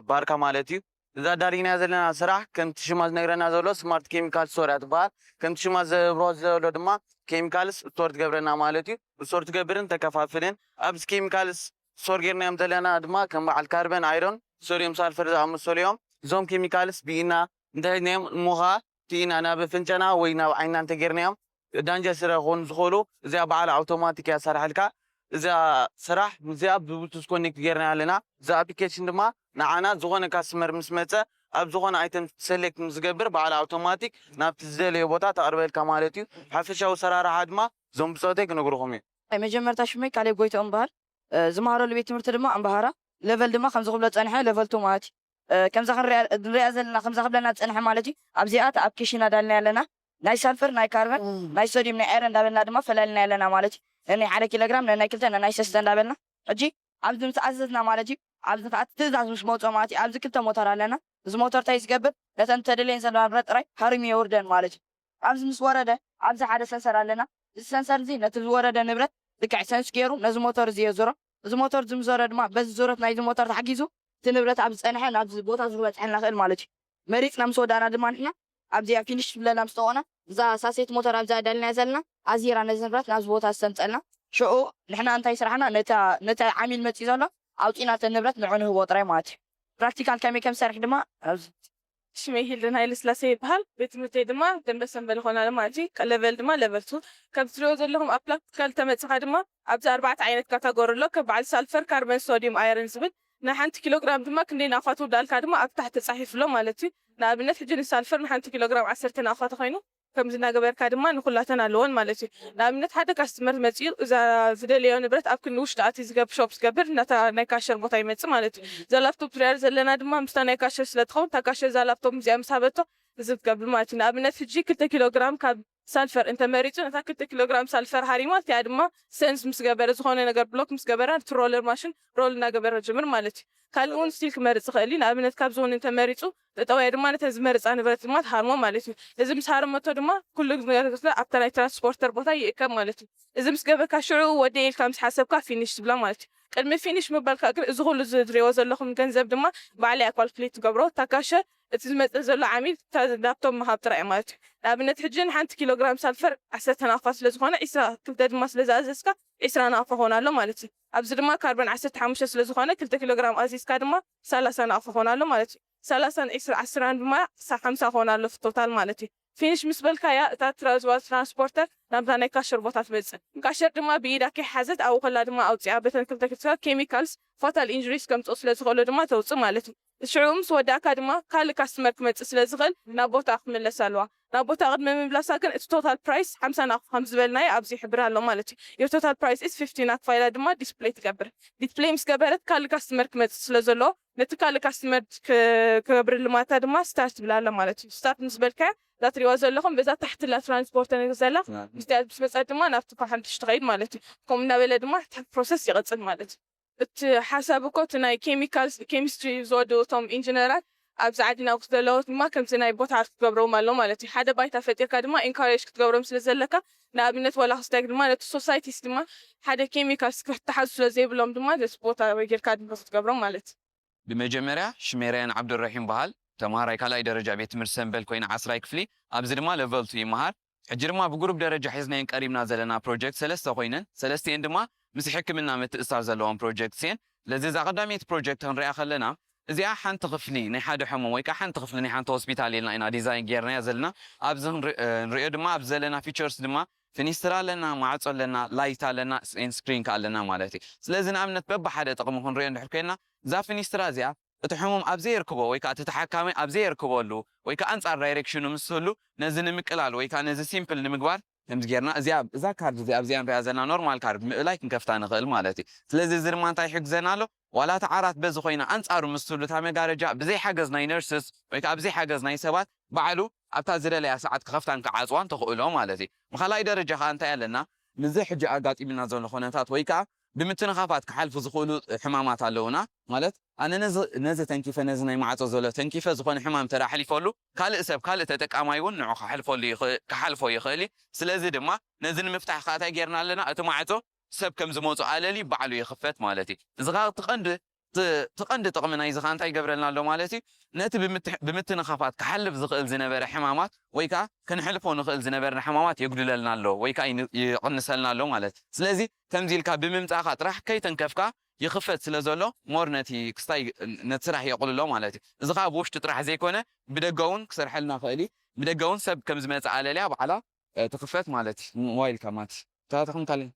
ባርካ ማለት እዩ። እዛ ዳሪና ዘለና ስራሕ ከምቲ ሽማ ዝነግረና ዘሎ ስማርት ኬሚካል ስቶር እያ ትበሃል። ከምቲ ሽማ ዘብሮ ዘሎ ድማ ኬሚካልስ ስቶር ትገብረና ማለት እዩ። ስቶር ትገብርን ተከፋፍልን ኣብዚ ኬሚካልስ ስቶር ጌርናዮም ዘለና ድማ ከም በዓል ካርበን፣ ኣይሮን፣ ሶድዮም ሳልፈር ዝኣመሰሉ እዮም። እዞም ኬሚካልስ ብኢድና እንተሒዝናዮም እሞ ኸዓ እቲ ኢና ናብ ኣፍንጫና ወይ ናብ ዓይንና እንተጌርናዮም ዳንጀር ስለ ክኾኑ ዝኽእሉ እዚኣ በዓል ኣውቶማቲክ እያ ትሰርሐልካ። እዛ ስራሕ እዚኣ ብብሉቱዝ ኮኔክት ጌርናያ ኣለና። እዛ ኣፕሊኬሽን ድማ ንዓና ዝኾነ ካስተመር ምስ መጸ ኣብ ዝኾነ ኣይተም ሰሌክት ምስ ዝገብር በዓል ኣውቶማቲክ ናብቲ ዝደለዮ ቦታ ተቕርበልካ ማለት እዩ። ሓፈሻዊ ኣሰራርሓ ድማ እዞም ብጾተይ ክነግርኹም እዩ። ናይ መጀመርታ ሽመይ ካሌብ ጎይትኦም እበሃል። ዝመሃረሉ ቤት ትምህርቲ ድማ ኣምባሃራ ለቨል ድማ ከምዚ ክብሎ ዝጸንሐ ለቨል ቱ ማለት እዩ። ከምዛ ክንሪኣ ዘለና ከምዛ ክብለና ዝጸንሐ ማለት እዩ። ኣብዚኣ እታ ኣብ ኬሽ ኢና ዳልና ያለና ናይ ሳልፈር ናይ ካርበን ናይ ሶድዩም ናይ ኤረ እንዳበልና ድማ ፈላልና ያለና ማለት እዩ። ነናይ ሓደ ኪሎ ግራም ነናይ ክልተ ነናይ ሰስተ እንዳበልና ሕጂ ኣብዚ ምስ ኣዘዝና ማለት እዩ። ኣብዚ ከዓ ትእዛዝ ምስ መውፅኦ ማለት እዩ። ኣብዚ ክልተ ሞተር ኣለና። እዚ ሞተር እንታይ ዝገብር ነተን ተደለየን ዘለዋ ንብረት ጥራይ ሃሪሙ የውርደን ማለት እዩ። ኣብዚ ምስ ወረደ ኣብዚ ሓደ ሰንሰር ኣለና። እዚ ሰንሰር እዚ ነቲ ዝወረደ ንብረት ልክዕ ሰንስ ገይሩ ነዚ ሞተር እዚ የዞሮ። እዚ ሞተር እዚ ምስ ዞረ ድማ በዚ ዙረት ናይዚ ሞተር ተሓጊዙ እቲ ንብረት ኣብ ዝፀንሐ ናብዚ ቦታ እዚ ክበፅሐልና ክእል ማለት እዩ። መሪፅና ምስ ወዳእና ድማ ንሕና ኣብዚኣ ፊኒሽ ትብለና ምስ ተኾና እዛ ሳሴት ሞተር ኣብዚኣ ዳልናያ ዘለና ኣዚራ ነዚ ንብረት ናብዚ ቦታ ዝተምፀልና ሽዑ ንሕና እንታይ ስራሕና ነቲ ዓሚል መፂኡ ዘሎ ኣውፂና እቲ ንብረት ንዑ ንህቦ ጥራይ ማለት እዩ። ፕራክቲካል ከመይ ከም ዝሰርሕ ድማ ኣብዚ ሽመይ ሂልደን ሃይለስላሴ ይበሃል። ቤት ትምህርተይ ድማ ደንበ ሰንበል ይኾናለ ማለት እዩ። ለቨል ድማ ለቨል ቱ። ከም ትሪኦ ዘለኹም ኣብ ፕራክቲካል ተመፅኻ ድማ ኣብዚ ኣርባዕተ ዓይነት ካታጎሪ ኣሎ። ከም በዓል ሳልፈር፣ ካርበን፣ ሶድዩም፣ ኣይረን ዝብል ናይ ሓንቲ ኪሎ ግራም ድማ ክንደይ ናቕፋ ትውዳልካ ድማ ኣብ ታሕቲ ተፃሒፉ ኣሎ ማለት እዩ። ንኣብነት ሕጂ ንሳልፈር ንሓንቲ ኪሎ ግራም ዓሰርተ ናቕፋ ተኾይኑ ከምዚ እናገበርካ ድማ ንኩላተን ኣለወን ማለት እዩ። ንኣብነት ሓደ ካስተመር መፂኡ እዛ ዝደለዮ ንብረት ኣብ ክንዲ ውሽጢ ኣትዩ ዝገብር ሾፕ ዝገብር ነታ ናይ ካሸር ቦታ ይመፅእ ማለት እዩ። እዛ ላፕቶፕ ትሪኣ ዘለና ድማ ምስታ ናይ ካሸር ስለ ትኸውን እታ ካሸር እዛ ላፕቶፕ ምስዚኣ ምስ ሃበቶ እዚ ትገብር ማለት እዩ። ንኣብነት ሕጂ ክልተ ኪሎ ግራም ካብ ሳልፈር እንተመሪፁ ነታ ክልተ ኪሎ ግራም ሳልፈር ሃሪማ እቲኣ ድማ ሰንስ ምስ ገበረ ዝኾነ ነገር ብሎክ ምስ ገበረ እቲ ሮለር ማሽን ሮል እናገበረ ጅምር ማለት እዩ። ካልእ እውን ስቲል ክመርፅ ይኽእል እዩ። ንኣብነት ካብዚ እውን እንተመሪፁ ጠጠውያ ድማ ነተን ዝመረፃ ንብረት ድማ ትሃርሞ ማለት እዩ። እዚ ምስ ሃረመቶ ድማ ኩሉ ነገር ኣብታ ናይ ትራንስፖርተር ቦታ ይእከብ ማለት እዩ። እዚ ምስ ገበርካ ሽዑ ወደ ኢልካ ምስ ሓሰብካ ፊኒሽ ትብላ ማለት እዩ። ቅድሚ ፊኒሽ ምባልካ ግን እዚ ኩሉ ዝትሪእዎ ዘለኹም ገንዘብ ድማ ባዕለይ እያ ኳልኩሌት ትገብሮ። እታ ካሸር እቲ ዝመፅእ ዘሎ ዓሚል እታ ላፕቶፕ ምሃብ ጥራይ እዩ ማለት እዩ። ንኣብነት ሕጂ ንሓንቲ ኪሎ ግራም ሳልፈር ዓሰርተ ናቕፋ ስለ ዝኾነ ዒስራ ክልተ ድማ ስለ ዝኣዘዝካ ዒስራ ናቕፋ ክኾን ኣሎ ማለት እዩ። ኣብዚ ድማ ካርበን ዓሰርተ ሓሙሽተ ስለ ዝኾነ ክልተ ኪሎ ግራም ኣዚዝካ ድማ ሰላሳ ናቕፋ ክኾን ኣሎ ማለት እዩ። ሰላሳን ዒስራ ዓስራን ድማ ሓምሳ ክኾን ኣሎ ቶታል ማለት እዩ። ፊኒሽ ምስ በልካያ እታ ትራዝዋ ትራንስፖርተር ናብዛ ናይ ካሸር ቦታ ትመፅእ። ካሸር ድማ ብኢዳ ከይሓዘት ኣብኡ ከላ ድማ ኣውፂኣ በተን ክልተ ክልተ ኬሚካልስ ፋታል ኢንጁሪስ ከምፅኡ ስለ ዝኽእሉ ድማ ተውፅእ ማለት እዩ። ሽዑ ምስ ወዳእካ ድማ ካልእ ካስተመር ክመፅእ ስለ ዝኽእል ናብ ቦታ ክምለስ ኣለዋ። ናብ ቦታ ቅድሚ ምምላሳ ግን እቲ ቶታል ፕራይስ ሓምሳ ናቕፋ ከም ዝበልናዮ ኣብዚ ይሕብር ኣሎ ማለት እዩ። Your total price is fifty ናቕፋ ኢላ ድማ ዲስፕሌይ ትገብር። ዲስፕሌይ ምስ ገበረት ካልእ ካስተመር ክመፅእ ስለ ዘለዎ ነቲ ካልእ ካስትመር ክገብርልማታ ድማ ስታርት ትብላለ ማለት እዩ። ስታርት ምስ በልካያ እዛ ትሪእዋ ዘለኹም በዛ ታሕትላ ትራንስፖርት ዘላ ምስቲያ ምስ መፀት ድማ ናብቲ ኳሓምትሽ ትኸይድ ማለት እዩ። ከምኡ እናበለ ድማ እቲ ፕሮሰስ ይቐፅል ማለት እዩ። እቲ ሓሳብ እኮ እቲ ናይ ኬሚካል ኬሚስትሪ ዝወዱ እቶም ኢንጂነራት ኣብዚ ዓድና ዘለዉ ድማ ከምዚ ናይ ቦታ ኣርት ክገብረዎም ኣሎ ማለት እዩ። ሓደ ባይታ ፈጢርካ ድማ ኢንካሬጅ ክትገብሮም ስለ ዘለካ ንኣብነት ዋላ ክስታይ ድማ ነቲ ሶሳይቲስ ድማ ሓደ ኬሚካል ክተሓዙ ስለ ዘይብሎም ድማ ነቲ ቦታ ወይ ጌርካ ድማ ክትገብሮም ማለት እዩ። ብመጀመርያ ሽሜራያን ዓብዱረሒም በሃል ተምሃራይ ካልኣይ ደረጃ ቤት ትምህርቲ ሰንበል ኮይነ ዓስራይ ክፍሊ ኣብዚ ድማ ለቨል ቱ ይመሃር። ሕጂ ድማ ብግሩፕ ደረጃ ሒዝናየን ቀሪብና ዘለና ፕሮጀክት ሰለስተ ኮይነን ሰለስቲኤን ድማ ምስ ሕክምና ምትእሳር ዘለዎም ፕሮጀክትስ እየን። ስለዚ እዛ ቀዳመይቲ ፕሮጀክት ክንሪኣ ከለና እዚኣ ሓንቲ ክፍሊ ናይ ሓደ ሕሙም ወይ ከዓ ሓንቲ ክፍሊ ናይ ሓንቲ ሆስፒታል ኢልና ኢና ዲዛይን ጌርናያ ዘለና። ኣብዚ ክንሪ- እ፣ ንሪኦ ድማ ኣብዚ ዘለና ፊቸርስ ድማ ፊኒስትራ ኣለና፣ ማዕፆ ኣለና፣ ላይት ኣለና፣ ስክሪን ከ ኣለና ማለት እዩ። ስለዚ ንኣብነት በብሓደ ጥቕሚ ክንሪኦ እንድሕር ኮይና እዛ ፊኒስትራ እዚኣ እቲ ሕሙም ኣብ ዘየርክቦ ወይ ከዓ እቲ ተሓካሚ ኣብ ዘየርክበሉ ወይ ከዓ ኣንፃር ዳይሬክሽኑ ምስ ህሉ ነዚ ንምቅላል ወይ ከዓ ነዚ ሲምፕል ንምግባር ከምዚ ጌርና እዚኣ እዛ ካርድ እዚኣ ኣብዚኣ ንሪኣ ዘለና ኖርማል ካርድ ምእላይ ክንከፍታ ንኽእል ማለት እዩ። ስለዚ እዚ ድማ እንታይ ይሕግዘና ኣሎ? ዋላ እቲ ዓራት በዚ ኮይና ኣንፃሩ ምስ ህሉ እታ መጋረጃ ብዘይ ሓገዝ ናይ ነርስስ ወይ ከዓ ብዘይ ሓገዝ ናይ ሰባት ባዕሉ ኣብታ ዝደለያ ሰዓት ክኸፍታን ክዓፅዋን ተኽእሎ ማለት እዩ። ብኻልኣይ ደረጃ ከዓ እንታይ ኣለና? ምዚ ሕጂ ኣጋጢምና ዘሎ ኩነታት ወይ ከዓ ብምትንኻፋት ክሓልፉ ዝኽእሉ ሕማማት ኣለውና ማለት ኣነ ነዚ ነዚ ተንኪፈ ነዚ ናይ ማዕፆ ዘሎ ተንኪፈ ዝኾነ ሕማም ተዳ ኣሕሊፈሉ ካልእ ሰብ ካልእ ተጠቃማይ እውን ንዑ ክሓልፈሉ ይኽእል- ክሓልፎ ይኽእል እዩ። ስለዚ ድማ ነዚ ንምፍታሕ ከዓ እንታይ ጌርና ኣለና? እቲ ማዕፆ ሰብ ከም ዝመፁ ኣለሊ ባዕሉ ይኽፈት ማለት እዩ። እዚ ከዓ እቲ ቀንዲ እቲ እቲ ቀንዲ ጥቕሚ ናይዚ ከዓ እንታይ ይገብረልና ኣሎ ማለት እዩ? ነቲ ብምት- ብምትንኻፋት ክሓልፍ ዝኽእል ዝነበረ ሕማማት ወይ ከዓ ክንሕልፎ ንኽእል ዝነበርና ሕማማት የጉድለልና ኣሎ ወይ ከዓ ይን- ይቕንሰልና ኣሎ ማለት እዩ። ስለዚ ከምዚ ኢልካ ብምምፃእካ ጥራሕ ከይተንከፍካ ይኽፈት ስለ ዘሎ ሞር ነቲ ክስታይ ነቲ ስራሕ የቕልሎ ማለት እዩ። እዚ ከዓ ብውሽጢ ጥራሕ ዘይኮነ ብደገ እውን ክሰርሐልና ኽእል እዩ። ብደገ እውን ሰብ ከም ዝመፅእ ኣለልያ ባዕላ እ፣ ትኽፈት ማለት እዩ። ሞባይልካ ማለት እዩ። ታተኹም ካልእ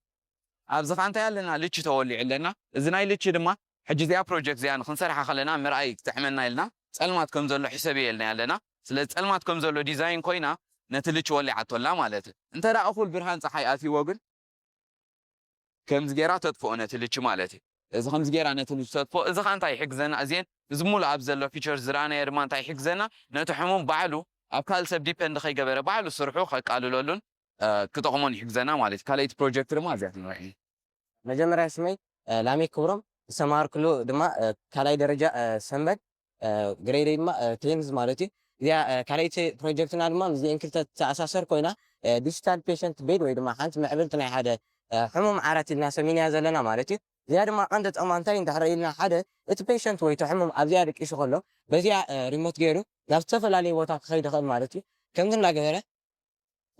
ኣብዚ ከዓ እንታይ ኣለና? ልቺ ተወሊዑ ኣለና። እዚ ናይ ልቺ ድማ ሕጂ እዚኣ ፕሮጀክት እዚኣ ንክንሰርሓ ከለና ምርኣይ ክጥዕመና ኢልና ፀልማት ከም ዘሎ ሕሰብ የልና ኣለና። ስለዚ ፀልማት ከም ዘሎ ዲዛይን ኮይና ነቲ ልቺ ወሊዓቶ ኣላ ማለት እዩ። እንተ ደኣ እኹል ብርሃን ፀሓይ ኣትይዎ ግን ከምዚ ጌራ ተጥፍኦ ነቲ ልቺ ማለት እዩ። እዚ ከምዚ ጌራ ነቲ ልቺ ተጥፍኦ። እዚ ከዓ እንታይ ይሕግዘና? እዚን እዚ ሙሉእ ኣብ ዘሎ ፊቸር ዝረኣናዮ ድማ እንታይ ይሕግዘና? ነቲ ሕሙም ባዕሉ ኣብ ካልእ ሰብ ዲፐንድ ከይገበረ ባዕሉ ስርሑ ከቃልለሉን እ፣ ክጠቕሞን ይሕግዘና ማለት እዩ። ካልኣይቲ ፕሮጀክት ድማ እዚኣ ትንርሒ። መጀመርያ ስመይ እ፣ ላሜክ ክብሮም ዝተማሃርኩሉ ድማ እ፣ ካልኣይ ደረጃ እ፣ ሰንበት እ፣ ግሬደይ ድማ እ፣ ቴንዝ ማለት እዩ። እዚኣ እ፣ ካልኣይቲ ፕሮጀክትና ድማ ምስዚአን ክልተ ትተኣሳሰር ኮይና እ፣ ዲጂታል ፔሸንት ቤድ ወይ ድማ ሓንቲ ምዕብልቲ ናይ ሓደ እ፣ ሕሙም ዓራት ኢልና ሰሚናያ ዘለና ማለት እዩ። እዚኣ ድማ ቀንዲ ጥቕማ እንታይ እንድሕር ኢልና ሓደ እቲ ፔሸንት ወይ እቲ ሕሙም ኣብዚኣ ደቂሱ ከሎ በዚኣ እ፣ ሪሞት ገይሩ ናብ ዝተፈላለየ ቦታ ክኸይድ ይኽእል ማለት እዩ። ከምዚ እናገበረ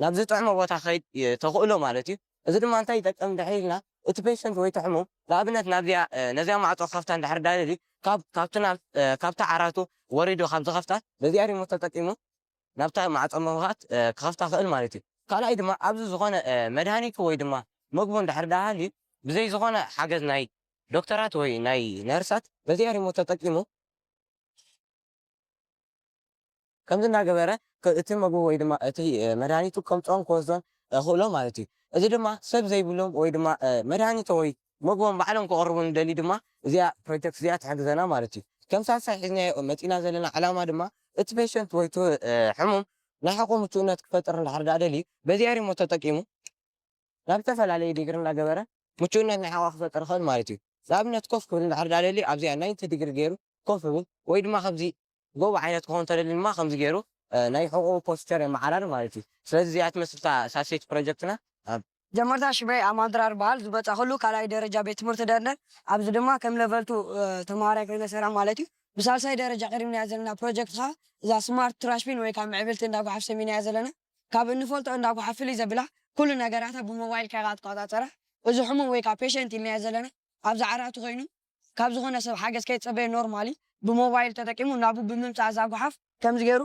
ናብ ዝጥዕሞ ቦታ ክኸይድ የ- ተኽእሎ ማለት እዩ። እዚ ድማ እንታይ ይጠቅም እንድሕር ኢልና እቲ ፔሸንት ወይ እቲ ሕሙም ንኣብነት ናብዚኣ እ፣ ነዚኣ ማዕፆ ክኸፍታ እንድሕር ዳደልዩ ካብ ካብቲ ናብ እ፣ ካብቲ ዓራቱ ወሪዱ ካብ ዝኸፍታ በዚኣ ሪሞት ተጠቂሙ ናብታ ማዕፆ ምኽፋት እ፣ ክኸፍታ ክእል ማለት እዩ። ካልኣይ ድማ ኣብዚ ዝኾነ እ፣ መድሃኒቱ ወይ ድማ መግቡ እንድሕር ዳሃልዩ ብዘይ ዝኾነ ሓገዝ ናይ ዶክተራት ወይ ናይ ነርሳት በዚኣ ሪሞት ተጠቂሙ ከምዚ እናገበረ ክ- እቲ መግቡ ወይ ድማ እቲ እ፣ መድሃኒቱ ከምፅኦን ክወስዶን እ፣ ክእሎ ማለት እዩ። እዚ ድማ ሰብ ዘይብሎም ወይ ድማ እ፣ መድሃኒቶም ወይ መግቦም ባዕሎም ክቕርቡ ንደሊ ድማ እዚኣ ፕሮጀክት እዚኣ ትሕግዘና ማለት እዩ። ከም ሳልሳይ ሒዝናዮ መፂና ዘለና ዕላማ ድማ እቲ ፔሸንት ወይ እቲ እ፣ ሕሙም ናይ ሓቆ ምቹእነት ክፈጥር እንድሕር ዳኣ ደልዩ በዚኣ ሪሞት ተጠቂሙ ናብ ዝተፈላለየ ዲግሪ እናገበረ ምቹእነት ናይ ሓዋ ክፈጥር ይኽእል ማለት እዩ። ንኣብነት ኮፍ ክብል እንድሕር ዳኣ ደልዩ ኣብዚኣ ናይንቲ ዲግሪ ገይሩ ኮፍ ይብል ወይ ድማ ከምዚ ጎቦ ዓይነት ክኸውን ተደልዩ ድማ ከምዚ ገይሩ እ፣ ናይ ሕቑኡ ፖስቸር የመዓራሪ ማለት እዩ። ስለዚ እዚኣ ትመስል እታ ሳሴት ፕሮጀክትና ኣብ ጀመርታ ሽመይ ኣማን ድራር በሃል ዝበፃእኩሉ ካልኣይ ደረጃ ቤት ትምህርቲ ደንደን ኣብዚ ድማ ከም ለቨልቱ ተማሃራይ ኮይነ ሰራ ማለት እዩ። ብሳልሳይ ደረጃ ቀሪብናያ ዘለና ፕሮጀክት ከዓ እዛ ስማርት ትራሽቢን ወይ ከዓ ምዕብልቲ እንዳጓሓፍ ሰሚናያ ዘለና ካብ እንፈልጦ እንዳጓሓፍ ፍልይ ዘብላ ኩሉ ነገራታ ብሞባይል ከይካ ትቆፃፀራ እዚ ሕሙም ወይ ከዓ ፔሸንት ኢልናዮ ዘለና ኣብዚ ዓራቱ ኮይኑ ካብ ዝኾነ ሰብ ሓገዝ ከይፀበየ ኖርማሊ ብሞባይል ተጠቂሙ ናቡ ብምምፃእ እዛ ጓሓፍ ከምዚ ገይሩ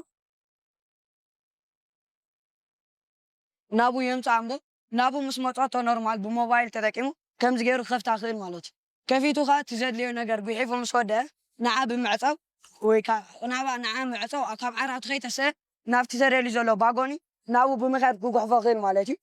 ናቡ የምፃእ እምበር ናቡ ምስ መፀቶ ኖርማል ብሞባይል ተጠቂሙ ከምዚ ገይሩ ክኸፍታ ክእል ማለት እዩ። ከፊቱ ከዓ እቲ ዘድልዮ ነገር ጉሒፉ ምስ ወደአ ንዓ ብምዕፃው ወይ ከዓ ናባ ንዓ ምዕፃው ካብ ዓራቱ ከይተሰ ናብቲ ዘደልዩ ዘሎ ባጎኒ ናቡ ብምኻድ ክጉሕፎ ክእል ማለት እዩ።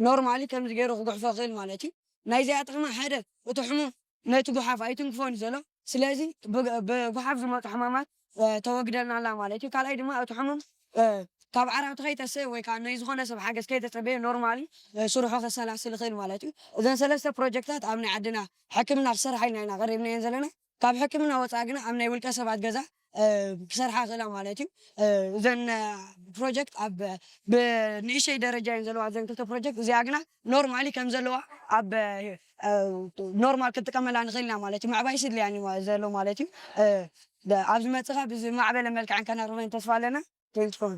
ኖርማሊ ከምዚ ገይሩ ክጉሕፎ ይኽእል ማለት እዩ። ናይዚኣ ጥቕማ ሓደ እቲ ሕሙም ነቲ ጉሓፍ ኣይትንክፎን እዩ ዘሎ። ስለዚ ብ- ብጉሓፍ ዝመፁ ሕማማት እ፣ ተወግደልና ኣላ ማለት እዩ። ካልኣይ ድማ እቲ ሕሙም እ፣ ካብ ዓራቱ ከይተስእ ወይ ከዓ ናይ ዝኾነ ሰብ ሓገዝ ከይተፀበየ ኖርማሊ እ፣ ስርሑ ከሰላስል ይኽእል ማለት እዩ። እዘን ሰለስተ ፕሮጀክታት ኣብ ናይ ዓድና ሕክምና ክሰርሓ ኢና ኢና ቀሪብናየን ዘለና። ካብ ሕክምና ወፃኢ ግና ኣብ ናይ ውልቀ ሰባት ገዛ እ፣ ክሰርሓ ይኽእላ ማለት እዩ። እ፣ እዘን እ፣ ፕሮጀክት ኣብ ብንእሽተይ ደረጃ እየን ዘለዋ። እዘን ክልተ ፕሮጀክት እዚኣ ግና ኖርማሊ ከም ዘለዋ ኣብ እ፣ ኖርማል ክንጥቀመላ ንኽእል ኢና ማለት እዩ። ምዕባይ ስድልያን እዩ ማ- ዘሎ ማለት እዩ። እ፣ ደ- ኣብ ዝመፅእ ካብ ዝማዕበለ መልክዕን ከነርበን ተስፋ ኣለና። ቴንክፎን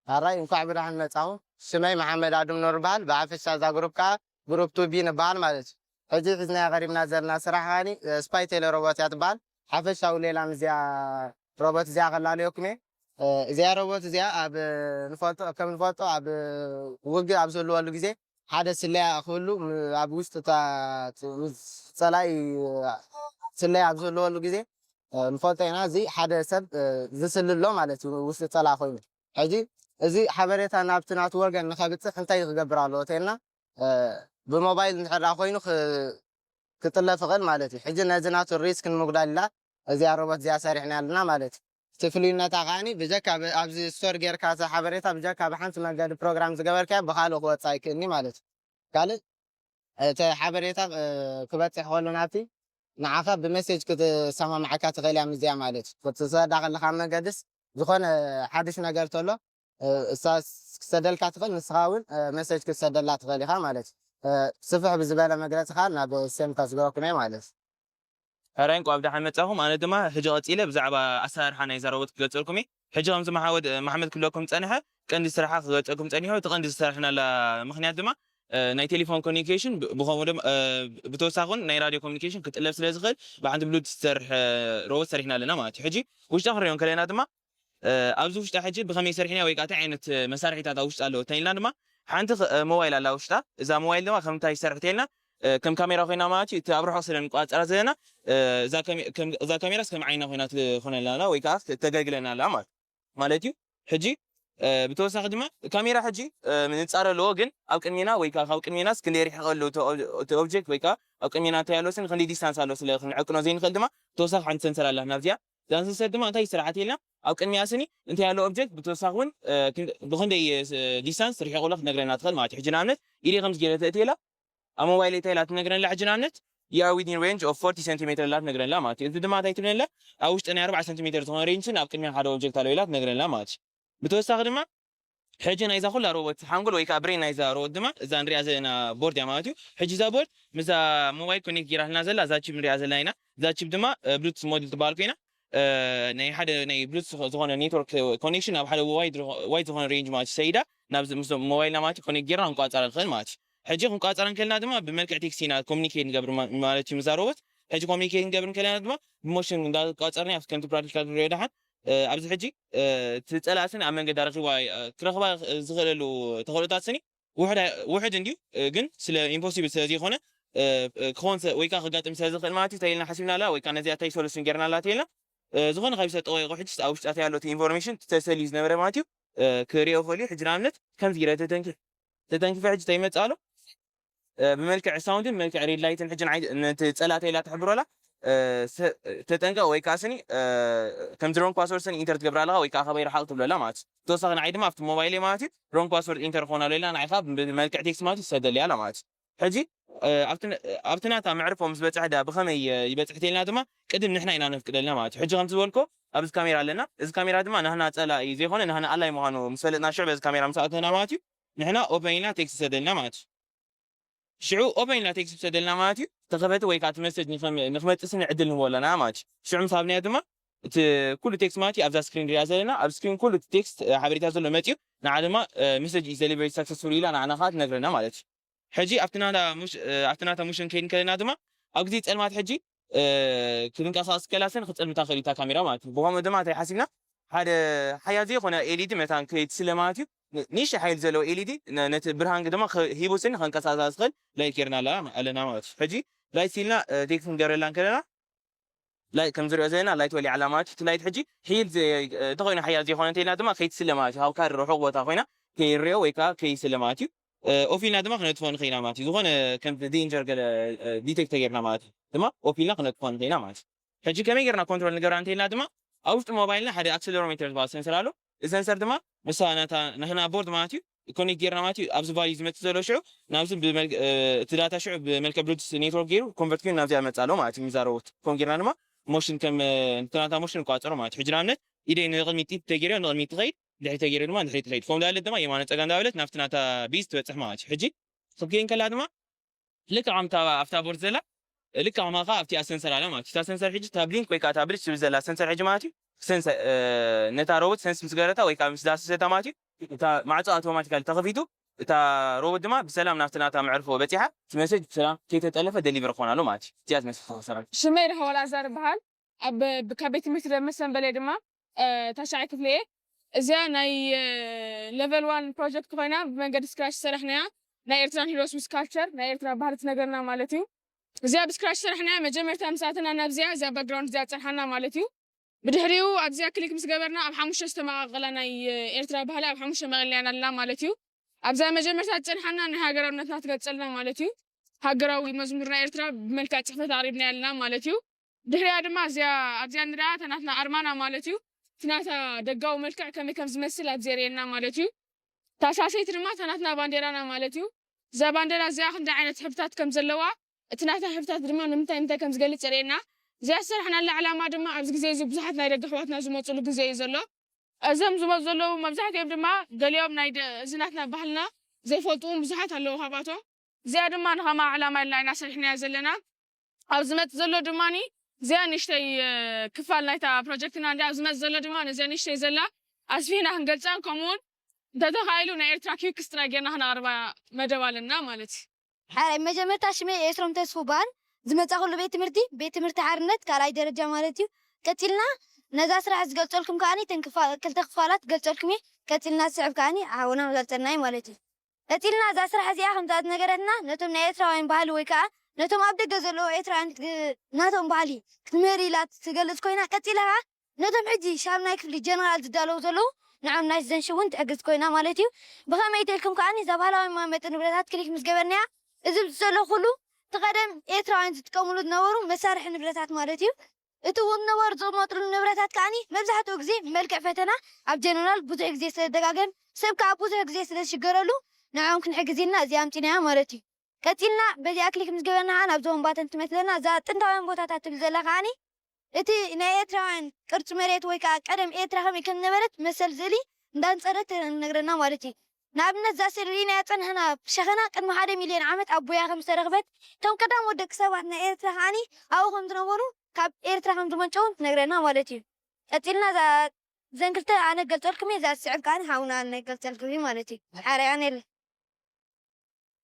ኣራይ እንኳዕ ብደሓን መጻኹ። ሽመይ መሓመድ ኣድም ኖር በሃል። ብሓፈሻ እዛ ግሩፕ ከኣ ግሩፕ ቱ ቢ ንበሃል ማለት እዩ። ሕጂ ሒዝናያ ቀሪብና ዘለና ስራሕ ከኣኒ ስፓይ ቴለ ሮቦት እያ ትበሃል። ሓፈሻዊ ሌላ ምስዚኣ ሮቦት እዚኣ ከላለየኩም እየ። እዚኣ ሮቦት እዚኣ ኣብ ንፈልጦ ከም ንፈልጦ ኣብ ውግእ ኣብ ዝህልወሉ ግዜ ሓደ ስለያ ክህሉ ኣብ ውሽጢ እታ ምስ ጸላኢ ስለያ ኣብ ዝህልወሉ ግዜ ንፈልጦ ኢና። እዚ ሓደ ሰብ ዝስሊ ኣሎ ማለት እዩ ውሽጢ ጸላኢ ኮይኑ። ሕጂ እዚ ሓበሬታ ናብቲ ናቱ ወገን ንኸብጽሕ እንታይ ክገብር ኣለዎ ተልና ብሞባይል እንድሕር ኮይኑ ክጥለፍ ይኽእል ማለት እዩ። ሕጂ ነዚ ናቱ ሪስክ ንምጉዳል ኢላ እዚኣ ሮቦት እዚኣ ሰሪሕና ኣለና ማለት እዩ። እቲ ፍሉይነታ ከዓኒ ብጀካ ኣብዚ ስቶር ጌርካ እቲ ሓበሬታ ብጀካ ብሓንቲ መገዲ ፕሮግራም ዝገበርካዮ ብኻልእ ክወፅእ ኣይክእልኒ ማለት እዩ። ካልእ እቲ ሓበሬታ ክበፅሕ ከሎ ናብቲ ንዓኻ ብመሴጅ ክትሰማምዓካ ትኽእል እያ ምስዚኣ ማለት እዩ። ክትሰዳ ከለኻ መገድስ ዝኾነ ሓድሽ ነገር ተሎ እሳ ክትሰደልካ ትኽእል፣ ንስኻ እውን መሴጅ ክትሰደላ ትኽእል ኢኻ ማለት እዩ። ስፍሕ ብዝበለ መግለፂ ከዓ ናብ ሴም ከስግረኩም እየ ማለት እዩ። ሕራይ እንቋዕ ብደሓን መጻኹም። ኣነ ድማ ሕጂ ቀጺለ ብዛዕባ ኣሰራርሓ ናይዛ ሮቦት ክገልጸልኩም እየ። ሕጂ ከምዚ መሓወድ መሓመድ ክብለኩም ዝጸንሐ ቀንዲ ስራሓ ክገልጸልኩም ጸኒሑ። እቲ ቀንዲ ዝሰራሕናላ ምኽንያት ድማ ናይ ቴሌፎን ኮሚኒኬሽን ብኸምኡ ድማ ብተወሳኺ እውን ናይ ራድዮ ኮሚኒኬሽን ክጥለብ ስለ ዝኽእል ብሓንቲ ብሉቱዝ ዝሰርሕ ሮቦት ሰሪሕና ኣለና ማለት እዩ። ሕጂ ውሽጣ ክንሪኦ እንከለና ድማ ኣብዚ ውሽጣ ሕጂ ብኸመይ ሰሪሕና ወይ ከዓ እንታይ ዓይነት መሳርሒታት ኣብ ውሽጣ ኣለዎ ተኢልና ድማ ሓንቲ ሞባይል ኣላ ውሽጣ። እዛ ሞባይል ድማ ከም እንታይ ትሰርሕ ተኢልና ከም ካሜራ ኮይና ማለት እዩ። እቲ ኣብ ርሑቕ ስለ ንቆጻጸራ ዘለና እዛ ካሜራስ ከም ዓይና ኮይና ትኾነልና ኣላ ወይ ከዓ ተገልግለና ኣላ ማለት ማለት እዩ። ሕጂ ብተወሳኺ ድማ ካሜራ ሕጂ ምንጻር ኣለዎ፣ ግን ኣብ ቅድሜና ወይ ከዓ ካብ ቅድሜናስ ክንደይ ርሒቕ ኣሎ እቲ ኦብጀክት ወይ ከዓ ኣብ ቅድሜና እንታይ ኣሎ ስን ክንደይ ዲስታንስ ኣሎ ስለ ክንዕቅኖ ዘይንኽእል ድማ ተወሳኺ ሓንቲ ሰንሰር ኣላ ናብዚኣ። እዛ ሰንሰር ድማ እንታይ ስራሓት ኢልና ኣብ ቅድሚያ ስኒ እንታይ ኣሎ ኦብጀክት ብተወሳኺ እውን ብክንደይ ዲስታንስ ርሒቑ ኣሎ ክትነግረና ትኽእል ማለት እዩ። ሕጂ ንኣብነት ኢደ ከምዚ ገይረ ተእትየላ ኣብ ሞባይል እንታይ ኢላ ትነግረና ሕጂ ንኣብነት you are within range of forty centimeter ኢላ ትነግረና ማለት እዩ። እዚ ድማ እንታይ ትብለና ኣብ ውሽጢ ናይ ኣርባዓ ሰንቲሜተር ዝኾነ ሬንጅ ስን ኣብ ቅድሚያ ሓደ ኦብጀክት ኣሎ ኢላ ትነግረና ማለት እዩ። ብተወሳኺ ድማ ሕጂ ናይዛ ኩላ ሮቦት ሓንጎል ወይ ከዓ ብሬን ናይዛ ሮቦት ድማ እዛ ንሪኣ ዘለና ቦርድ እያ ማለት እዩ። ሕጂ እዛ ቦርድ ምስዛ ሞባይል ኮኔክት ጌራትና ዘላ እዛ ቺፕ ንሪኣ ዘለና ኢና። እዛ ቺፕ ድማ ብሉቱዝ ሞዴል ትበሃል ኮይና ናይ ሓደ ናይ ብሉቱዝ ዝኾነ ኔትወርክ ኮኔክሽን ኣብ ሓደ ዋይድ ዝኾነ ሬንጅ ማለት እዩ ሰይዳ ናብ ምስ ሞባይልና ማለት እዩ ኮኔክት ጌርና ክንቋፀራ ንኽእል ማለት እዩ። ሕጂ ክንቋፀራ እንከልና ድማ ብመልክዕ ቴክስት ኢና ኮሚኒኬት ንገብር ማለት እዩ ምስዛ ሮቦት። ሕጂ ኮሚኒኬት ክንገብር እንከለና ድማ ብሞሽን እንዳቋፀርና ኣብቲ ከምቲ ፕራክቲካል ንሪኦ ደሓን ኣብዚ ሕጂ እቲ ፀላእስን ኣብ መንገዲ ረኺባ ክረኽባ ዝኽእለሉ ተኽእሎታት ስኒ ውሕድ እንድዩ፣ ግን ስለ ኢምፖሲብል ስለ ዘይኮነ ክኾን ወይ ከዓ ክጋጥም ስለ ዝኽእል ማለት እዩ ተይልና ሓሲብና ኣላ ወይ ከዓ ነዚኣ ታይ ሶሉሽን ጌርና ኣላ ተይልና ዝኾነ ካብ ዝሰጠወ ይቑ ሕጂ ኣብ ውሽጣ ያለው ኢንፎርሜሽን ተሰልዩ ዝነበረ ማለት እዩ ክሪኦ ክእል እዩ። ሕጂ ንኣብነት ከምዚ ኢለ ተተንኪ ተተንኪፈ ሕጂ ተይመፅእ ኣሎ ብመልክዕ ሳውንድን ብመልክዕ ሬድ ላይትን ሕጂ ንዓይ ነቲ ፀላእተይ ኢላ ትሕብሮ ኣላ ተጠንቀቕ ወይ ከዓ ስኒ ከምዚ ሮንግ ፓስወርድ ስኒ ኢንተር ትገብር ኣለኻ ወይ ከዓ ካባይ ረሓቕ ትብሎ ኣላ ማለት እዩ። ተወሳኺ ንዓይ ድማ ኣብቲ ሞባይለይ ማለት እዩ ሮንግ ፓስወርድ ኢንተር ክኾን ኣሎ ኢላ ንዓይ ከዓ ብመልክዕ ቴክስት ማለት እዩ ትሰደለይ ኣላ ማለት እዩ። ሕጂ ኣብቲ ናታ መዕርፎ ምስ በፅሐ ድኣ ብኸመይ ይበፅሕ ተልና ድማ ቅድም ንሕና ኢና ነፍቅደልና ማለት እዩ። ሕጂ ከምቲ ዝበልኮ ኣብዚ ካሜራ ኣለና። እዚ ካሜራ ድማ ናህና ፀላኢ ዘይኮነ ናህና ኣላይ ምዃኑ ምስ ፈለጥና ሽዑ በዚ ካሜራ ምስ ኣተና ማለት እዩ ንሕና ኦፐን ኢልና ቴክስት ይሰደልና ማለት እዩ። ሽዑ ኦፐን ኢልና ቴክስት ይሰደልና ማለት እዩ። ተኸፈተ ወይ ከዓ እቲ መሰጅ ንኽመፅእ ስኒ ዕድል ንህቦ ኣለና ማለት እዩ። ሽዑ ምስ ሃብናዮ ድማ እቲ ኩሉ ቴክስት ማለት እዩ ኣብዛ ስክሪን ንሪኣ ዘለና ኣብ ስክሪን ኩሉ እቲ ቴክስት ሓበሬታ ዘሎ መፅዩ ንዓ ድማ መሰጅ is delivered successfully ኢላ ንዓና ከዓ ትነግረና ማለት እዩ። ሕጂ ኣብቲ ናታ ሙሽን ከይድ ከለና ድማ ኣብ ግዜ ፀልማት ሕጂ ክንቀሳቀስ ከላስን ክፀልምታ ክእል እታ ካሜራ ማለት እዩ። ብኸምኡ ድማ እንታይ ሓሲብና ሓደ ሓያል ዘይኮነ ኤልኢዲ መታን ከይትስለ ማለት እዩ። ንእሽተይ ሓይሊ ዘለዎ ኤልኢዲ ነቲ ብርሃን ድማ ሂቡ ስኒ ከንቀሳቀሳ ዝኽእል ላይት ጌርና ኣለና ማለት እዩ። ሕጂ ላይት ሲልና ቴክስት ክንገብረላ እንከለና ላይት ከም ዝሪኦ ዘለና ላይት ወሊዓ ኣላ ማለት እዩ። እቲ ላይት ሕጂ ሒል እንተኮይኑ ሓያል ዘይኮነ እንተኢልና ድማ ከይትስለ ማለት እዩ። ካብ ካሪ ርሑቕ ቦታ ኮይና ከይሪኦ ወይ ከዓ ከይስለ ማለት እዩ። ኦፊልና ድማ ክነጥፎ ንኽኢልና ማለት እዩ። ዝኾነ ከም ዴንጀር ገለ ዲቴክት ተገይርና ማለት እዩ ድማ ኦፊልና ክነጥፎ ንኽኢልና ማለት እዩ። ሕጂ ከመይ ጌርና ኮንትሮል ንገብራ እንተኢልና ድማ ኣብ ውሽጢ ሞባይልና ሓደ ኣክሰለሮሜተር ዝበሃል ሰንሰር ኣሎ። እዚ ሰንሰር ድማ ምሳ ናታ ናትና ቦርድ ማለት እዩ ኮኔክት ጌርና ማለት እዩ። ኣብዚ ቫልዩ ዝመጽእ ዘሎ ሽዑ ናብዚ እቲ ዳታ ሽዑ ብመልክዕ ብሉቱስ ኔትወርክ ገይሩ ኮንቨርት ኮይኑ ናብዚኣ መጽእ ኣሎ ማለት እዩ። ምዛ ሮቦት ከም ጌርና ድማ ሞሽን ከም ናታ ሞሽን ንቋጸሮ ማለት እዩ። ሕጂ ንኣብነት ኢደይ ንቕድሚት ጢት ተገይርዮ ንቕድሚት ትኸይድ፣ ድሕሪ ተገይርዮ ድማ ድሕሪ ትኸይድ። ከም ዳለት ድማ የማነ ጸጋ እንዳበለት ናብቲ ናታ ቢዝ ትበጽሕ ማለት እዩ። ሕጂ ክትገኝ ከላ ድማ ልክዕ ከምታ ኣብታ ቦርድ ዘላ ልክዕ ከማኻ ኣብቲ ኣሰንሰር ኣላ ማለት እዩ። እታ ሰንሰር ሕጂ እታ ብሊንክ ወይ ከዓ እታ ብልጭ ትብል ዘላ ሰንሰር ሕጂ ማለት እዩ። ሰንሰር ነታ ሮቦት ሰንስ ምስ ገረታ ወይ ከዓ ምስ ዳሰሰታ ማለት እዩ። እታ ማዕፆ ኣውቶማቲካሊ ተኸፊቱ እታ ሮቦት ድማ ብሰላም ናብቲ ናታ መዕርፎ በፂሓ እቲ መሰጅ ብሰላም ከይተጠለፈ ደሊቨር ክኾን ኣሎ ማለት እዩ። እዚኣ ዝመስል ሰራዊት። ሽመይ ራህዋ ኣላዛር ይበሃል። ኣብ ካብ ቤት ትምህርቲ ደመሰ በላይ ድማ ታሽዓይ ክፍሊ እየ። እዚኣ ናይ ሌቨል ዋን ፕሮጀክት ኮይና ብመንገዲ ስክራች ዝሰራሕናያ ናይ ኤርትራን ሂሮስ ምስ ካልቸር ናይ ኤርትራ ባህሊ ትነገርና ማለት እዩ። እዚኣ ብስክራች ዝሰራሕናያ መጀመርታ ምስ ኣተና ናብዚኣ እዚኣ ባክግራውንድ እዚኣ ጸንሓና ማለት እዩ። ብድሕሪኡ ኣብዚኣ ክሊክ ምስ ገበርና ኣብ ሓሙሽተ ዝተመቓቐላ ናይ ኤርትራ ባህሊ ኣብ ሓሙሽተ መቐለያና ኣለና ማለት እዩ። ኣብዛ መጀመርታ ዝጸንሓና ናይ ሃገራውነትና ትገልጸልና ማለት እዩ። ሃገራዊ መዝሙር ናይ ኤርትራ ብመልክዕ ጽሕፈት ኣቕሪብና ኣለና ማለት እዩ። ድሕሪኣ ድማ እዚኣ ኣብዚኣ ንሪኣ እታ ናትና ኣርማና ማለት እዩ። እቲ ናታ ደጋዊ መልክዕ ከመይ ከም ዝመስል ኣብዚ የርእየና ማለት እዩ። እታ ሳሰይቲ ድማ እታ ናትና ባንዴራና ማለት እዩ። እዛ ባንዴራ እዚኣ ክንደይ ዓይነት ሕብርታት ከም ዘለዋ እቲ ናታ ሕብርታት ድማ ንምንታይ ምንታይ ከም ዝገልጽ የርእየና። እዚኣ ዝሰራሕናላ ዕላማ ድማ ኣብዚ ግዜ እዚ ብዙሓት ናይ ደገ ኣሕዋትና ዝመፅሉ ግዜ እዩ ዘሎ። እዞም ዝመፁ ዘለዉ መብዛሕትኦም ድማ ገሊኦም ናይ ደ- እዚ ናትና ባህልና ዘይፈልጡ እውን ብዙሓት ኣለዉ ካብኣቶም። እዚኣ ድማ ንኸማ ዕላማ ኢልና ኢና ሰሪሕናያ ዘለና። ኣብ ዝመጽእ ዘሎ ድማ እዚኣ ንእሽተይ ክፋል ናይታ ፕሮጀክትና እንዲያ ኣብ ዝመጽእ ዘሎ ድማ ነዚኣ ንእሽተይ ዘላ ኣስፊሕና ክንገልፃን ከምኡውን እንተተኻኢሉ ናይ ኤርትራ ኪውክስ ጥራይ ጌርና ክነቕርባ መደብ ኣለና ማለት እዩ። ሓራይ መጀመርታ ሽመይ ኤስሮም ተስፉ በሃል። ዝመጻኹሉ ቤት ትምህርቲ ቤት ትምህርቲ ሓርነት ካልኣይ ደረጃ ማለት እዩ። ቀጺልና ነዛ ስራሕ ዝገልጸልኩም ከዓኒ ተን ክፋ- ክልተ ክፋላት ገልጸልኩም እየ። ቀጺልና ዝስዕብ ከዓኒ ሓውና ገልጸልና እዩ ማለት እዩ። ቀጺልና እዛ ስራሕ እዚኣ ከምዛ ዝነገረትና ነቶም ናይ ኤርትራውያን ባህሊ ወይ ከዓ ነቶም ኣብ ደገ ዘለዉ ኤርትራውያን ግ- ናቶም ባህሊ ክትምህር ኢላ ትገልጽ ኮይና ቀጺላ ከዓ ነቶም ሕጂ ሻምናይ ክፍሊ ጀነራል ዝዳለዉ ዘለዉ ንዖም ናይ ዘንሽ እውን ትሕግዝ ኮይና ማለት እዩ። ብኸመይ ኢልኩም ከዓኒ እዛ ባህላዊ መመጠ ንብረታት ክሊክ ምስ ገበርናያ እዚ ዘሎ ኩሉ እቲ ቀደም ኤርትራውያን ዝጥቀምሉ ዝነበሩ መሳርሒ ንብረታት ማለት እዩ። እቲ እውን ነበሩ ዝቕመጥሉ ንብረታት ከዓኒ መብዛሕትኡ ግዜ መልክዕ ፈተና ኣብ ጀነራል ብዙሕ ግዜ ስለዝደጋገም ሰብ ከዓ ብዙሕ ግዜ ስለዝሽገረሉ ንዕኦም ክንሕግዝ ኢልና እዚኣ ኣምፂናያ ማለት እዩ። ቀፂልና በዚኣ ክሊክ ምስ ገበርና ከዓ ናብዚ ወንባተን ትመስለና እዛ ጥንታውያን ቦታታት ትብል ዘላ ከዓኒ እቲ ናይ ኤርትራውያን ቅርፂ መሬት ወይ ከዓ ቀደም ኤርትራ ከመይ ከም ነበረት መሰል ስእሊ እንዳንፀረት ትነግረና ማለት እዩ። ንኣብነት እዛ ስእሊ ርኢናያ ፀንሕና ሸኸና ቅድሚ ሓደ ሚልዮን ዓመት ኣቦያ ከም ዝተረኽበት እቶም ቀዳሞት ደቂ ሰባት ናይ ኤርትራ ከዓኒ ኣብኡ ከም ዝነበሩ ካብ ኤርትራ ከም ዝመንጨውን ትነግረና ማለት እዩ። ቀፂልና እዛ ዘን ክልተ ኣነ ገልፀልኩም እየ እዛ ዝስዕብ ከዓኒ ሓውና ኣነ ገልፀልኩም እዩ ማለት እዩ። ሓራይ ኣነ የለ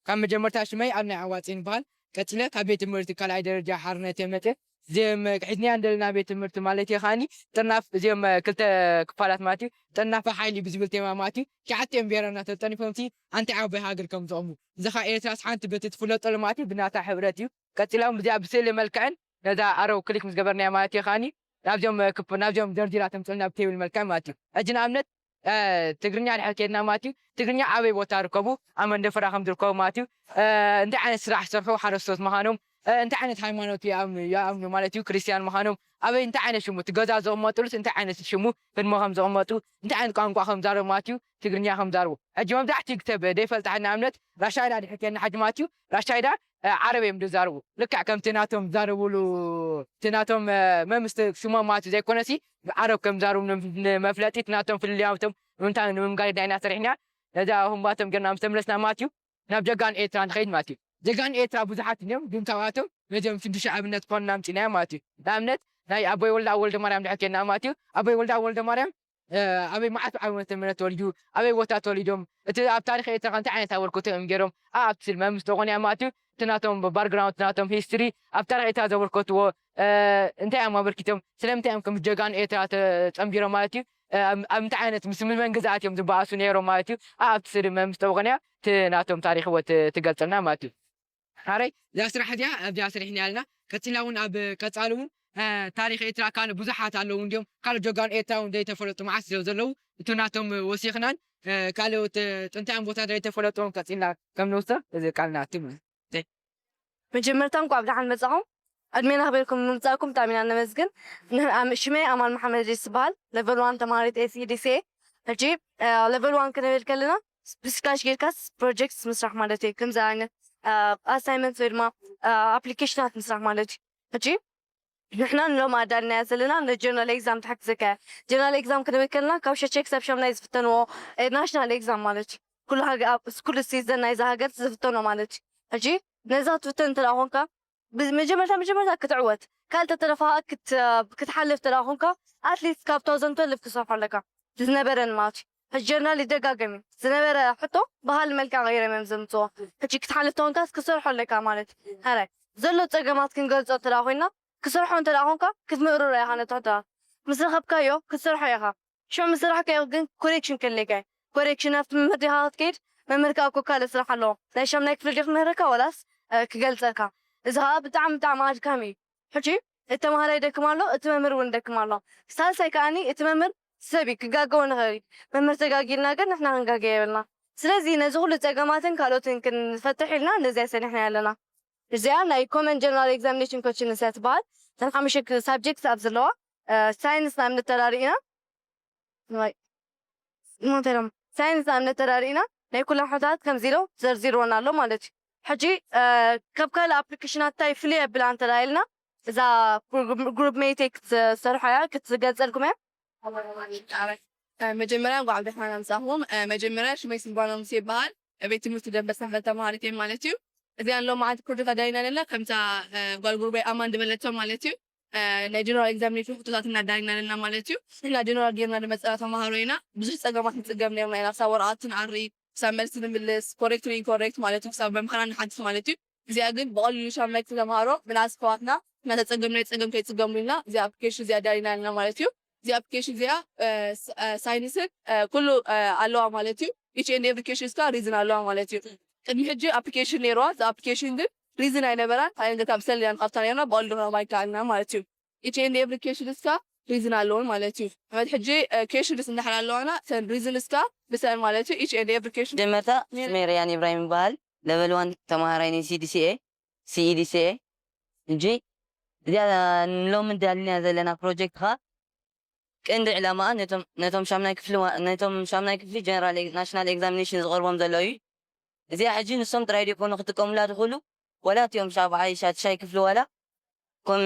ካብ መጀመርታ ሽመይ ኣብ ናይ ኣዋፅን ይበሃል። ቀፂለ ካብ ቤት ትምህርቲ ካልኣይ ደረጃ ሓርነት እየ መፅእ። እዚኦም ሒዝናያ እንደለና ቤት ትምህርቲ ማለት እዩ ከዓኒ ጥርናፍ እዚኦም ክልተ ክፋላት ማለት እዩ። ጥርናፈ ሓይሊ ብዝብል ቴማ ማለት እዩ። ሸዓቲኦም ብሄራትና ተጠርኒፎም ሲ ኣንታይ ዓባይ ሃገር ከም ዘቑሙ እዚ ከዓ ኤርትራስ ሓንቲ በቲ ትፍለጠሉ ማለት እዩ ብናታ ሕብረት እዩ። ቀፂሎም ብዚኣ ብስእሊ መልክዕን ነዛ ኣረው ክሊክ ምስ ገበርናያ ማለት እዩ ከዓኒ ናብዚኦም ክፍ ናብዚኦም ደርዲራ ተምፅልና ብቴብል መልክዕ ማለት እዩ። ሕጂ ንኣብነት ትግርኛ ድሕር ከድና ማለት እዩ ትግርኛ ኣበይ ቦታ ርከቡ ኣብ መንደፈራ ከም ዝርከቡ ማለት እዩ እንታይ ዓይነት ስራሕ ዝሰርሑ ሓረስቶት ምዃኖም እንታይ ዓይነት ሃይማኖት ይኣምኑ ማለት እዩ ክርስትያን ምዃኖም ኣበይ እንታይ ዓይነት ሽሙ እቲ ገዛ ዘቕመጡሉስ እንታይ ዓይነት ሽሙ ህድሞ ከም ዘቕመጡ እንታይ ዓይነት ቋንቋ ከም ዛረቡ ማለት እዩ ትግርኛ ከም ዛረቡ ሕጂ መብዛሕትኡ ሰብ ዘይፈልጣ ንኣብነት ራሻይዳ ድሕር ከድና ሕጂ ማለት እዩ ራሻይዳ ዓረብ እዮም ዝዛረቡ ልክዕ ከምቲ ናቶም ዝዛረብሉ እቲ ናቶም መምስ ሽሞም ማለት ዘይኮነሲ ዓረብ ከም ዝዛረቡ ንመፍለጢ እቲ ናቶም ፍልልያቶም ንምንታይ ንምምጋድ ኢና ሰሪሕና ነዚ ኣሁንባቶም ገርና ምስ ተመለስና ማለት እዩ ናብ ጀጋን ኤርትራ ንኸይድ ማለት እዩ ጀጋን ኤርትራ ብዙሓት እዮም ግን ካብኣቶም ነዚኦም ሽዱሽተ ኣብነት ኮንና ኣምፂናዮም ማለት እዩ ንኣብነት ናይ ኣቦይ ወልዳ ወልደ ማርያም ድሕር ከድና ማለት እዩ ኣቦይ ወልዳ ወልደ ማርያም ኣበይ መዓት ዓመተ ምህረት ተወሊዱ ኣበይ ቦታ ተወሊዶም እቲ ኣብ ታሪክ ኤርትራ እንታይ ዓይነት ኣበርክቶ እዮም ገይሮም ኣብቲ ስልመ ምስ ተኾንያ ማለት እዩ እቲ ናቶም ባክግራውንድ ናቶም ሂስትሪ ኣብ ታሪክ ኤርትራ ዘበርከትዎ እንታይ እዮም ኣበርኪቶም ስለምንታይ እዮም ከም ጀጋኑ ኤርትራ ተፀንቢሮም ማለት እዩ ኣብ እንታይ ዓይነት ምስ መን ግዝኣት እዮም ዝበኣሱ ነይሮም ማለት እዩ ኣብቲ ስልመ ምስ ተኾንያ እቲ ናቶም ታሪክ ወ ትገልፀልና ማለት እዩ ሓረይ እዛ ስራሕ እዚኣ ኣብዚኣ ሰሪሕና ኣለና ቀፂልና እውን ኣብ ቀፃሊ እውን ታሪክ ኤርትራ ካልእ ብዙሓት ኣለዉ እንዲዮም ካልእ ጀጋኑ ኤርትራ እውን ዘይተፈለጡ መዓት ስለ ዘለዉ እቲ ናቶም ወሲኽናን ካልኦት ጥንታውያን ቦታታት ዘይተፈለጡ እውን ቀፂልና ከም ንውስኽ እዚ ቃል ንኣቱ ማለት እዩ። መጀመርታ እንኳዕ ብደሓን መጻኹም። ዕድሜና ክበልኩም ንምምጻእኩም ብጣዕሚ ኢና ነመስግን። ሽመይ ኣማን መሓመድ ድሪስ ይበሃል። ለቨል ዋን ተማሃሪት ኤስኢዲሲ። ሕጂ ለቨል ዋን ክንብል ከለና ብስካሽ ጌርካስ ፕሮጀክት ምስራሕ ማለት እዩ። ከምዚ ዓይነት ኣሳይመንት ወይ ድማ ኣፕሊኬሽናት ምስራሕ ማለት እዩ። ሕጂ ንሕና ንሎም ኣዳልናያ ዘለና ንጀነራል ኤግዛም ትሕግዘካ እያ። ጀነራል ኤግዛም ክንብል ከለና ካብ ሸቸ ክሳብ ሻምናይ ዝፍተንዎ ናሽናል ኤግዛም ማለት እዩ። ኩሉ ሲቲዘን ናይዛ ሃገር ዝፍተኖ ማለት እዩ። ሕጂ ነዛ ትፍተን እንተ ኮንካ መጀመርታ መጀመርታ ክትዕወት ካልተ ተረፋ ክትሓልፍ ተራ ኮንካ ኣትሊስት ካብ ታውዘንድ ትወልቭ ክሰርሖ ኣለካ ዝነበረን ማለት እዩ። ሕጂ ጀርናል ይደጋገም እዩ ዝነበረ ሕቶ ባህል መልክዕ ቀይሮም እዮም ዘምፅዎ። ሕጂ ክትሓልፍ ተኮንካ ክሰርሖ ኣለካ ማለት እዩ። ሕራይ ዘሎ ፀገማት ክንገልፆ እንተ ኮይና ክሰርሖ እንተ ኮንካ ክትምእርሮ ኢኻ ነቲ ሕቶ ምስ ረኸብካዮ ክትሰርሖ ኢኻ። ሽዑ ምስ ሰራሕካዮ ግን ኮሬክሽን ከለካ እዩ። ኮሬክሽን ኣብቲ መምህር ዲኻ ክትከይድ መምህር ከዓ እኮ ካልእ ስራሕ ኣለዎ። ናይ ሻምናይ ክፍሊ ድዩ ክምህረካ ዋላስ ክገልፀልካ? እዚ ከዓ ብጣዕሚ ብጣዕሚ ኣድካሚ እዩ። ሕጂ እቲ ተምሃራይ ይደክም ኣሎ፣ እቲ መምህር እውን ይደክም ኣሎ። ሳልሳይ ከዓኒ እቲ መምህር ሰብ እዩ፣ ክጋገ እውን ይኽእል እዩ። መምህር ተጋጊልና ግን ንሕና ክንጋገ የብልና። ስለዚ ነዚ ኩሉ ፀገማትን ካልኦትን ክንፈትሕ ኢልና ነዚኣ ሰኒሕና ኣለና። እዚኣ ናይ ኮመን ጀነራል ኤግዛሚኔሽን ኮችንስ እያ ትበሃል። እተን ሓሙሽተ ሳብጀክት ኣብ ዘለዋ ሳይንስ ንኣብነት ተራሪእና ሞተሎም ሳይንስ ንኣብነት ተራሪእና ናይ ኩለን ሕቶታት ከምዚ ኢሎ ዘርዚርወና ኣሎ ማለት እዩ። ሕጂ ካብ ካልእ ኣፕሊኬሽናት እንታይ ፍልይ ኣቢላ እንተ ኢልና እዛ ግሩፕ ሜይተይ ክትሰርሖ እያ ክትገልፀልኩም እያ። መጀመርያ እንኳዕ ብደሓን ኣምፃኹም። መጀመርያ ሽመይ ስልባኖ ሙሴ ይበሃል። ቤት ትምህርቲ ደንበ ሰንበት ተማሃሪት እየ ማለት እዩ። እዚኣ ሎማዓንቲ ፕሮጀክት ኣዳሊና ኣለና ከምታ ጓል ጉርባይ ኣማን ዝበለቶ ማለት እዩ። ናይ ጀነራል ኤግዛሚኔሽን ሕቶታት እናዳሊና ኣለና ማለት እዩ። ንሕና ጀነራል ጌርና ንመፅና ተምሃሮ ኢና። ብዙሕ ፀገማት ንፅገም ነርና ኢና። ክሳብ ወረቓቕቲ ንኣሪ፣ ክሳብ መልሲ ንምልስ፣ ኮሬክት ንኢንኮሬክት ማለት እዩ። ክሳብ መምህራን ንሓትት ማለት እዩ። እዚኣ ግን ብቐሊሉ ሻምናይ ክፍሊ ተምሃሮ ብንኣስ ኣሕዋትና እናተፀገምና ፀገም ከይፅገሙ ኢልና እዚኣ ኣፕሊኬሽን እዚኣ ኣዳሊና ኣለና ማለት እዩ። እዚኣ ኣፕሊኬሽን እዚኣ ሳይንስን ኩሉ ኣለዋ ማለት እዩ። ኢች ኤንድ ኤቭሪ ኬሽን እስካ ሪዝን ኣለዋ ማለት እዩ። ቅድሚ ሕጂ ኣፕሊኬሽን ነይርዋ። እዚ ኣፕሊኬሽን ግን ሪዝን ኣይነበራን። ኣይ ነገር ካብ ሰሊና ንኸፍታ ነርና ብቐሊሉ ክረኽባ ኣይከኣልና ማለት እዩ። ኢች ኤንድ ኤቭሪ ኬሽን እስካ ሪዝን ኣለውን ማለት እዩ። ሕመት ሕጂ ኬሽንስ እንድሕር ኣለዋና እተን ሪዝን እስካ ብሰን ማለት እዩ። ኢች ኤንድ ኤቭሪ ኬሽን መጀመርታ ስሜ ርያን ኢብራሂም ይበሃል። ለቨል ዋን ተምሃራይ ናይ ሲዲሲኤ ሲኢዲሲኤ። ሕጂ እዚኣ ንሎሚ ዳሊና ዘለና ፕሮጀክት ኸ ቀንዲ ዕላማኣ ነቶም ሻምናይ ክፍሊ ነቶም ሻምናይ ክፍሊ ጀነራል ናሽናል ኤግዛሚኔሽን ዝቐርቦም ዘሎ እዩ። እዚኣ ሕጂ ንሶም ጥራይ ዶ ይኮኑ ክጥቀሙላ ዝኽእሉ፣ ዋላ እቲኦም ሻብዓይ ሻድሻይ ክፍሊ ዋላ ከም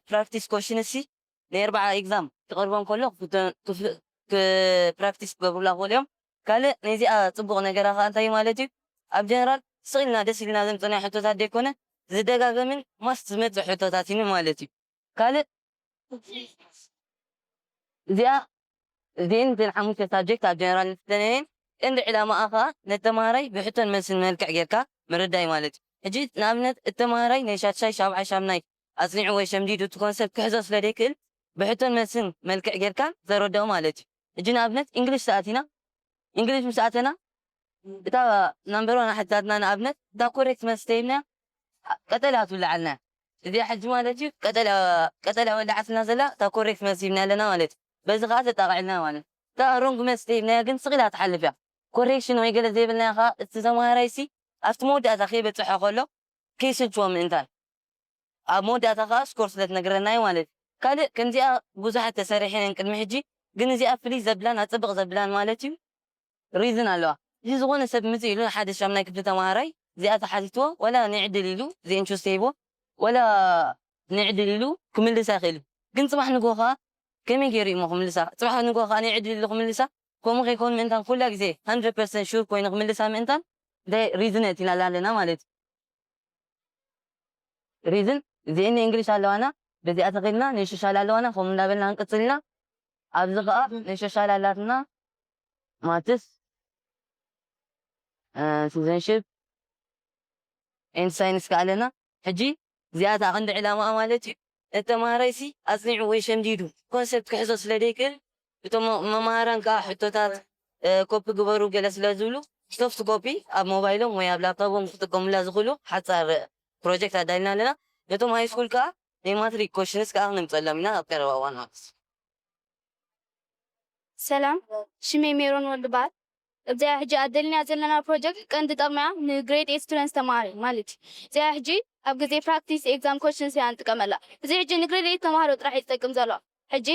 ፕራክቲስ ኮሽን ሲ ናይ ኣርባዓ ኤግዛም ክቐርቦም ከሎ ፕራክቲስ ክገብሩላ ክኽእሉ እዮም። ካልእ ናይዚኣ ፅቡቕ ነገራ ከዓ እንታይ ማለት እዩ? ኣብ ጀነራል ስቕ ኢልና ደስ ኢልና ዘምፀናዮ ሕቶታት ዘይኮነ ዝደጋገምን ማስት ዝመፅእ ሕቶታት እዩ ማለት እዩ። ካልእ እዚኣ እዚኤን እተን ሓሙሽተ ሳብጀክት ኣብ ጀነራል ንፍተነየን ቀንዲ ዕላማኣ ከዓ ነቲ ተምሃራይ ብሕቶን መልስን መልክዕ ጌርካ ምርዳይ ማለት እዩ። ሕጂ ንኣብነት እቲ ተምሃራይ ናይ ሻድሻይ ሻብዓይ ሻምናይ ኣፅኒዑ ወይ ሸምዲዱ እቲ ኮንሰፕት ክሕዞ ስለ ዘይክእል ብሕቶን መልስን መልክዕ ጌርካ ዘረድኦ ማለት እዩ። ሕጂ ንኣብነት እንግሊሽ ተኣቲና እንግሊሽ ምስ ኣተና እታ ናምበር ዋን ኣሕትታትና ንኣብነት እታ ኮሬክት መልሲ ተሂብና ቀጠልያ ትብለዓልና እዚኣ ሕጂ ማለት እዩ ቀጠልያ ወላዓትና ዘላ እታ ኮሬክት መልሲ ሂብና ኣለና ማለት እዩ። በዚ ከዓ ተጣቕዕልና ማለት እታ ሮንግ መልሲ ተሂብናያ ግን ስቕ ኢላ ትሓልፍ እያ። ኮሬክሽን ወይ ገለ ዘይብልናያ ከዓ እቲ ተምሃራይ ሲ ኣብቲ መወዳእታ ከይበፅሖ ከሎ ከይስልችዎ ምእንታን ኣብ መወዳእታ ከዓ ስኮር ስለ ትነግረና እዩ ማለት እዩ። ካልእ ከምዚኣ ብዙሓት ተሰሪሐን ቅድሚ ሕጂ ግን እዚኣ ፍልይ ዘብላን ኣፀብቕ ዘብላን ማለት እዩ ሪዝን ኣለዋ። እዚ ዝኾነ ሰብ ምፅ ኢሉ ሓደ ሻምናይ ክፍሊ ተምሃራይ እዚኣ ተሓቲትዎ ዋላ ንዕድል ኢሉ እዚኤን ቹዝ ተሂቦ ዋላ ንዕድል ኢሉ ክምልሳ ይኽእል እዩ። ግን ፅባሕ ንግሆ ከዓ ከመይ ገይሩ እሞ ክምልሳ? ፅባሕ ንግሆ ከዓ ንዕድል ኢሉ ክምልሳ ከምኡ ከይኮን ምእንታን ኩላ ግዜ ሃንድረድ ፐርሰንት ሹር ኮይኑ ክምልሳ ምእንታን እንታይ ሪዝን የእቲናላ ኣለና ማለት እዩ። ሪዝን እዚኤን እንግሊሽ ኣለዋና በዚኣ ተኺልና ናይ ሶሻል ኣለዋና ከምኡ እንዳበልና ክንቅፅል ኢና። ኣብዚ ከዓ ናይ ሶሻል ኣላትና ማትስ ሲቲዘንሽፕ ኤንድ ሳይንስ ከዓ ኣለና። ሕጂ እዚኣ እታ ቀንዲ ዕላማኣ ማለት እዩ ነቲ ተምሃራይ ሲ ኣፅኒዑ ወይ ሸምዲዱ ኮንሰፕት ክሕዞ ስለ ዘይክእል እቶም መምሃራን ከዓ ሕቶታት ኮፒ ግበሩ ገለ ስለ ዝብሉ ሶፍት ኮፒ ኣብ ሞባይሎም ወይ ኣብ ላፕቶፖም ክጥቀሙላ ዝኽእሉ ሓፃር ፕሮጀክት ኣዳሊና ኣለና። ነቶም ሃይ ስኩል ከዓ ናይ ማትሪክ ኮሽንስ ከዓ ክነምፀሎም ኢና ኣብ ቀረባ እዋን ማለት እዩ። ሰላም፣ ሽመይ ሜሮን ወልድ በሃል። እዚኣ ሕጂ ኣደልና ዘለና ፕሮጀክት ቀንዲ ጠቕሚያ ንግሬድ ኤት ስቱደንትስ ተማሃሪ ማለት እዩ። እዚኣ ሕጂ ኣብ ግዜ ፕራክቲስ ኤግዛም ኮሽንስ እያ ንጥቀመላ። እዚ ሕጂ ንግሬድ ኤት ተማሃሮ ጥራሕ እዩ ዝጠቅም ዘሎ። ሕጂ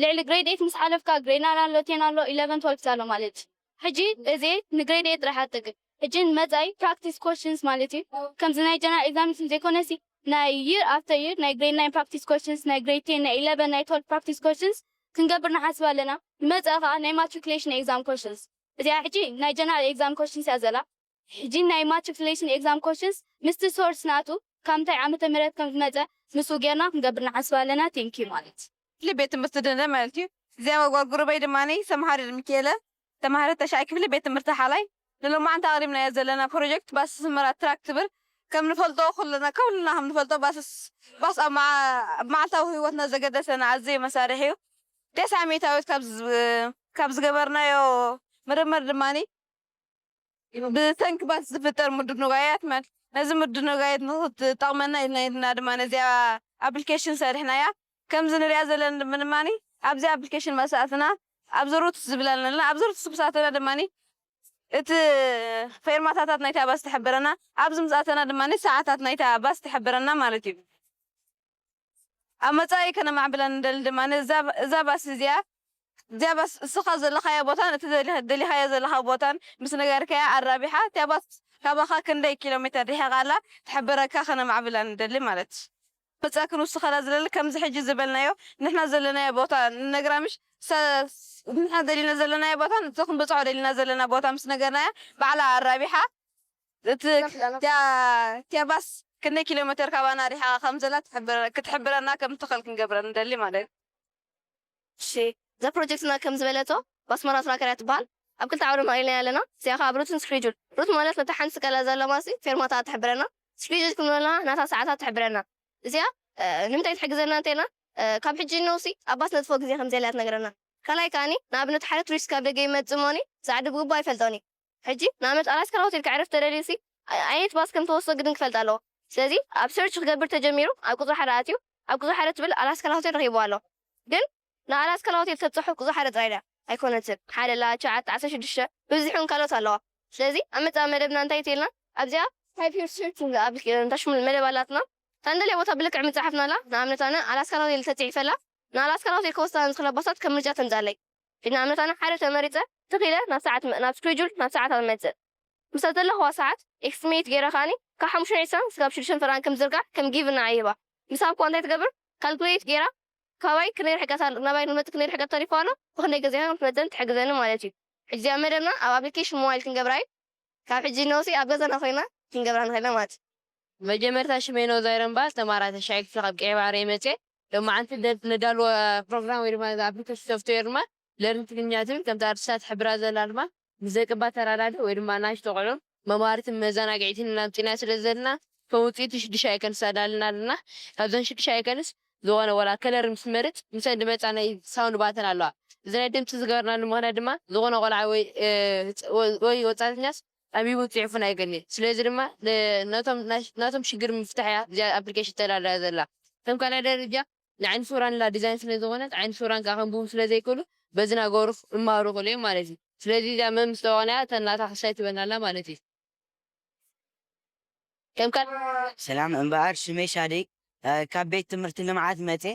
ልዕሊ ግሬድ ኤት ምስ ሓለፍካ ግሬድ ናይን ኣሎ፣ ቴን ኣሎ፣ ኢለቨን፣ ትወልቭ ኣሎ ማለት እዩ። ሕጂ እዚ ንግሬድ ኤት ጥራሕ ኣትጠቅም። ሕጂ ንመጻኢ ፕራክቲስ ኮሽንስ ማለት እዩ። ከምዚ ናይ ጀነራል ኤግዛም ዘይኮነሲ ናይ ይር ኣፍተር ይር ናይ ግሬድ ናይን ፕራክቲስ ኮሽንስ፣ ናይ ግሬድ ቴን፣ ናይ ኢለቨን፣ ናይ ትወልቭ ፕራክቲስ ኮሽንስ ክንገብር ንሓስብ ኣለና። ንመጻኢ ከኣ ናይ ማትሪኩሌሽን ኤግዛም ኮሽንስ። እዚኣ ሕጂ ናይ ጀነራል ኤግዛም ኮሽንስ እያ ዘላ። ሕጂ ናይ ማትሪኩሌሽን ኤግዛም ኮሽንስ ምስቲ ሶርስ ናቱ ካብ ምንታይ ዓመተ ምህረት ከም ዝመጸ ምስኡ ጌርና ክንገብር ንሓስብ ኣለና። ቴንኪዩ ማለት። ክፍሊ ቤት ትምህርቲ ደንደ ማለት እዩ። እዚኣ መጓር ጉርበይ ድማ ተምሃሪ ሚካኤለ ተምሃሪ ተሻይ ክፍሊ ቤት ትምህርቲ ሓላይ ንሎማዓንቲ ኣቕሪብናዮ ዘለና ፕሮጀክት ባስ ስመራ ትራክ ትብል። ከም ንፈልጦ ኩልና ኩልና ከም ንፈልጦ ባስስ ባስ ኣብ መዓ- ኣብ መዓልታዊ ህይወትና ዘገደሰና ኣዘዩ መሳርሒ እዩ። ተስዓ ሚእታዊት ካብ ዝ- ካብ ዝገበርናዮ ምርምር ድማ ብሰንኪ ባስ ዝፍጠር ምድንጓያት ማለት ነዚ ምድንጓያት ንክትጠቕመና ኢልና ኢልና ድማ ነዚኣ ኣፕሊኬሽን ሰሪሕናያ። ከምዚ ንሪኣ ዘለና ድማ ኣብዚ ኣፕሊኬሽን መሳእትና ኣብዚ ሩት ዝብላልና ኣብዚ ሩት ስብሳትና ድማ እቲ ፌርማታታት ናይታ ባስ ትሕብረና ኣብዚ ምሳእተና ድማ ሰዓታት ናይታ ባስ ትሕብረና ማለት እዩ። ኣብ መጻኢ ከነማዕብላ ንደሊ ድማ እዛ እዛ ባስ እዚኣ እዚኣ ባስ እስኻ ዘለኻዮ ቦታን እቲ ደሊ- ደሊኻዮ ዘለኻ ቦታን ምስ ነገርካያ ኣራቢሓ እቲያ ባስ ካባኻ ክንደይ ኪሎ ሜትር ርሒቓ ኣላ ትሕብረካ ከነማዕብላ ንደሊ ማለት እዩ። መጻ ክንውስኸላ ዝደሊ ከምዚ ሕጂ ዝበልናዮ ንሕና ዘለናዮ ቦታ ንነግራ ምሽ ሰ- ንሕና ደሊና ዘለናዮ ቦታን እቲ ክንበጽሖ ደሊና ዘለና ቦታ ምስ ነገርናያ ባዕላ ኣራቢሓ እቲ እቲያ እቲያ ባስ ክንደይ ኪሎ ሜትር ካባና ሪሓ ከም ዘላ ትሕብረ- ክትሕብረና ከም ትኽእል ክንገብረ ንደሊ ማለት እዩ። እሺ እዛ ፕሮጀክትና ከም ዝበለቶ ባስመራ ትራከር እያ ትበሃል። ኣብ ክልተ ዓውዲ መቒልና ኣለና። እዚኣ ከዓ ኣብ ሩትን ስክሪጁል። ሩት ማለት ነታ ሓንቲ ስቀላ ዘላ ማሲ ፌርማታ ትሕብረና። ስክሪጁል ክንብለና ናታ ሰዓታት ትሕብረና። እዚኣ እ፣ ንምንታይ ትሕግዘና እንተኢልና እ፣ ካብ ሕጂ ነውሲ ኣብ ባስ ነጥፎ ግዜ ከም ዘላ ትነግረና። ካልኣይ ከዓኒ ንኣብነት ሓደ ቱሪስት ካብ ደገ ይመጽእ እሞኒ ዛዕዲ ብግቡእ ኣይፈልጦን እዩ። ሕጂ ንኣብነት ኣላስካራ ሆቴል ከዕርፍ ተደልዩሲ ኣየት ባስ ከም ተወስዶ ግድን ክፈልጥ ኣለዎ። ስለዚ ኣብ ሰርች ክገብር ተጀሚሩ ኣብ ቁፅሪ ሓደ ኣትዩ ኣብ ቁፅሪ ሓደ ትብል ኣላስካራ ሆቴል ረኺብዋ ኣሎ። ግን ንኣላስካራ ሆቴል ተብፅሖ ቁፅሪ ሓደ ጥራይ ድያ ኣይኮነትን ሓደ ላ ሸዓተ ዓሰርተ ሽዱሽተ ብብዝሒ እውን ካልኦት ኣለዋ። ስለዚ ኣብ መፃኢ መደብና እንታይ ትልና ኣብዚኣ ታይፕ ዩር ሰርች ንብል ኣብ እንታሽሙል መደብ ኣላትና ታንደልያ ቦታ ብልክዕ ምፃሓፍናላ ንኣብነት ኣነ ኣላስካራ ሆቴል ተፅሒፈላ ንኣላስካራ ሆቴል ከወስዳ ንዝኽእላ ባሳት ከም ምርጫ ተምፃለይ ንኣብነት ኣነ ሓደ ተመሪፀ ትኺለ ናብ ሰዓት ናብ ስክሪጁል ናብ ሰዓት ኣመፅእ ምስ ዘለኽዋ ሰዓት ኤክስቲሜት ገይራ ከኣኒ ካብ ሓሙሽተ ሚእቲ ስጋብ ሽዱሽተ ፈራን ከም ዝርጋሕ ከም ጊቭ እና ኣይህባ ምስ ሃብክዋ እንታይ ትገብር ካልኩሌት ገይራ ካባይ ክንደይ ርሕቀት ኣሎ ናባይ ንመፅእ ክንደይ ርሕቀት ተሪፉ ኣሎ ብክንደይ ግዜ ከም ትመፅእን ትሕግዘኒ ማለት እዩ ሕጂ እዚኣ መደብና ኣብ ኣፕሊኬሽን ሞባይል ክንገብራ እዩ ካብ ሕጂ ነውሲ ኣብ ገዛና ኮይና ክንገብራ ንኽእልና ማለት እዩ መጀመርታ ሽመይ ኖዛይረ እምበኣር ተማራ ተሻይ ክፍሊ ካብ ቀይ ባሕሪ እየ መፅየ ሎማዓንቲ ነዳልዎ ፕሮግራም ወይ ድማ ኣፕሊኬሽን ሶፍትዌር ድማ ለርን ትግርኛ ትብል ከምቲ ኣርቲስታ ትሕብራ ዘላ ድማ ምስ ደቂ ባት ተራዳድእ ወይ ድማ ኣናእሽቶ ቆልዑ መምሃሪትን መዘናግዒትን ኢና ኣምፂእና ስለ ዘለና ከም ውፅኢቱ ሽዱሽተ ኣይከንስ ኣዳልና ኣለና ካብዘን ሽዱሽተ ኣይከንስ ዝኾነ ወላ ከለር ምስ መርፅ ምሰን ዝመፃ ናይ ሳውንድ ባተን ኣለዋ እዚ ናይ ድምፂ ዝገበርናሉ ምኽንያት ድማ ዝኾነ ቆልዓ ወይ ወይ ወፃተኛስ ኣንቢቡ ፅሑፉን ኣይገንየን ስለዚ ድማ ነቶም ሽግር ንምፍታሕ እያ እዚኣ ኣፕሊኬሽን ተዳልያ ዘላ ከም ካልኣይ ደረጃ ንዓይኒ ሱራን ላ ዲዛይን ስለ ዝኾነት ዓይኒ ሱራን ከዓ ከንብቡ ስለ ዘይክእሉ በዚ ናገሩ ይመሃሩ ይኽእሉ እዮም ማለት እዩ ስለዚ እዚኣ መም ዝተወቕናያ እተን ናታ ክሳይ ትበናላ ማለት እዩ ከም ካል ሰላም እምበኣር ሽመይ ሻደይ ካብ ቤት ትምህርቲ ልምዓት መፅየ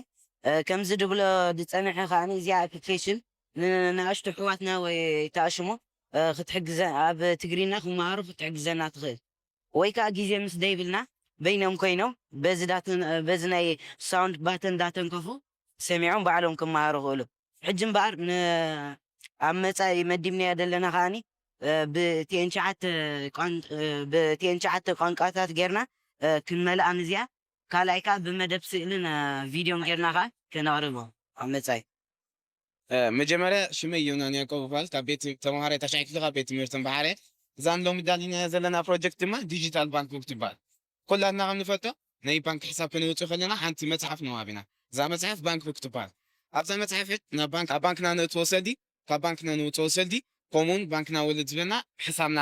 ከምዚ ድብሎ ዝፀንሐ ከዓ እዚኣ ኣፕሊኬሽን ንንኣሽቱ ኣሕዋትና ወይ ተኣሽሞ ክትሕግዘ ኣብ ትግርኛ ክመሃሩ ክትሕግዘና ትኽእል ወይ ከዓ ግዜ ምስ ደይብልና በይኖም ኮይኖም በዚ ዳተን በዚ ናይ ሳውንድ ባተን ዳተንከፉ ሰሚዖም ባዕሎም ክመሃሩ ክእሉ ሕጂ እምበኣር ን ኣብ መጻኢ መዲብናዮ ዘለና ከኣኒ ብቲኤን ሸዓተ ቋን ብቲኤን ሸዓተ ቋንቋታት ጌርና ክንመልኣ ንዚኣ ካልኣይ ከዓ ብመደብ ስእልን ቪድዮን ጌርና ከዓ ከነቕርቦ ኣብ መጻኢ መጀመርያ ሽመይ ዮናን ያዕቆብ ይበሃል። ካብ ቤት ተምሃራይ ታሽዓይ ክፍሊ ካብ ቤት ትምህርቲ እምበሓረ። እዛ ሎሚ ዳሊናያ ዘለና ፕሮጀክት ድማ ዲጂታል ባንክ ቡክ ትበሃል። ኩላትና ከም ንፈልጦ ናይ ባንክ ሕሳብ ከነውፅእ ከለና ሓንቲ መፅሓፍ ንዋብ ኢና። እዛ መፅሓፍ ባንክ ቡክ ትበሃል። ኣብዛ መፅሓፍ ናብ ባንክ ኣብ ባንክና ነእትዎ ሰልዲ ካብ ባንክና ነውፅኦ ሰልዲ ከምኡውን ባንክና ወለድ ዝበልና ሕሳብና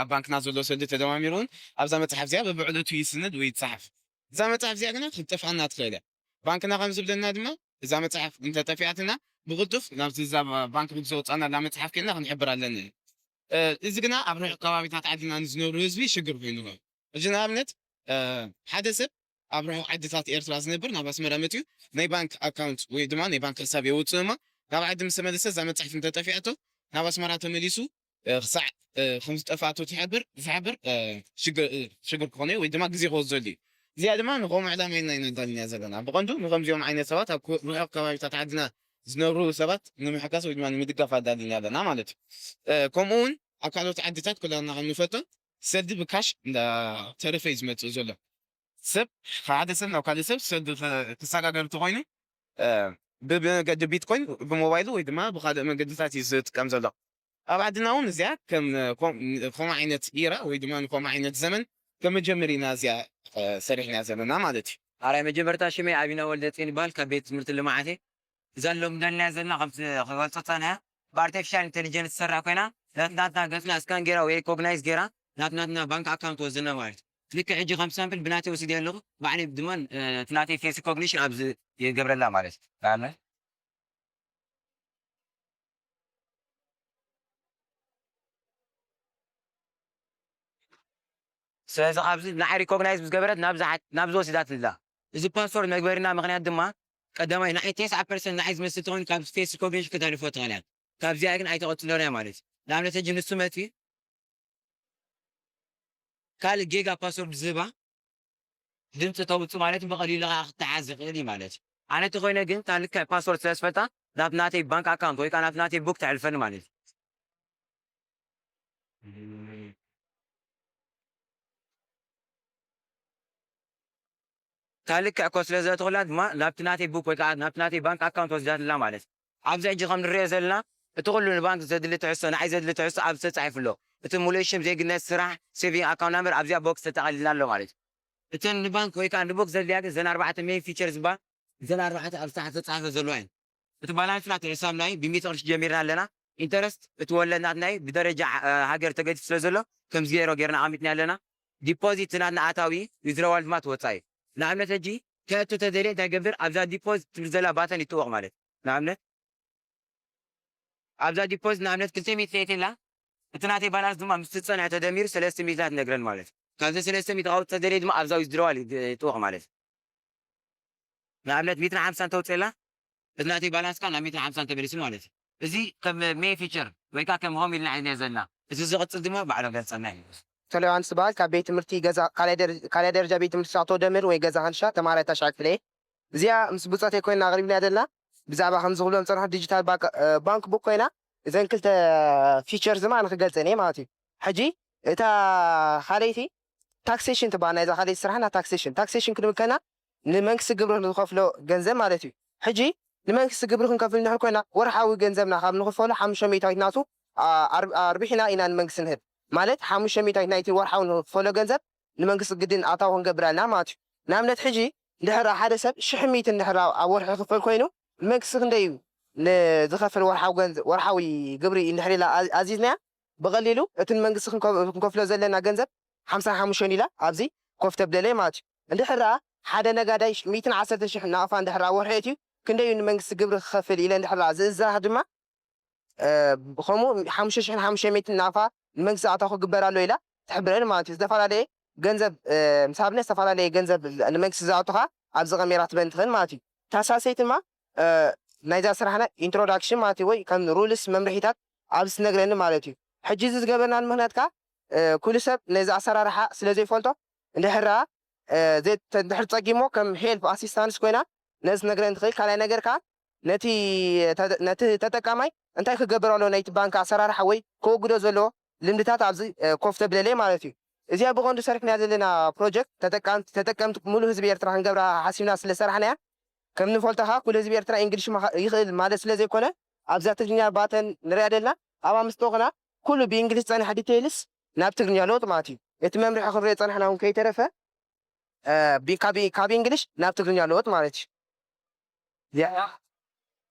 ኣብ ባንክና ዘሎ ሰልዲ ተደማሚሩ እውን ኣብዛ መፅሓፍ እዚኣ በብዕለቱ ይስነድ ወይ ይፀሓፍ። እዛ መፅሓፍ እዚኣ ግና ክትጠፍኣና ትኽእል እያ። ባንክና ከም ዝብለና ድማ እዛ መፅሓፍ እንተጠፊኣትና ብቕልጡፍ ናብቲ እዛ ባንክ ቡክ ዘውፃእናላ መፅሓፍ ከይድና ክንሕብር ኣለና። እ፣ እዚ ግና ኣብ ርሑቕ ከባቢታት ዓድና ንዝነብሩ ህዝቢ ሽግር ኮይኑ ኣሎ። ሕጂ ንኣብነት፣ እ፣ ሓደ ሰብ ኣብ ርሑቕ ዓድታት ኤርትራ ዝነብር ናብ ኣስመራ መፂኡ ናይ ባንክ ኣካውንት ወይ ድማ ናይ ባንክ ሕሳብ የውፅእ እሞ ናብ ዓዲ ምስ ተመለሰ እዛ መፅሓፍ እንተጠፊኣቶ ናብ ኣስመራ ተመሊሱ፣ እ፣ ክሳዕ፣ እ፣ ከም ዝጠፍኣቶ ትሕብር፣ ዝሕብር፣ እ፣ ሽግር፣ እ፣ ሽግር ክኾነ ወይ ድማ ግዜ ክወስደሉ እዩ። እዚኣ ድማ ንኸምኡ ዕላማ ኢና ኢና ኣዳሊና ዘለና። ብቐንዱ ንኸምዚኦም ዓይነት ሰባት ኣብ ኮ-፣ ርሑቕ ከባቢታት ዓድና ዝነብሩ ሰባት ንምሕጋዝ ወይ ድማ ንምድጋፍ ኣዳሊና ኣለና ማለት እዩ። እ፣ ከምኡ እውን ኣብ ካልኦት ዓድታት ኩላትና ከም ንፈልጦ ሰልዲ ብካሽ እንዳተረፈ እዩ ዝመጽእ ዘሎ። ሰብ፣ ሓደ ሰብ ናብ ካልእ ሰብ ሰልዲ ኸ-፣ ክሰጋገር እንተኾይኑ፣ እ፣ ብ-፣ ብመገዲ ቢትኮይን፣ ብሞባይሉ ወይ ድማ ብኻልእ መገድታት እዩ ዝጥቀም ዘሎ። ኣብ ዓድና እውን እዚኣ ከም፣ ከም፣ ከምኡ ዓይነት ኢራ ወይ ድማ ንከምኡ ዓይነት ዘመን ከም መጀመሪ ኢና እዚኣ፣ እ፣ ሰሪሕና ዘለና ማለት እዩ። ኣራይ መጀመርታ ሽመይ ኣቢና ወልደጽዮን ይበሃል፣ ካብ ቤት ትምህርቲ ልምዓት እየ። እዛ ሎም ደልና ዘለና ከምቲ ክገልጾ ጸንሐ ብኣርቲፊሻል ኢንተሊጀንስ ትሰርሕ ኮይና ናትናትና ገጽና ስካን ጌራ ወይ ሪኮግናይዝ ጌራ ናትናትና ባንክ ኣካውንት ወስድና ማለት እዩ። ልክዕ ሕጂ ከም ሳምፕል ብናተይ ወሲደ ኣለኹ። ባዕለይ ድማ፣ እ፣ እቲ ናተይ ፌስ ሪኮግኒሽን ኣብዚ ይገብረላ ማለት እዩ። ንኣብነት ስለዚ ኣብዚ ንዓይ ሪኮግናይዝ ምስ ገበረት ናብዚ ዓድ-፣ ናብዚ ወሲዳትላ። እዚ ፓስወርድ መግበሪና ምኽንያት ድማ ቀዳማይ ንዓይ ተስዓ ፐርሰንት ንዓይ ዝመስል ተኾይኑ ካብ ፌስ ሪኮግኒሽን ክተልፎ ትኽእል እያ። ካብዚኣ ግን ኣይተቐጽሎን እያ ማለት እዩ። ንኣብነት ሕጂ ንሱ መጺኡ ካልእ ጌጋ ፓስወርድ ዝህባ ድምፂ ተውፅእ ማለት ብቐሊሉ ከዓ ክትሓዝ ይኽእል እዩ ማለት እዩ። ኣነ ተኾይነ ግን እታ ልክዕ ፓስወርድ ስለ ዝፈልጣ ናብ ናተይ ባንክ ኣካውንት ወይ ከዓ ናብ ናተይ ቡክ ተሕልፈኒ ማለት እዩ። እታ ልክዕ ኮድ ስለ ዘእተኹላ ድማ ናብቲ ናተይ ቡክ ወይ ከዓ ናብቲ ናተይ ባንክ ኣካውንት ወስዳትላ ማለት እዩ። ኣብዚ ሕጂ ከም ንሪኦ ዘለና እቲ ኩሉ ንባንክ ዘድሊ ትሕዝቶ፣ ንዓይ ዘድሊ ትሕዝቶ ኣብዚ ተፃሒፉ ኣሎ። እቲ ሙሉእ ሽም፣ ዜግነት፣ ስራሕ፣ ሴቪንግ ኣካውንት ናምበር ኣብዚኣ ቦክስ ተጠቓሊልና ኣሎ ማለት እዩ። እተን ንባንክ ወይ ከዓ ንቡክ ዘድልያ ግን እዘን ኣርባዕተ ሜን ፊቸር ዝበሃል እዘን ኣርባዕተ ኣብ ታሕቲ ተፃሒፈ ዘለዋ እየን። እቲ ባላንስና እቲ ሕሳብ ናይ ብሚእቲ ቅርሺ ጀሚርና ኣለና። ኢንተረስት እቲ ወለድ ናትናይ ብደረጃ፣ እ፣ ሃገር ተገዲፉ ስለ ዘሎ ከምዚ ገይሮ ጌርና ኣቐሚጥና ኣለና። ዲፖዚት ናትና ኣታዊ፣ ዊዝድራዋል ድማ እቲ ወፃኢ። ንኣብነት ሕጂ ከእቱ ተደልየ እንታይ ገብር ኣብዛ ዲፖዚት ትብል ዘላ ባተን ይጥወቕ ማለት ንኣብነት ኣብዛ ዲፖዚት ንኣብነት ክልተ ሚእቲ ተእትየላ እቲ ናተይ ባላንስ ድማ ምስ ዝፀንሐ ተደሚሩ ሰለስተ ሚእቲ ትነግረን ማለት እዩ። ካብዚ ሰለስተ ሚእቲ ካውፅ ተደልየ ድማ ኣብዛ ዊዝድራዋል ይጥወቕ ማለት እዩ። ንኣብነት ሚእትን ሓምሳን ተውፅእላ እቲ ናተይ ባላንስ ከዓ ናብ ሚእትን ሓምሳን ተመሊሱ ማለት እዩ። እዚ ከም ሜን ፊቸር ወይ ከዓ ከም ሆም ኢልና ሒዝና ዘለና። እቲ ዝቕፅል ድማ ባዕሎም ገልፀልና እዩ። ተለ ዮሃንስ ዝበሃል ካብ ቤት ትምህርቲ ገዛ ካልኣይ ደረ-፣ ካልኣይ ደረጃ ቤት ትምህርቲ ሳቶ ደምር ወይ ገዛ ሃንሻ ተማሃራይ ታሽዓይ ክፍለ እየ። እዚኣ ምስ ብፆተይ ኮይና ኣቕሪብና ዘለና ብዛዕባ ከምዚ ክብሎም ዝፀንሑ ዲጂታል ባንክ፣ እ፣ ባንክ ቡክ ኮይና እዘን ክልተ ፊቸር ድማ ኣነ ክገልፀን እየ ማለት እዩ። ሕጂ እታ ካልኣይቲ ታክሴሽን ትበሃል፣ ናይዛ ካልኣይቲ ስራሕና ታክሴሽን። ታክሴሽን ክንብል ከለና ንመንግስቲ ግብሪ ንዝኸፍሎ ገንዘብ ማለት እዩ። ሕጂ ንመንግስቲ ግብሪ ክንከፍል እንድሕር ኮይና ወርሓዊ ገንዘብና ካብ ንኽፈሎ ሓሙሽተ ሚእታዊት ናቱ፣ ኣ-፣ ኣር-፣ ኣርቢሕና ኢና ንመንግስቲ ንህብ። ማለት ሓሙሽተ ሚእታዊት ናይቲ ወርሓዊ ንኽፈሎ ገንዘብ ንመንግስቲ ግድን ኣታዊ ክንገብር ኣለና ማለት እዩ። ንኣብነት ሕጂ እንድሕር ሓደ ሰብ ሽሕ ሚእቲ እንድሕር ኣብ ወርሒ ክፍል ኮይኑ ንመንግስቲ ክንደይ እዩ ንዝኸፍል ወርሓዊ ገንዘብ፣ ወርሓዊ ግብሪ እንድሕር ኢላ ኣ-፣ ኣዚዝናያ ብቐሊሉ እቲ ንመንግስቲ ክንከ-፣ ክንከፍሎ ዘለና ገንዘብ ሓምሳን ሓሙሽተን ኢላ ኣብዚ ኮፍ ተብለለይ ማለት እዩ። እንድሕር ደኣ ሓደ ነጋዳይ ሚእትን ዓሰርተ ሽሕ ናቕፋ እንድሕር ኣብ ወርሒ ኣእትዩ ክንደይ እዩ ንመንግስቲ ግብሪ ክኸፍል ኢለ እንድሕር ደኣ ዝእዝዛ ድማ እ፣ ከምኡ ሓሙሽተ ሽሕን ሓሙሽተ ሚእትን ናቕፋ ንመንግስቲ ኣታዊ ክግበር ኣሎ ኢላ ትሕብረን ማለት እዩ። ዝተፈላለየ ገንዘብ፣ እ፣ ምስ ሃብነ ዝተፈላለየ ገንዘብ ንመንግስቲ ዝኣቱ ኸዓ ኣብዚ ቀሚራ ትበን ትኽእል ማለት እዩ። እታ ሳልሰይቲ ድማ፣ እ፣ ናይዛ ስራሕና ኢንትሮዳክሽን ማለት እዩ፣ ወይ ከም ሩልስ መምርሒታት ኣብዚ ትነግረኒ ማለት እዩ። ሕጂ እዚ ዝገበርናሉ ምኽንያት ከኣ፣ እ፣ ኩሉ ሰብ ነዚ ኣሰራርሓ ስለ ዘይፈልጦ እንድሕር ደኣ፣ እ፣ ዘይ-፣ ተ-፣ እንድሕር ጸጊሞ ከም ሄልፕ ኣሲስታንስ ኮይና ነዚ ትነግረኒ ትኽእል። ካልኣይ ነገር ከኣ ነቲ ተ-፣ ነቲ ተጠቃማይ እንታይ ክገብር ኣለዎ ናይቲ ባንክ ኣሰራርሓ ወይ ከወግዶ ዘለዎ ልምድታት ኣብዚ፣ እ፣ ኮፍ ተብለለይ ማለት እዩ። እዚኣ ብቐንዱ ሰሪሕና ዘለና ፕሮጀክት ተጠቃምቲ፣ ተጠቀምቲ ሙሉእ ህዝቢ ኤርትራ ክንገብራ ሓሲብና ስለ ሰራሕናያ፣ ከም ንፈልጦ ከኣ ኩሉ ህዝቢ ኤርትራ እንግሊሽ ማኻ-፣ ይኽእል ማለት ስለ ዘይኮነ ኣብዛ ትግርኛ ባተን ንሪኣ ዘለና ኣብኣ ምስ ጠወቕና ኩሉ ብእንግሊሽ ዝጸንሐ ዲቴይልስ ናብ ትግርኛ ለውጥ ማለት እዩ። እቲ መምርሒ ክንሪኦ ዝጸናሕና እውን ከይተረፈ እ፣ ቢ-፣ ካብ፣ ካብ እንግሊሽ ናብ ትግርኛ ለወጥ ማለት እዩ። ያ።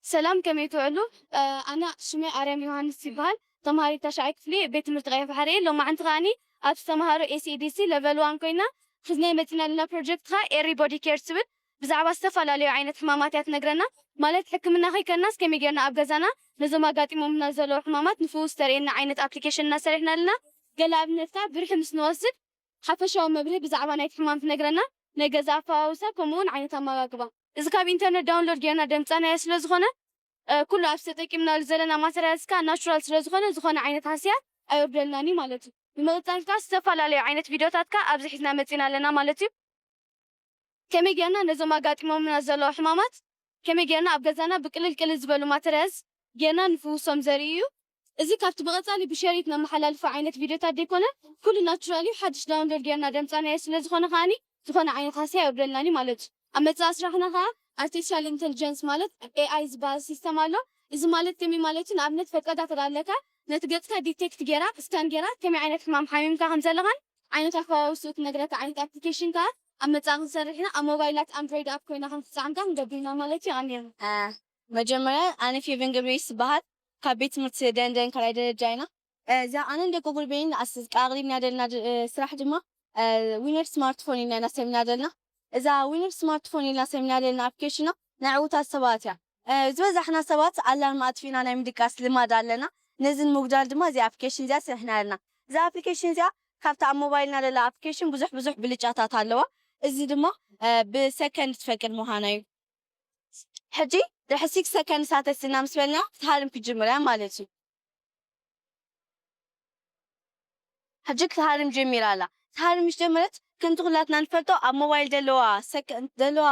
ሰላም፣ ከመይ ትውዕሉ? እ፣ ኣነ ሽመይ ኣርያም ዮሃንስ ይበሃል። ተምሃሪት ታሽዓይ ክፍሊ ቤት ትምህርቲ ቀይሕ ባሕሪ እየ። ሎማዓንቲ ከኣኒ ኣብቲ ተምሃሮ ኤስኢዲሲ ለቨል ዋን ኮይና ሒዝናዮ መፂና ዘለና ፕሮጀክት ከዓ ኤሪ ቦዲ ኬር ትብል። ብዛዕባ ዝተፈላለዩ ዓይነት ሕማማት እያ ትነግረና። ማለት ሕክምና ከይከድናስ ከመይ ጌርና ኣብ ገዛና ነዞም ኣጋጢሞምና ዘለዉ ሕማማት ንፍውስ ተርእየና ዓይነት ኣፕሊኬሽን እናሰሪሕና ኣለና። ገለ ኣብነትካ ብርሒ ምስ ንወስድ ሓፈሻዊ መብርሂ ብዛዕባ ናይቲ ሕማም ትነግረና፣ ናይ ገዛ ኣፈዋውሳ ከምኡ እውን ዓይነት ኣመጋግባ። እዚ ካብ ኢንተርነት ዳውንሎድ ጌርና ደምጻናዮ ስለ ዝኾነ ኩሉ ኣብዚ ተጠቂምናሉ ዘለና ማተርያልስ ከኣ ናቹራል ስለ ዝኾነ ዝኾነ ዓይነት ሃስያ ኣየውርደልናን እዩ ማለት እዩ። ብምቕጻል ከኣ ዝተፈላለዩ ዓይነት ቪድዮታት ከኣ ኣብዚ ሒዝና መጺና ኣለና ማለት እዩ። ከመይ ጌርና ነዞም ኣጋጢሞምና ዘለዉ ሕማማት ከመይ ጌርና ኣብ ገዛና ብቅልል ቅልል ዝበሉ ማተርያልስ ጌርና ንፍውሶም ዘርኢ እዩ። እዚ ካብቲ ብቐጻሊ ብሸሪት ነመሓላልፎ ዓይነት ቪድዮታት ዘይኮነ ኩሉ ናቹራል እዩ። ሓድሽ ዳውንሎድ ጌርና ደምጻናዮ ስለ ዝኾነ ከኣኒ ዝኾነ ዓይነት ሃስያ የውርደልናን እዩ ማለት እዩ። ኣብ መጻኢ ስራሕና ከኣ ኣርቲፊሻል ኢንተሊጀንስ ማለት ኤኣይ ዝበሃል ሲስተም ኣሎ። እዚ ማለት ከመይ ማለት እዩ? ንኣብነት ፈቀዳ ተዳለካ ነቲ ገጽካ ዲቴክት ጌራ ስካን ጌራ ከመይ ዓይነት ሕማም ሓሚምካ ከም ዘለኻን ዓይነት ኣፈዋውስኡ ትነግረካ ዓይነት ኣፕሊኬሽን ከኣ ኣብ መጻኢ ክንሰርሕ ኢና። ኣብ ሞባይላት ኣንድሮይድ ኣፕ ኮይና ከም ትጻዕምካ ክንገብር ኢና ማለት እዩ። ኣሜን። መጀመርያ ኣነ ፌቨን ገብረየስ ዝበሃል ካብ ቤት ትምህርቲ ደንደን ካልኣይ ደረጃ ኢና። እዛ ኣነን ደቂ ጉርቤን ኣስ- ኣቕሪብና ደልና ድ- ስራሕ ድማ ዊነር ስማርትፎን ኢልና ኢና ሰሚና ደልና። እዛ ዊነር ስማርትፎን ኢልና ሰሚና ደልና ኣፕሊኬሽና ናይ ዕውታት ሰባት እያ። ዝበዛሕና ሰባት ኣላርም ኣጥፊእና ናይ ምድቃስ ልማድ ኣለና። ነዚ ንምጉዳል ድማ እዚ ኣፕሊኬሽን እዚኣ ስርሕና ኣለና። እዛ ኣፕሊኬሽን እዚኣ ካብታ ኣብ ሞባይልና ደላ ኣፕሊኬሽን ብዙሕ ብዙሕ ብልጫታት ኣለዋ። እዚ ድማ ብሰከንድ ትፈቅድ ምዃና እዩ። ሕጂ ድሕሪ ሲክስ ሰከንድስ ኣተስና ምስ በልና ክትሃርም ክጅምር እያ ማለት እዩ። ሕጂ ክትሃርም ጀሚራ ኣላ። ክትሃርም ምስ ጀመረት ከምቲ ኩላትና ንፈልጦ ኣብ ሞባይል ዘለዋ ሰከንድ ዘለዋ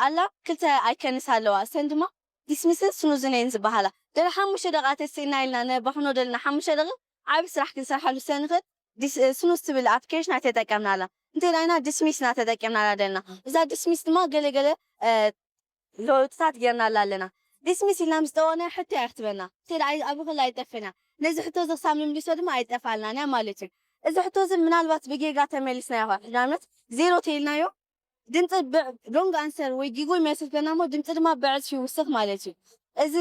ኣላ ክልተ ኣይከንስ ኣለዋ። እሰን ድማ ዲስሚስን ስኑዝን እየን ዝበሃላ። ድሕሪ ሓሙሽተ ደቂቃ ተስእና ኢልና ነባኽኖ ደልና ሓሙሽተ ደቂቃ ዓቢ ስራሕ ክንሰርሓሉ ስለ ንኽእል ስኑዝ ትብል ኣፕሊኬሽን ኣይተጠቀምናላ። እንተኢልና ዲስሚስ ኢና ተጠቂምናላ ደልና። እዛ ዲስሚስ ድማ ገለገለ ለውጥታት ጌርናላ ኣለና። ዲስሚስ ኢልና ምስ ጠወቅና ሕቶ እያ ክትበና። ተዳ ኣብ ኸላ ኣይጠፍና። ነዚ ሕቶ እዚ ክሳብ ንምልሶ ድማ ኣይጠፋልናን እያ ማለት እዩ። እዚ ሕቶ እዚ ምናልባት ብጌጋ ተመሊስና ይኸ ንኣብነት ዜሮ ተይልናዮ ድምፂ ሮንግ ኣንሰር ወይ ጊጎ ይመስል ከና እሞ ድምፂ ድማ ብዕፅፊ ይውስኽ ማለት እዩ። እዚ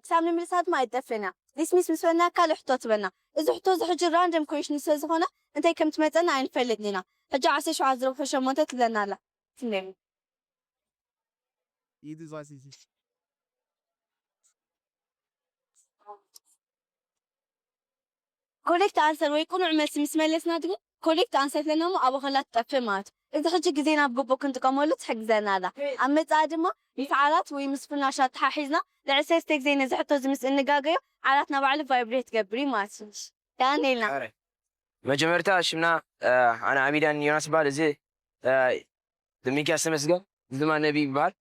ክሳብ ንምልሳ ድማ ኣይጠፍና። ዲስሚስ ምስ በልና ካልእ ሕቶ ትበና። እዚ ሕቶ እዚ ሕጂ ራንደም ኮሽን ስለ ዝኾነ እንታይ ከም ትመፀና ኣይንፈልጥን ኢና። ሕጂ ዓሰርተ ሸውዓተ ዝረብሑ ሸሞንተ ትብለና ኣላ። ኮሬክት ኣንሰር ወይ ቅኑዕ መልሲ ምስ መለስና ግን ኮሬክት ኣንሰር ለናሞ ኣብ ኸላ ትጠፍእ ማለት እዩ። እዚ ሕጂ ግዜና ብግቡእ ክንጥቀመሉ ትሕግዘና ኣላ። ኣብ መጻኢ ድማ ምስ ዓራት ወይ ምስ ፍናሽ ኣተሓሒዝና ልዕል ሰለስተ ግዜ ነዚ ሕቶ እዚ ምስ እንጋገዮ ዓራትና ባዕሉ ቫይብሬት ትገብር እዩ ማለት እዩ። ዳንኤልና። መጀመርታ ሽምና ኣነ ኣሚዳን ዮናስ ይበሃል። እዚ ብሚኪያስ ተመስገን፣ እዚ ድማ ነቢ ይበሃል።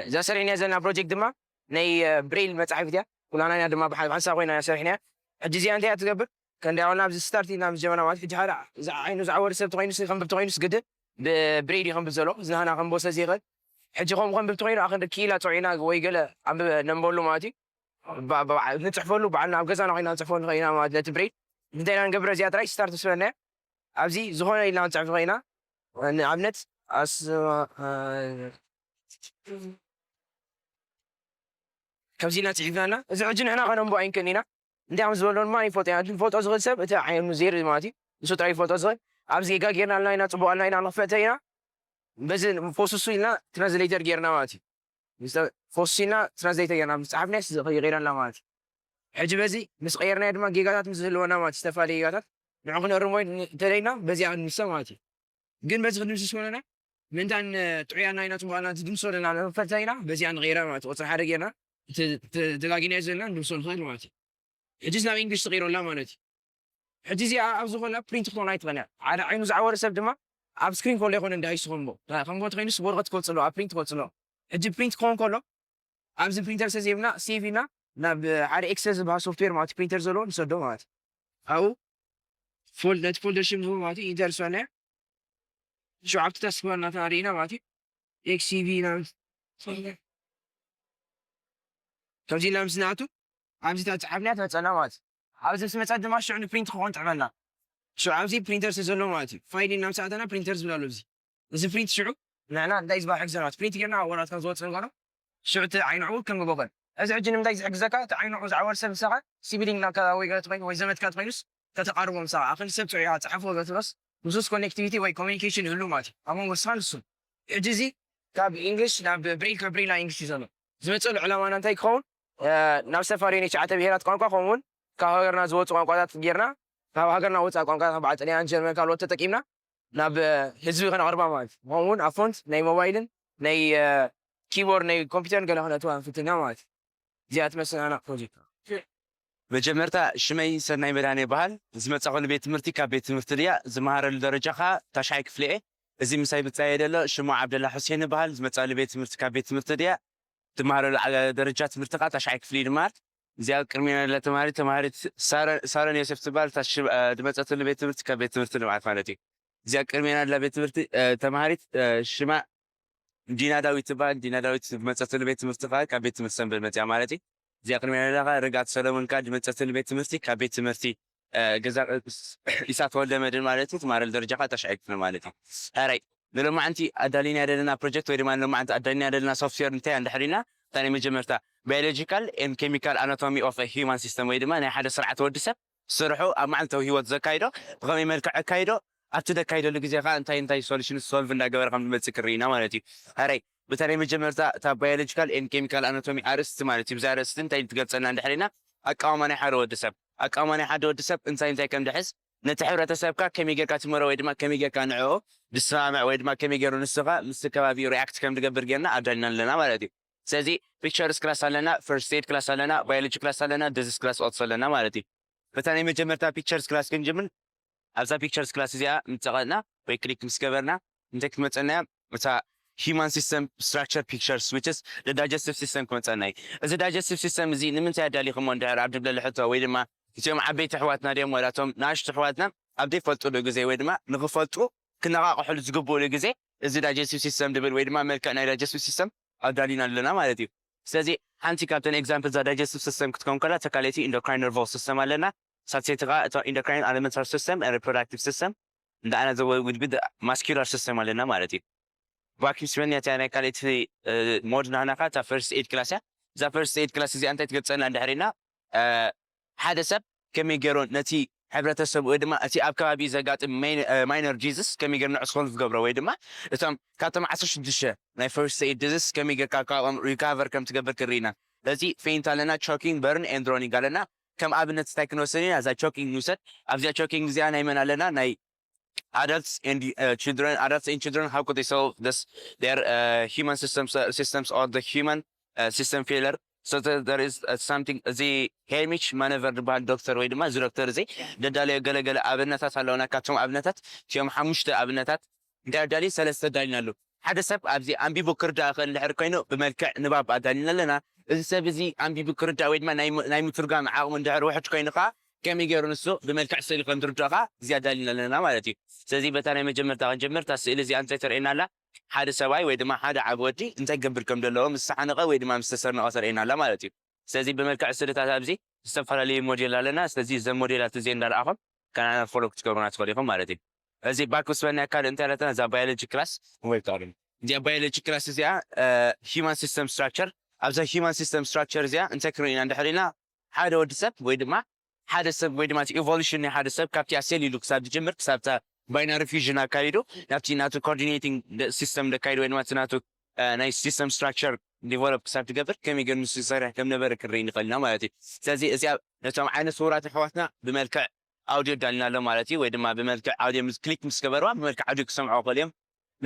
እዛ ሰሪሕናያ ዘለና ፕሮጀክት ድማ ናይ ብሬል መጻሕፍት እያ። ኩላና ኢና ድማ ብሓንሳ ኮይና እያ ሰሪሕናያ። ሕጂ እዚኣ እንታይ እያ ትገብር? ከንዳይ ኣውና ኣብዚ ስታርት ኢልና ምስ ጀመርና ማለት ሕጂ ሓደ ዓይኑ ዝዓወር ሰብ ተኮይኑስ ከንብብ ተኮይኑስ ግድን ብብሬል ይኸንብብ ዘሎ ዝናህና ከንቦ ስለ ዘይኽእል ሕጂ ከምኡ ከንብብ ተኮይኑ ኣኸንደ ክኢላ ፀውዒና ወይ ገለ ኣንብብ ነንበሉ ማለት እዩ። ንፅሕፈሉ በዓልና ኣብ ገዛና ኮይና ንፅሕፈሉ ንኽእል ኢና ማለት ነቲ ብሬል እንታይ ኢና ንገብረ እዚኣ ጥራይ ስታርት ስበና ኣብዚ ዝኾነ ኢልና ንፅሕፍ ኸኢና ንኣብነት ከምዚ ኢና ፅሒፍናና እዚ ሕጂ ንሕና ከነንቦ ኣይንክእልን ኢና እንታይ ከም ዝበሎ ድማ ይፈልጦ ኢና ንፈልጦ ዝኽእል ሰብ እቲ ዓይኑ ዜር ማለት እዩ ንሱ ጥራይ ይፈልጦ ዝኽእል ኣብዚ ጌጋ ጌርና ኣለና ኢና ፅቡቅ ኣለና ኢና ንኽፈተ ኢና በዚ ፎስሱ ኢልና ትራንስሌተር ጌርና ማለት እዩ ፎስሱ ኢልና ትራንስሌተር ጌርና ምስ ፀሓፍና ይቕይረልና ማለት እዩ ሕጂ በዚ ምስ ቀየርናዮ ድማ ጌጋታት ምስ ዝህልወና ማለት ዝተፈላለዩ ጌጋታት ንዑ ክንእርሞ እንተደይና በዚኣ ክንምልሶ ማለት እዩ ግን በዚ ክንምልስ ኮነና ምእንታን ጥዑያና ኢና ፅቡቃና ዝድምሶ ዘለና ንፈልታ ኢና በዚኣ ንቀይራ ማለት ቁፅሪ ሓደ ጌርና ተጋጊና ዘለና ንድምሶ ንኽእል ማለት እዩ ሕጂ ናብ እንግሊሽ ትቀይሮ ኣላ ማለት እዩ ሕጂ እዚኣ ኣብ ዝኾና ፕሪንት ክትኾን ኣይትኽእልን ሓደ ዓይኑ ዝዓወረ ሰብ ድማ ኣብ ስክሪን ከሎ ይኮነ እንዳ ይስኾምቦ ከምቦ ተኮይኑስ ወረቀት ክወፅሎ ኣብ ፕሪንት ክወፅሎ ሕጂ ፕሪንት ክኾን ከሎ ኣብዚ ፕሪንተር ሰዚብና ሴቭ ኢልና ናብ ሓደ ኤክሰል ዝበሃል ሶፍትዌር ማለት ፕሪንተር ዘለዎ ንሰዶ ማለት ኣብኡ ነቲ ፎልደር ሽም ንህቦ ማለት ኢንተር ስበና ሸውዓተ ታስክባር እናተናደኢና ማለት ኤክሲቪ ከምዚ ኢልና ምስ ንኣቱ ኣብዚ ተፃሓፍና ትመፀና ማለት ኣብዚ ምስ መፀት ድማ ሽዑ ንፕሪንት ክኾን ትዕበልና ሽዑ ኣብዚ ፕሪንተር ስለ ዘሎ ማለት እዩ ፋይል ኢልና ምስ ኣተና ፕሪንተር ዝብል ኣሎ እዚ እዚ ፕሪንት ሽዑ ንሕና እንታይ ዝበሃል ሕግዘና ፕሪንት ጌርና ኣብ ወረቀትካ ዝወፅእ ንገሮ ሽዑ እቲ ዓይንዕኡ ክንብቦ ከን እዚ ሕጂ ንምንታይ ዝሕግዘካ እቲ ዓይንዕኡ ዝዓወር ሰብ ምሳኻ ሲቪሊንግ ናካ ወይ ገለ ትኮይኑ ወይ ዘመድካ ትኮይኑስ ከተቃርቦ ምሳኻ ኣክል ሰብ ፅዑያ ፀሓፎ ገትበስ ምስስ ኮኔክቲቪቲ ወይ ኮሚኒኬሽን ይህሉ ማለት እዩ ኣብ መንጎ ስኻ ንሱ ሕጂ እዚ ካብ English ናብ braille፣ ካብ braille ናብ English እዩ ዘሎ። ዝመፀሉ ዕላማና እንታይ ክኸውን? ናብ ዝተፈላለዩ ናይ ትሽዓተ ብሄራት ቋንቋ፣ ከምኡ እውን ካብ ሃገርና ዝወፁ ቋንቋታት ጌርና፣ ካብ ሃገርና ወፃኢ ቋንቋታት በዓል ጥልያን፣ ጀርመን፣ ካልኦት ተጠቂምና ናብ ህዝቢ ከነቕርባ ማለት እዩ። ከምኡ እውን ኣብ ፎንት ናይ ሞባይልን ናይ ኪቦርድ ናይ ኮምፒውተርን ገለ ክነእትዋ ንፍትን ኢና ማለት እዩ። እዚኣ ትመስል ኣና ፕሮጀክት። መጀመርታ ሽመይ ሰናይ መድሃኔ ይበሃል። ዝመጻኹሉ ቤት ትምህርቲ ካብ ቤት ትምህርቲ ድያ፣ ዝመሃረሉ ደረጃ ኸኣ ታሽዓይ ክፍሊ እየ። እዚ ምሳይ ብጻየ ዘሎ ሽሙ ዓብደላ ሑሴን ይበሃል። ዝመጻሉ ቤት ትምህርቲ ካብ ቤት ትምህርቲ ድያ፣ ትመሃረሉ ዓ- ደረጃ ትምህርቲ ኸኣ ታሽዓይ ክፍሊ ይድመሃር። እዚኣ ቅድሜና ዘላ ተማሃሪት ተማሃሪት ሳረ- ሳሮን ዮሴፍ ትበሃል። እታ ሽም- እ፣ ዝመጸትሉ ቤት ትምህርቲ ካብ ቤት ትምህርቲ ልምዓት ማለት እዩ። እዚኣ ቅድሜና ዘላ ቤት ትምህርቲ እ፣ ተማሃሪት እ፣ ሽማ ዲና ዳዊት ትበሃል። ዲና ዳዊት ዝመጸትሉ ቤት ትምህርቲ ኸኣ ካብ ቤት ትምህርቲ ሰንበል መጽያ ማለት እዩ። እዚኣ ቅድሜና ዘላ ኸኣ ርግኣት ሰለሙን ከኣ ዝመጸትሉ ቤት ትምህርቲ ካብ ቤት ትምህርቲ እ፣ ገዛ ኢሳ ተወልደ መድህን ማለት እዩ። ትማረል ደረጃ ኸኣ ታሽዓይ ክፍሊ ማለት እዩ። ሕራይ ንሎማዓንቲ ኣዳሊና ዘለና ፕሮጀክት ወይ ድማ ንሎማዓንቲ ኣዳሊና ዘለና ሶፍትዌር እንታይ እንድሕር ኢልና፣ እታ ናይ መጀመርታ biological and chemical anatomy of a human system ወይ ድማ ናይ ሓደ ስርዓተ ወዲ ሰብ ስርሑ ኣብ መዓልታዊ ህይወት ዘካይዶ ብኸመይ መልክዕ ኣካይዶ ኣብቲ ዘካይደሉ ግዜ ከዓ እንታይ እንታይ solution solve እንዳገበረ ከም ዝመፅእ ክርኢ ኢና ማለት እዩ። ሕራይ ብታ ናይ መጀመርታ እታ biological and chemical anatomy ኣርእስቲ ማለት እዩ። ብዛ ኣርእስቲ እንታይ ትገልፀልና እንድሕር ኢልና ኣቃውማ ናይ ሓደ ወዲ ሰብ ኣቃውማ ናይ ሓደ ወዲ ሰብ እንታይ እንታይ ከም ድሕዝ ነቲ ሕብረተሰብካ ከመይ ጌርካ ትመሮ ወይ ድማ ከመይ ጌርካ ንዕኡ ዝሰማምዕ ወይ ድማ ከመይ ገይሩ ንስኻ ምስ ከባቢኡ react ከም ዝገብር ጌርና ኣዳሊና ኣለና ማለት እዩ። ስለዚ pictures class ኣለና፣ first aid class ኣለና፣ biology class ኣለና፣ disease class also ኣለና ማለት እዩ። በታ ናይ መጀመርታ pictures class ክንጅምር። ኣብዛ pictures class እዚኣ ምስ ጸቐጥና ወይ click ምስ ገበርና እንታይ ክትመጸና እያ? እታ human system structure pictures which is the digestive system ክመጸና እዩ። እዚ digestive system እዚ ንምንታይ ኣዳሊኹሞ እንድሕር ኣብ ድብለሊ ሕቶ ወይ ድማ እቲኦም ዓበይቲ ኣሕዋትና ድዮም ወላ እቶም ንኣሽቱ ኣሕዋትና ኣብ ዘይፈልጡሉ ግዜ ወይ ድማ ንኽፈልጡ ክነቓቕሑሉ ዝግብኡሉ ግዜ እዚ digestive system ድብል ወይ ድማ መልክዕ ናይ digestive system ኣዳሊና ኣለና ማለት እዩ። ስለዚ ሓንቲ ካብተን example እዛ digestive system ክትከውን ከላ ተካለይቲ endocrine nervous system ኣለና። ሳልሰይቲ ከዓ እታ endocrine alimentary system reproductive system እንዳ ኣና ዘወ ውድቢ muscular system ኣለና ማለት እዩ። ባኪም ስመን እያ ናይ ካልኣይቲ mod ናህና ከዓ እታ first aid class እያ። እዛ first aid class እዚኣ እንታይ ትገልፀልና እንድሕር ኢልና ሓደ ሰብ ከመይ ገይሩ ነቲ ሕብረተሰብ ወይ ድማ እቲ ኣብ ከባቢ ዘጋጥም minor disease ከመይ ገይሩ ንዕስኮን ዝገብሮ ወይ ድማ እቶም ካብቶም ዓሰርተ ሽዱሽተ ናይ first aid disease ከመይ ጌርካ ካብኦም recover ከም ትገብር ክርኢ ኢና። ስለዚ faint ኣለና፣ choking፣ burn and drowning ኣለና። ከም ኣብነት እንታይ ክንወስድ ኢና? እዛ choking ንውሰድ። ኣብዚኣ choking እዚኣ ናይ መን ኣለና? ናይ adults and uh, children adults and children how could they solve this their uh, human systems uh, systems or the human uh, system failure so the, there is uh, something እዚ ሄልሚች ማነቨር ዝበሃል ዶክተር ወይ ድማ እዚ ዶክተር እዚ ደዳለዮ ገለገለ ኣብነታት ኣለውና። ካብቶም ኣብነታት እቲኦም ሓሙሽተ ኣብነታት እንታይ ኣዳልዩ ሰለስተ ኣዳሊና ኣሎ። ሓደ ሰብ ኣብዚ ኣንቢቡ ክርዳእ ክእል እንድሕር ኮይኑ ብመልክዕ ንባብ ኣዳሊና ኣለና። እዚ ሰብ እዚ ኣንቢቡ ክርዳእ ወይ ድማ ናይ ምትርጓም ዓቕሙ እንድሕር ውሕድ ኮይኑ ከዓ ከመይ ገይሩ ንሱ ብመልክዕ ስእሊ ከም ዝርዳእ ከዓ እዚ ኣዳሊና ኣለና ማለት እዩ። ስለዚ በታ ናይ መጀመርታ ክንጀምር እታ ስእሊ እዚኣ እንታይ ተርእየና ኣላ? ሓደ ሰብኣይ ወይ ድማ ሓደ ዓቢ ወዲ እንታይ ክገብር ከም ዘለዎ ምስ ተሓነቐ ወይ ድማ ምስ ተሰርነቐ ተርእየና ኣላ ማለት እዩ። ስለዚ ብመልክዕ ስእልታት ኣብዚ ዝተፈላለዩ ሞዴል ኣለና። ስለዚ እዘን ሞዴላት እዚኤን እንዳረኣኹም ከናና ፎሎ ክትገብሩና ትኽእሉ ኢኹም ማለት እዩ። እዚ ባክ ምስ በልና ካልእ እንታይ ኣለትና እዛ biology class ወይ ካልእ እዚኣ biology class እዚኣ human system structure ኣብዛ human system structure እዚኣ እንታይ ክንርኢ ኢና እንድሕር ኢልና ሓደ ወዲ ሰብ ወይ ድማ ሓደ ሰብ ወይ ድማ evolution ናይ ሓደ ሰብ ካብቲ ሴል ኢሉ ክሳብ ዝጅምር ክሳብ binary fusion ኣካይዱ ናብቲ ናቱ coordinating system ዘካይድ ወይ ድማ ናቱ ናይ system structure develop ክሳብ ትገብር ከመይ ገይሩ ንሱ ዝሰርሕ ከም ነበረ ክንርኢ ንኽእል ኢና ማለት እዩ። ስለዚ እዚኣ ነቶም ዓይነ ስውራት ኣሕዋትና ብመልክዕ ኣውዲዮ ኣዳሊና ኣሎ ማለት እዩ። ወይ ድማ ብመልክዕ ኣውዲዮ ምስ ክሊክ ምስ ገበርዋ ብመልክዕ ኣውዲዮ ክሰምዑ ይኽእሉ እዮም።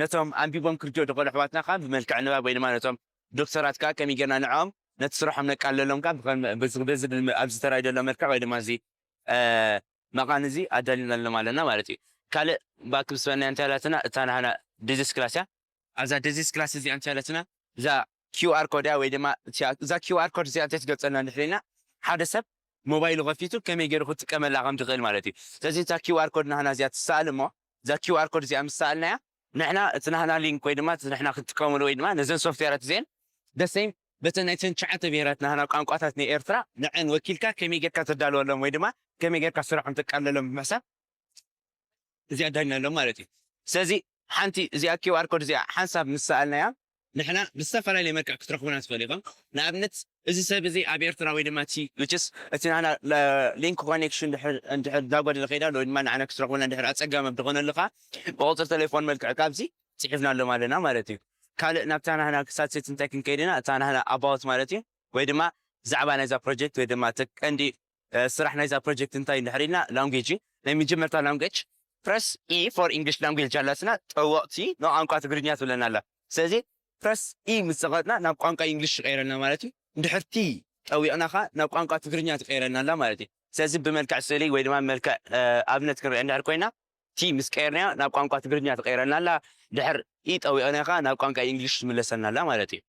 ነቶም ኣንቢቦም ክርድኡ ዝኽእሉ ኣሕዋትና ከዓ ብመልክዕ ንባብ ወይ ድማ ነቶም ዶክተራት ከዓ ከመይ ጌርና ንዕኦም ነቲ ስርሖም ነቃልለሎም ከዓ ብኸም- በዚ በዚ ኣብዚ ተራይ ዘሎ መልክዕ ወይ ድማ እዚ እ፣ መቓን እዚ ኣዳሊናሎም ኣለና ማለት እዩ። ካልእ ባክ ምስ በልና እንታይ ኣላትና እታ ናህና disease class እያ። ኣብዛ disease class እዚኣ እንታይ ኣለትና እዛ QR code እያ ወይ ድማ እቲኣ- እዛ QR code እዚኣ እንታይ ትገልፀልና እንድሕር ኢልና ሓደ ሰብ ሞባይሉ ከፊቱ ከመይ ገይሩ ክጥቀመላ ከም ዝኽእል ማለት እዩ። ስለዚ እታ QR code ናህና እዚኣ ትሰኣል እሞ እዛ QR code እዚኣ ምስ ሰኣልናያ ንሕና እቲ ናህና ሊንክ ወይ ድማ እቲ ንሕና ክንጥቀመሉ ወይ ድማ ነዘን ሶፍትዌራት እዚአን ደሰይም በተን ናይተን ትሽዓተ ብሄራት ናህና ቋንቋታት ናይ ኤርትራ ንዐን ወኪልካ ከመይ ጌርካ ተዳልወሎም ወይ ድማ ከመይ ጌርካ ስራሖም ተቃልሎም ብምሕሳብ እዚኣ ዳኛ ኣሎ ማለት እዩ። ስለዚ ሓንቲ እዚኣ QR code እዚኣ ሓንሳብ ምስ ሰኣልናያ ንሕና ብዝተፈላለየ መልክዕ ክትረኽቡና ትኽእሉ ኢኹም። ንኣብነት እዚ ሰብ እዚ ኣብ ኤርትራ ወይ ድማ እቲ which is እቲ ናና link connection እንድሕር ዳጎደለ ከይዳ ወይ ድማ ንዓና ክትረኽቡና እንድሕር ኣጸጋሚ ኣብ ዝኾነሉ ኸኣ ብቁጽሪ ቴሌፎን መልክዕ ካብዚ ጽሒፍናሎም ኣለና ማለት እዩ። ካልእ ናብታ ናህና ሳትሴት እንታይ ክንከይድ ኢና? እታ ናህና ኣባውት ማለት እዩ፣ ወይ ድማ ብዛዕባ ናይዛ ፕሮጀክት ወይ ድማ እቲ ቀንዲ ስራሕ ናይዛ ፕሮጀክት እንታይ እንድሕር ኢልና፣ ላንጉጅ እዩ። ናይ መጀመርታ ላንጉጅ፣ ፕረስ ኢ ፎር ኢንግሊሽ ላንጉጅ ኣላትና፣ ጠወቕቲ ንቋንቋ ትግርኛ ትብለና ኣላ። ስለዚ ፕረስ ኢ ምስ ፀቐጥና ናብ ቋንቋ ኢንግሊሽ ይቐይረልና ማለት እዩ። እንድሕርቲ ጠዊቕና ኸዓ ናብ ቋንቋ ትግርኛ ትቐይረልና ኣላ ማለት እዩ። ስለዚ ብመልክዕ ስእሊ ወይ ድማ መልክዕ ኣብነት ክንርኢ እንድሕር ኮይና፣ ቲ ምስ ቀየርናዮ ናብ ቋንቋ ትግርኛ ትቐይረልና ኣላ። ድሕር ኢ ጠዊቕና ኸዓ ናብ ቋንቋ ኢንግሊሽ ትምለሰልና ኣላ ማለት እዩ።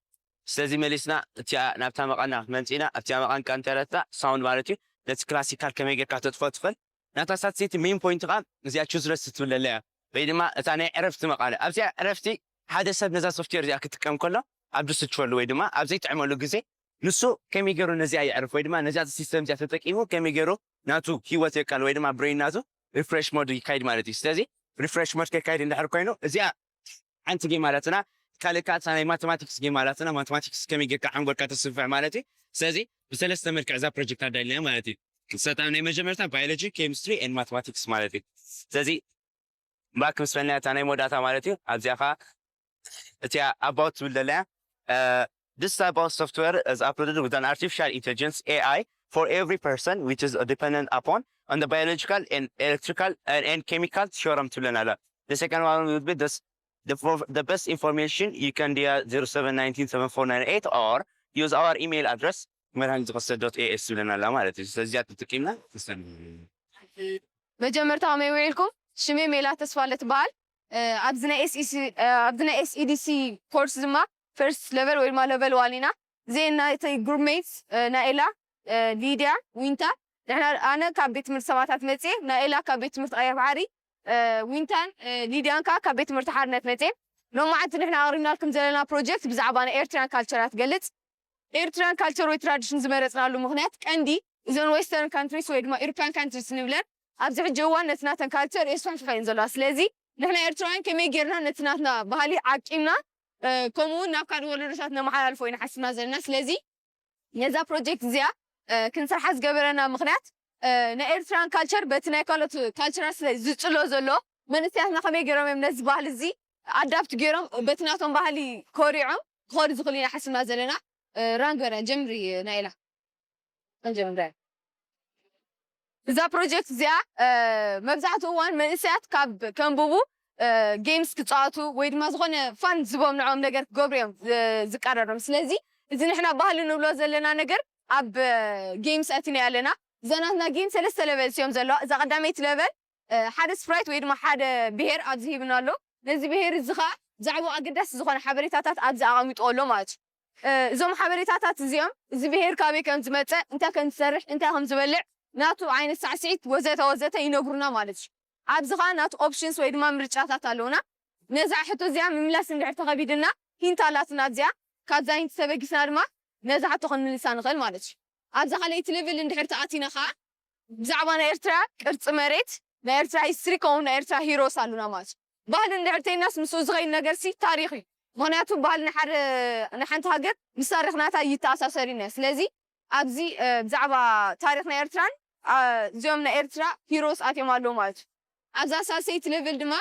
ስለዚ መሊስና እቲኣ ናብታ መቐና ክንመፅእ ኢና። ኣብቲኣ መቐን ቃንተረታ ሳውንድ ማለት እዩ። ነቲ ክላሲካል ከመይ ጌርካ ተጥፎ ትኽእል፣ ናታ ሳትሴቲ ሜን ፖይንት ኸዓ እዚኣ ቹዝለስ ትብለላ እያ፣ ወይ ድማ እታ ናይ ዕረፍቲ መቓለ። ኣብዚኣ ዕረፍቲ ሓደ ሰብ ነዛ ሶፍትዌር እዚኣ ክጥቀም ከሎ ኣብ ዝስችወሉ ወይ ድማ ኣብ ዘይጥዕመሉ ግዜ ንሱ ከመይ ገይሩ ነዚኣ ይዕርፍ ወይ ድማ ነዚኣ ሲስተም እዚኣ ተጠቂሙ ከመይ ገይሩ ናቱ ህይወት የቃል ወይ ድማ ብሬን ናቱ ሪፍሬሽ ሞድ ይካይድ ማለት እዩ። ስለዚ ሪፍሬሽ ሞድ ከካይድ እንድሕር ኮይኑ እዚኣ ሓንቲ ጌም ኣለትና። ካልእ ከዓ እታ ናይ ማቴማቲክስ ጌም ኣለትና። ማቴማቲክስ ከመይ ጌርካ ሓንጎልካ ተስፍሕ ማለት እዩ። ስለዚ ብሰለስተ መልክዕ እዛ ፕሮጀክት ኣዳሊና ማለት እዩ። ክሰታ ናይ መጀመርታ ባዮሎጂ፣ ኬሚስትሪ ኤን ማቴማቲክስ ማለት እዩ። ስለዚ ባክ ምስ በልና እታ ናይ መወዳእታ ማለት እዩ። ኣብዚኣ ከዓ እቲኣ ኣባውት ትብል ዘለያ this type of software is uploaded with an artificial intelligence A I for every person which is dependent upon on the biological and electrical and, and chemical theorem ትብለና ኣላ። The second one would be this the, for, the best information you can dial zero seven nineteen seven four nine eight or use our email address መድሃኒት ዝኸሰ ዶት ኤ ኤስ ትብለና ኣላ ማለት እዩ። ስለዚ እዚኣ ተጠቂምና ንሰን መጀመርታ ከመይ ውዒልኩም? ሽመይ ሜላት ተስፋለ ትበሃል። ኣብዚ ናይ ኤስኢሲ ኣብዚ ናይ ኤስኢዲሲ ኮርስ ድማ ፈርስት ለቨል ወይ ድማ ለቨል ዋን ኢና። እዚኤን ናተይ ግሩፕ ሜትስ ናኤላ፣ ሊድያ፣ ዊንታ። ንሕና ኣነ ካብ ቤት ትምህርቲ ሰማእታት መፅየ፣ ናኤላ ካብ ቤት ትምህርቲ ቀይሕ ባሕሪ፣ ዊንታን ሊድያን ከዓ ካብ ቤት ትምህርቲ ሓርነት መፅየን። ሎማዓንቲ ንሕና ኣቕሪብናልኩም ዘለና ፕሮጀክት ብዛዕባ ናይ ኤርትራን ካልቸራት ገልፅ። ኤርትራን ካልቸር ወይ ትራዲሽን ዝመረፅናሉ ምኽንያት ቀንዲ እዘን ዌስተርን ካንትሪስ ወይ ድማ ኢሮፓን ካንትሪስ ንብለን ኣብዚ ሕጂ እዋን ነቲ ናተን ካልቸር የስፋሕፍሓ እየን ዘለዋ። ስለዚ ንሕና ኤርትራውያን ከመይ ጌርና ነቲ ናትና ባህሊ ዓቂብና ከምኡ እውን ናብ ካልእ ወለዶታት ነመሓላልፎ ኢና ሓስብና ዘለና። ስለዚ ነዛ ፕሮጀክት እዚኣ ክንሰርሓ ዝገበረና ምኽንያት ናይ ኤርትራን ካልቸር በቲ ናይ ካልኦት ካልቸራት ስለ ዝፅሎ ዘሎ መንእሰያትና ከመይ ገይሮም እዮም ነዚ ባህሊ እዚ ኣዳፕት ገይሮም በቲ ናቶም ባህሊ ኮሪዖም ክኸዱ ዝኽእሉ ኢና ሓስብና ዘለና። ራን ግበርያ ጀምሪ ናይላ ጀምሪ እዛ ፕሮጀክት እዚኣ መብዛሕትኡ እዋን መንእሰያት ካብ ከንብቡ ጌምስ ክፃወቱ ወይ ድማ ዝኾነ ፋን ዝቦም ንዖም ነገር ክገብሩ እዮም ዝቃረሮም። ስለዚ እዚ ንሕና ባህሊ ንብሎ ዘለና ነገር ኣብ ጌምስ ኣቲና ኣለና። እዛ ናትና ጌም ሰለስተ ለቨልስ እዮም ዘለዋ። እዛ ቀዳመይቲ ለቨል ሓደ ስፕራይት ወይ ድማ ሓደ ብሄር ኣብዚ ሂብና ኣሎ። ነዚ ብሄር እዚ ከዓ ብዛዕባኡ ኣገዳሲ ዝኾነ ሓበሬታታት ኣብዚ ኣቐሚጥዎ ኣሎ ማለት እዩ። እዞም ሓበሬታታት እዚኦም እዚ ብሄር ካበይ ከም ዝመፀ፣ እንታይ ከም ዝሰርሕ፣ እንታይ ከም ዝበልዕ፣ ናቱ ዓይነት ሳዕስዒት ወዘተ ወዘተ ይነግሩና ማለት እዩ። ኣብዚ ከዓ ናቱ ኦፕሽንስ ወይ ድማ ምርጫታት ኣለውና። ነዛ ሕቶ እዚኣ ምምላስ እንድሕር ተኸቢድና ሂንት ኣላትና እዚኣ ካብዛ ሂንት ተበጊስና ድማ ነዛ ሕቶ ክንምልሳ ንኽእል ማለት እዩ። ኣብዛ ካልኣይቲ ሌቭል እንድሕር ተኣቲና ከዓ ብዛዕባ ናይ ኤርትራ ቅርፂ መሬት ናይ ኤርትራ ሂስትሪ ከምኡ ናይ ኤርትራ ሂሮስ ኣሉና ማለት እዩ። ባህሊ እንድሕር ተይናስ ምስኡ ዝኸይድ ነገር ሲ ታሪኽ እዩ። ምክንያቱ ባህሊ ናይ ሓደ ናይ ሓንቲ ሃገር ምስ ታሪኽ ናታ ይተኣሳሰር እዩ። ስለዚ ኣብዚ ብዛዕባ ታሪኽ ናይ ኤርትራን እዚኦም ናይ ኤርትራ ሂሮስ ኣትዮም ኣለዉ ማለት እዩ። ኣብዛ ሳልሰይቲ ሌቭል ድማ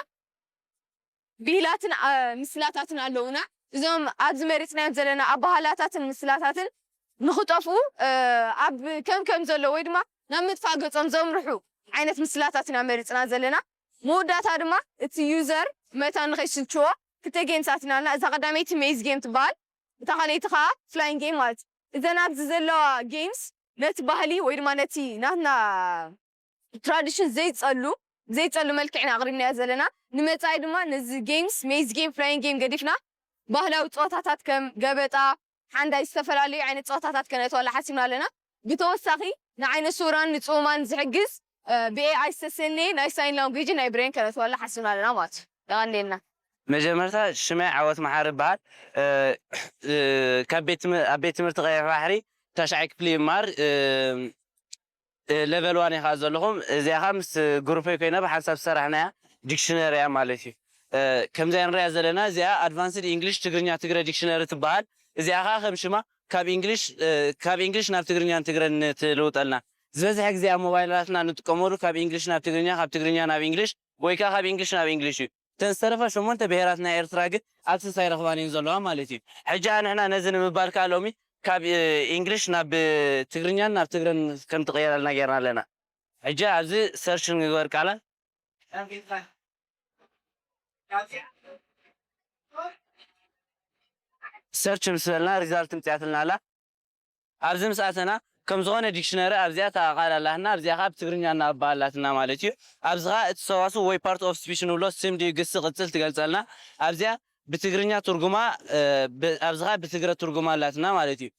ብሂላትን ምስላታትን ኣለዉና። እዞም ኣብዚ መሪፅናዮም ዘለና ኣባህላታትን ምስላታትን ንኽጠፍኡ ኣብ ከም ከም ዘሎ ወይ ድማ ናብ ምጥፋእ ገፆም ዘምርሑ ዓይነት ምስላታት ኢና መሪፅና ዘለና። መወዳእታ ድማ እቲ ዩዘር መታን ንኸይስልችዎ ክልተ ጌምሳት ኢና ኣለና። እዛ ቀዳመይቲ ሜዝ ጌም ትበሃል፣ እታ ካልኣይቲ ከዓ ፍላይንግ ጌም ማለት እዩ። እዘን ኣብዚ ዘለዋ ጌምስ ነቲ ባህሊ ወይ ድማ ነቲ ናትና ትራዲሽን ዘይፀሉ ዘይፀሉ መልክዕና ኣቕሪብናዮ ዘለና። ንመፃኢ ድማ ነዚ ጌምስ ሜዝ ጌም ፍላይንግ ጌም ገዲፍና ባህላዊ ፀወታታት ከም ገበጣ ሓንዳይ ዝተፈላለዩ ዓይነት ፀወታታት ከነእትወላ ሓሲብና ኣለና። ብተወሳኺ ንዓይነ ስውራን ንፅሙማን ዝሕግዝ ብኤኣይ ዝተሰነየ ናይ ሳይን ላንጉጅ ናይ ብሬን ከነእትወላ ሓሲብና ኣለና ማለት እዩ። የቐንየልና። መጀመርታ ሽመይ ዓወት መሓሪ ይበሃል። ካብ ቤት ትም- ኣብ ቤት ትምህርቲ ቀይሕ ባሕሪ ታሽዓይ ክፍሊ ይመሃር። ሌቨል ዋን እየ ከዓ ዘለኹም። እዚኣ ከዓ ምስ ግሩፐይ ኮይና ብሓንሳብ ዝሰራሕናያ ዲክሽነሪ እያ ማለት እዩ። ከምዚኣ ንሪኣ ዘለና እዚኣ ኣድቫንስድ ኢንግሊሽ ትግርኛ ትግረ ዲክሽነሪ ትበሃል። እዚኣ ከዓ ከም ሽማ ካብ ኢንግሊሽ ካብ ኢንግሊሽ ናብ ትግርኛ ንትግረ ትልውጠልና። ዝበዝሐ ግዜ ኣብ ሞባይላትና ንጥቀመሉ ካብ ኢንግሊሽ ናብ ትግርኛ ካብ ትግርኛ ናብ ኢንግሊሽ ወይ ከዓ ካብ ኢንግሊሽ ናብ ኢንግሊሽ እዩ። እተን ዝተረፋ ሸሞንተ ብሄራት ናይ ኤርትራ ግን ኣክሰስ ኣይረኽባን እየን ዘለዋ ማለት እዩ። ሕጂ ንሕና ነዚ ንምባል ከዓ ሎሚ ካብ እንግሊሽ ናብ ትግርኛን ናብ ትግረን ከም ትቐየረልና ጌርና ኣለና። ሕጂ ኣብዚ ሰርች ንግበር ቃላት። ሰርች ምስ በልና ሪዛልት ምፅያትልና ኣላ። ኣብዚ ምስ ኣተና ከም ዝኾነ ዲክሽነሪ ኣብዚኣ ተቓል ኣላትና፣ ኣብዚኣ ከዓ ብትግርኛ እናቕባ ኣላትና ማለት እዩ። ኣብዚ ከዓ እቲ ሰዋስው ወይ ፓርት ኦፍ ስፒች ንብሎ ስም ድዩ ግሲ ቅፅል ትገልፀልና። ኣብዚኣ ብትግርኛ ትርጉማ ኣብዚ ከዓ ብትግረ ትርጉማ ኣላትና ማለት እዩ።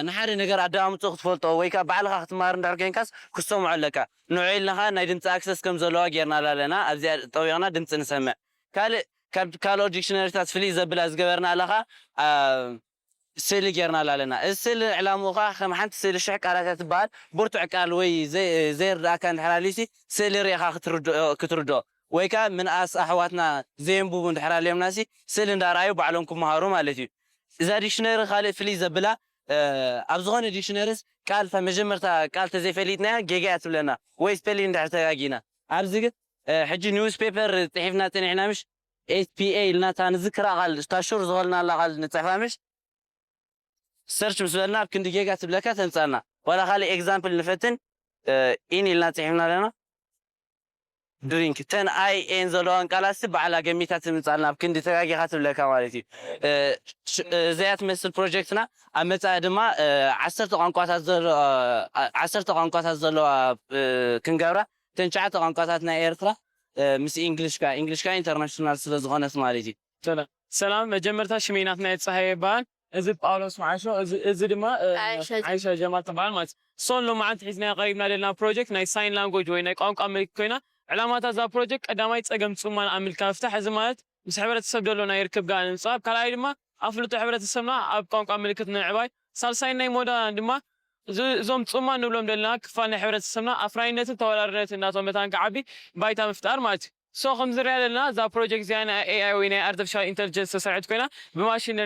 ንሓደ ነገር ኣደማምፅኡ ክትፈልጦ ወይ ከዓ ባዕልካ ክትመሃር እንድሕር ኮይንካስ ክሰምዖ ኣለካ። ንዑ ኢልና ከዓ ናይ ድምፂ ኣክሰስ ከም ዘለዋ ጌርናላ ኣለና። ኣብዚኣ ጠዊቕና ድምፂ ንሰምዕ። ካልእ ካብ ካልኦት ዲክሽነሪታት ፍልይ ዘብላ ዝገበርና ኣለካ ስእሊ ጌርናላ ኣለና። እዚ ስእሊ ዕላምኡ ከዓ ከም ሓንቲ ስእሊ ሽሕ ቃላት እያ ትበሃል። ብርቱዕ ቃል ወይ ዘይ- ዘይርድኣካ እንድሕር ኣልዩሲ ስእሊ ርኢኻ ክትርድኦ ክትርድኦ ወይ ከዓ ምንኣስ ኣሕዋትና ዘየንብቡ እንድሕር ኣልዮምናሲ ስእሊ እንዳረኣዩ ባዕሎም ክመሃሩ ማለት እዩ። እዛ ዲክሽነሪ ካልእ ፍልይ ዘብላ ኣብ ዝኾነ ዲክሽነሪስ ቃል እታ መጀመርታ ቃል ተዘይፈሊጥናያ ጌጋ እያ ትብለና ወይ ስፔሊንግ እንድሕር ተጋጊና። ኣብዚ ግን ሕጂ ኒውስ ፔፐር ፅሒፍና ፅኒሕና ምሽ ኤስ ፒ ኤ ኢልና እታ ንዝክራ ቃል እታ ሹር ዝኾንናላ ቃል ንፅሕፋ ምሽ ሰርች ምስ በልና ኣብ ክንዲ ጌጋ ትብለካ ተምፃልና። ዋላ ካልእ ኤግዛምፕል ንፈትን ኢን ኢልና ፅሒፍና ኣለና ድሪንክ ተን ኣይ ኤን ዘለዋን ቃላት ባዕላ ገሚታ ትምፃልና ኣብ ክንዲ ተጋጊኻ ትብለካ ማለት እዩ። እዚኣ ትመስል ፕሮጀክትና ኣብ መፃኢ ድማ ዓሰርተ ቋንቋታት ዘለዋ ዓሰርተ ቋንቋታት ዘለዋ ክንገብራ ተን ሸዓተ ቋንቋታት ናይ ኤርትራ ምስ ኢንግሊሽ ካ ኢንግሊሽ ካ ኢንተርናሽናል ስለ ዝኾነት ማለት እዩ። ሰላም ሰላም፣ መጀመርታ ሽመይ ናትናኤል ፀሃየ ይበሃል። እዚ ጳውሎስ መዓሾ፣ እዚ ድማ ኣይሻ ጀማል ትበሃል ማለት እዩ። ሶን ሎማዓንቲ ሒዝናዮ ቀሪብና ዘለና ፕሮጀክት ናይ ሳይን ላንጎጅ ወይ ናይ ቋንቋ ምልክት ኮይና፣ ዕላማታ እዛ ፕሮጀክት ቀዳማይ ፀገም ፅሙማን ኣምልካ ፍታሕ፣ እዚ ማለት ምስ ሕብረተሰብ ደሎ ናይ ርክብ ጋር ንምፅባብ፣ ካልኣይ ድማ ኣፍልጦ ሕብረተሰብና ኣብ ቋንቋ ምልክት ንምዕባይ፣ ሳልሳይ ናይ ሞዳ ድማ እዞም ፅሙማን ንብሎም ዘለና ክፋል ናይ ሕብረተሰብና ኣፍራይነትን ተወዳዳሪነትን እናቶም መታን ክዓቢ ባይታ ምፍጣር ማለት እዩ። ሶ ከም ዝሪኣ ዘለና እዛ ፕሮጀክት እዚኣ ናይ ኤ ኣይ ወይ ናይ ኣርቲፊሻል ኢንተሊጀንስ ዝተሰርሐት ኮይና ብማሽን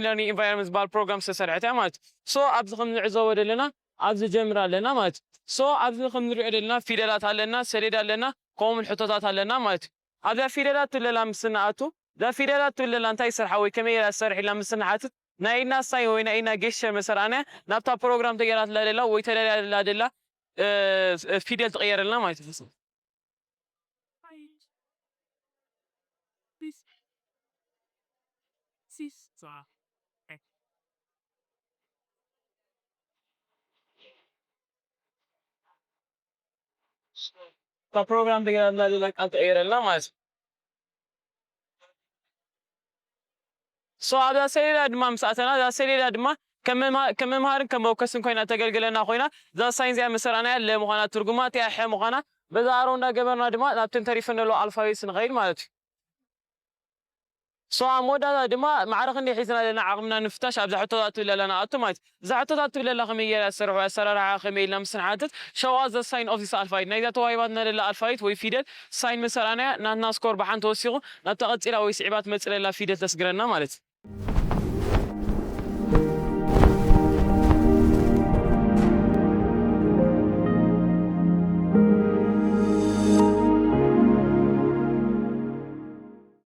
ለርኒንግ ኢንቫይሮንመንት ዝበሃል ፕሮግራም ዝተሰርሐት እያ ማለት እዩ። ሶ ኣብዚ ከም ንዕዘቦ ዘለና ኣብዚ ጀምር ኣለና ማለት እዩ። ሶ ኣብዚ ከም ንሪኦ ዘለና ፊደላት ኣለና፣ ሰሌዳ ኣለና፣ ከምኡውን ሕቶታት ኣለና ማለት እዩ። ኣብዛ ፊደላት ትብለላ ምስ ንኣቱ እዛ ፊደላት ትብለላ እንታይ ይሰርሓ ወይ ከመይ ኢላ ትሰርሕ ኢልና ምስ ንሓትት ናይ ኢድና ሳይን ወይ ናይ ኢድና ጌስቸር መሰርኣናያ ናብታ ፕሮግራም ተገይራትላ ደላ ወይ ተዳልያላ ደላ ፊደል ትቕየረልና ማለት እዩ። እታ ፕሮግራም ተገይራትና ዘላ ቃል ትቕየረልና ማለት እዩ። ሶ ኣብዛ ሰሌዳ ድማ ምስ ኣተና እዛ ሰሌዳ ድማ ከም መምሃርን ከም መወከስን ኮይና ተገልግለና ኮይና እዛ ሳይን እዚኣ መሰርኣናያ ለ ምዃና ትርጉማ እቲኣ ሐ ምዃና በዛ ኣሮ እንዳገበርና ድማ ናብተን ተሪፈን ዘሎ ኣልፋቤትስ ንኸይድ ማለት እዩ። ሶ ኣብ መወዳእታ ድማ ማዕረ ክንደይ ሒዝና ዘለና ዓቕምና ንፍታሽ ኣብዛ ሕቶታት ትብለላ ንኣቱ ማለት እዩ። እዛ ሕቶታት ትብለላ ከመይ ጌራ ዝሰርሑ ኣሰራርሓ ከመይ ኢልና ምስ ንሓትት show us the sign of this alphabet ናይዛ ተዋሂባትና ዘላ ኣልፋቤት ወይ ፊደል ሳይን መሰርኣናያ ናትና ስኮር ብሓን ተወሲኹ ናብታ ቀፂላ ወይ ስዒባ ትመፅእ ዘላ ፊደል ተስግረና ማለት እዩ።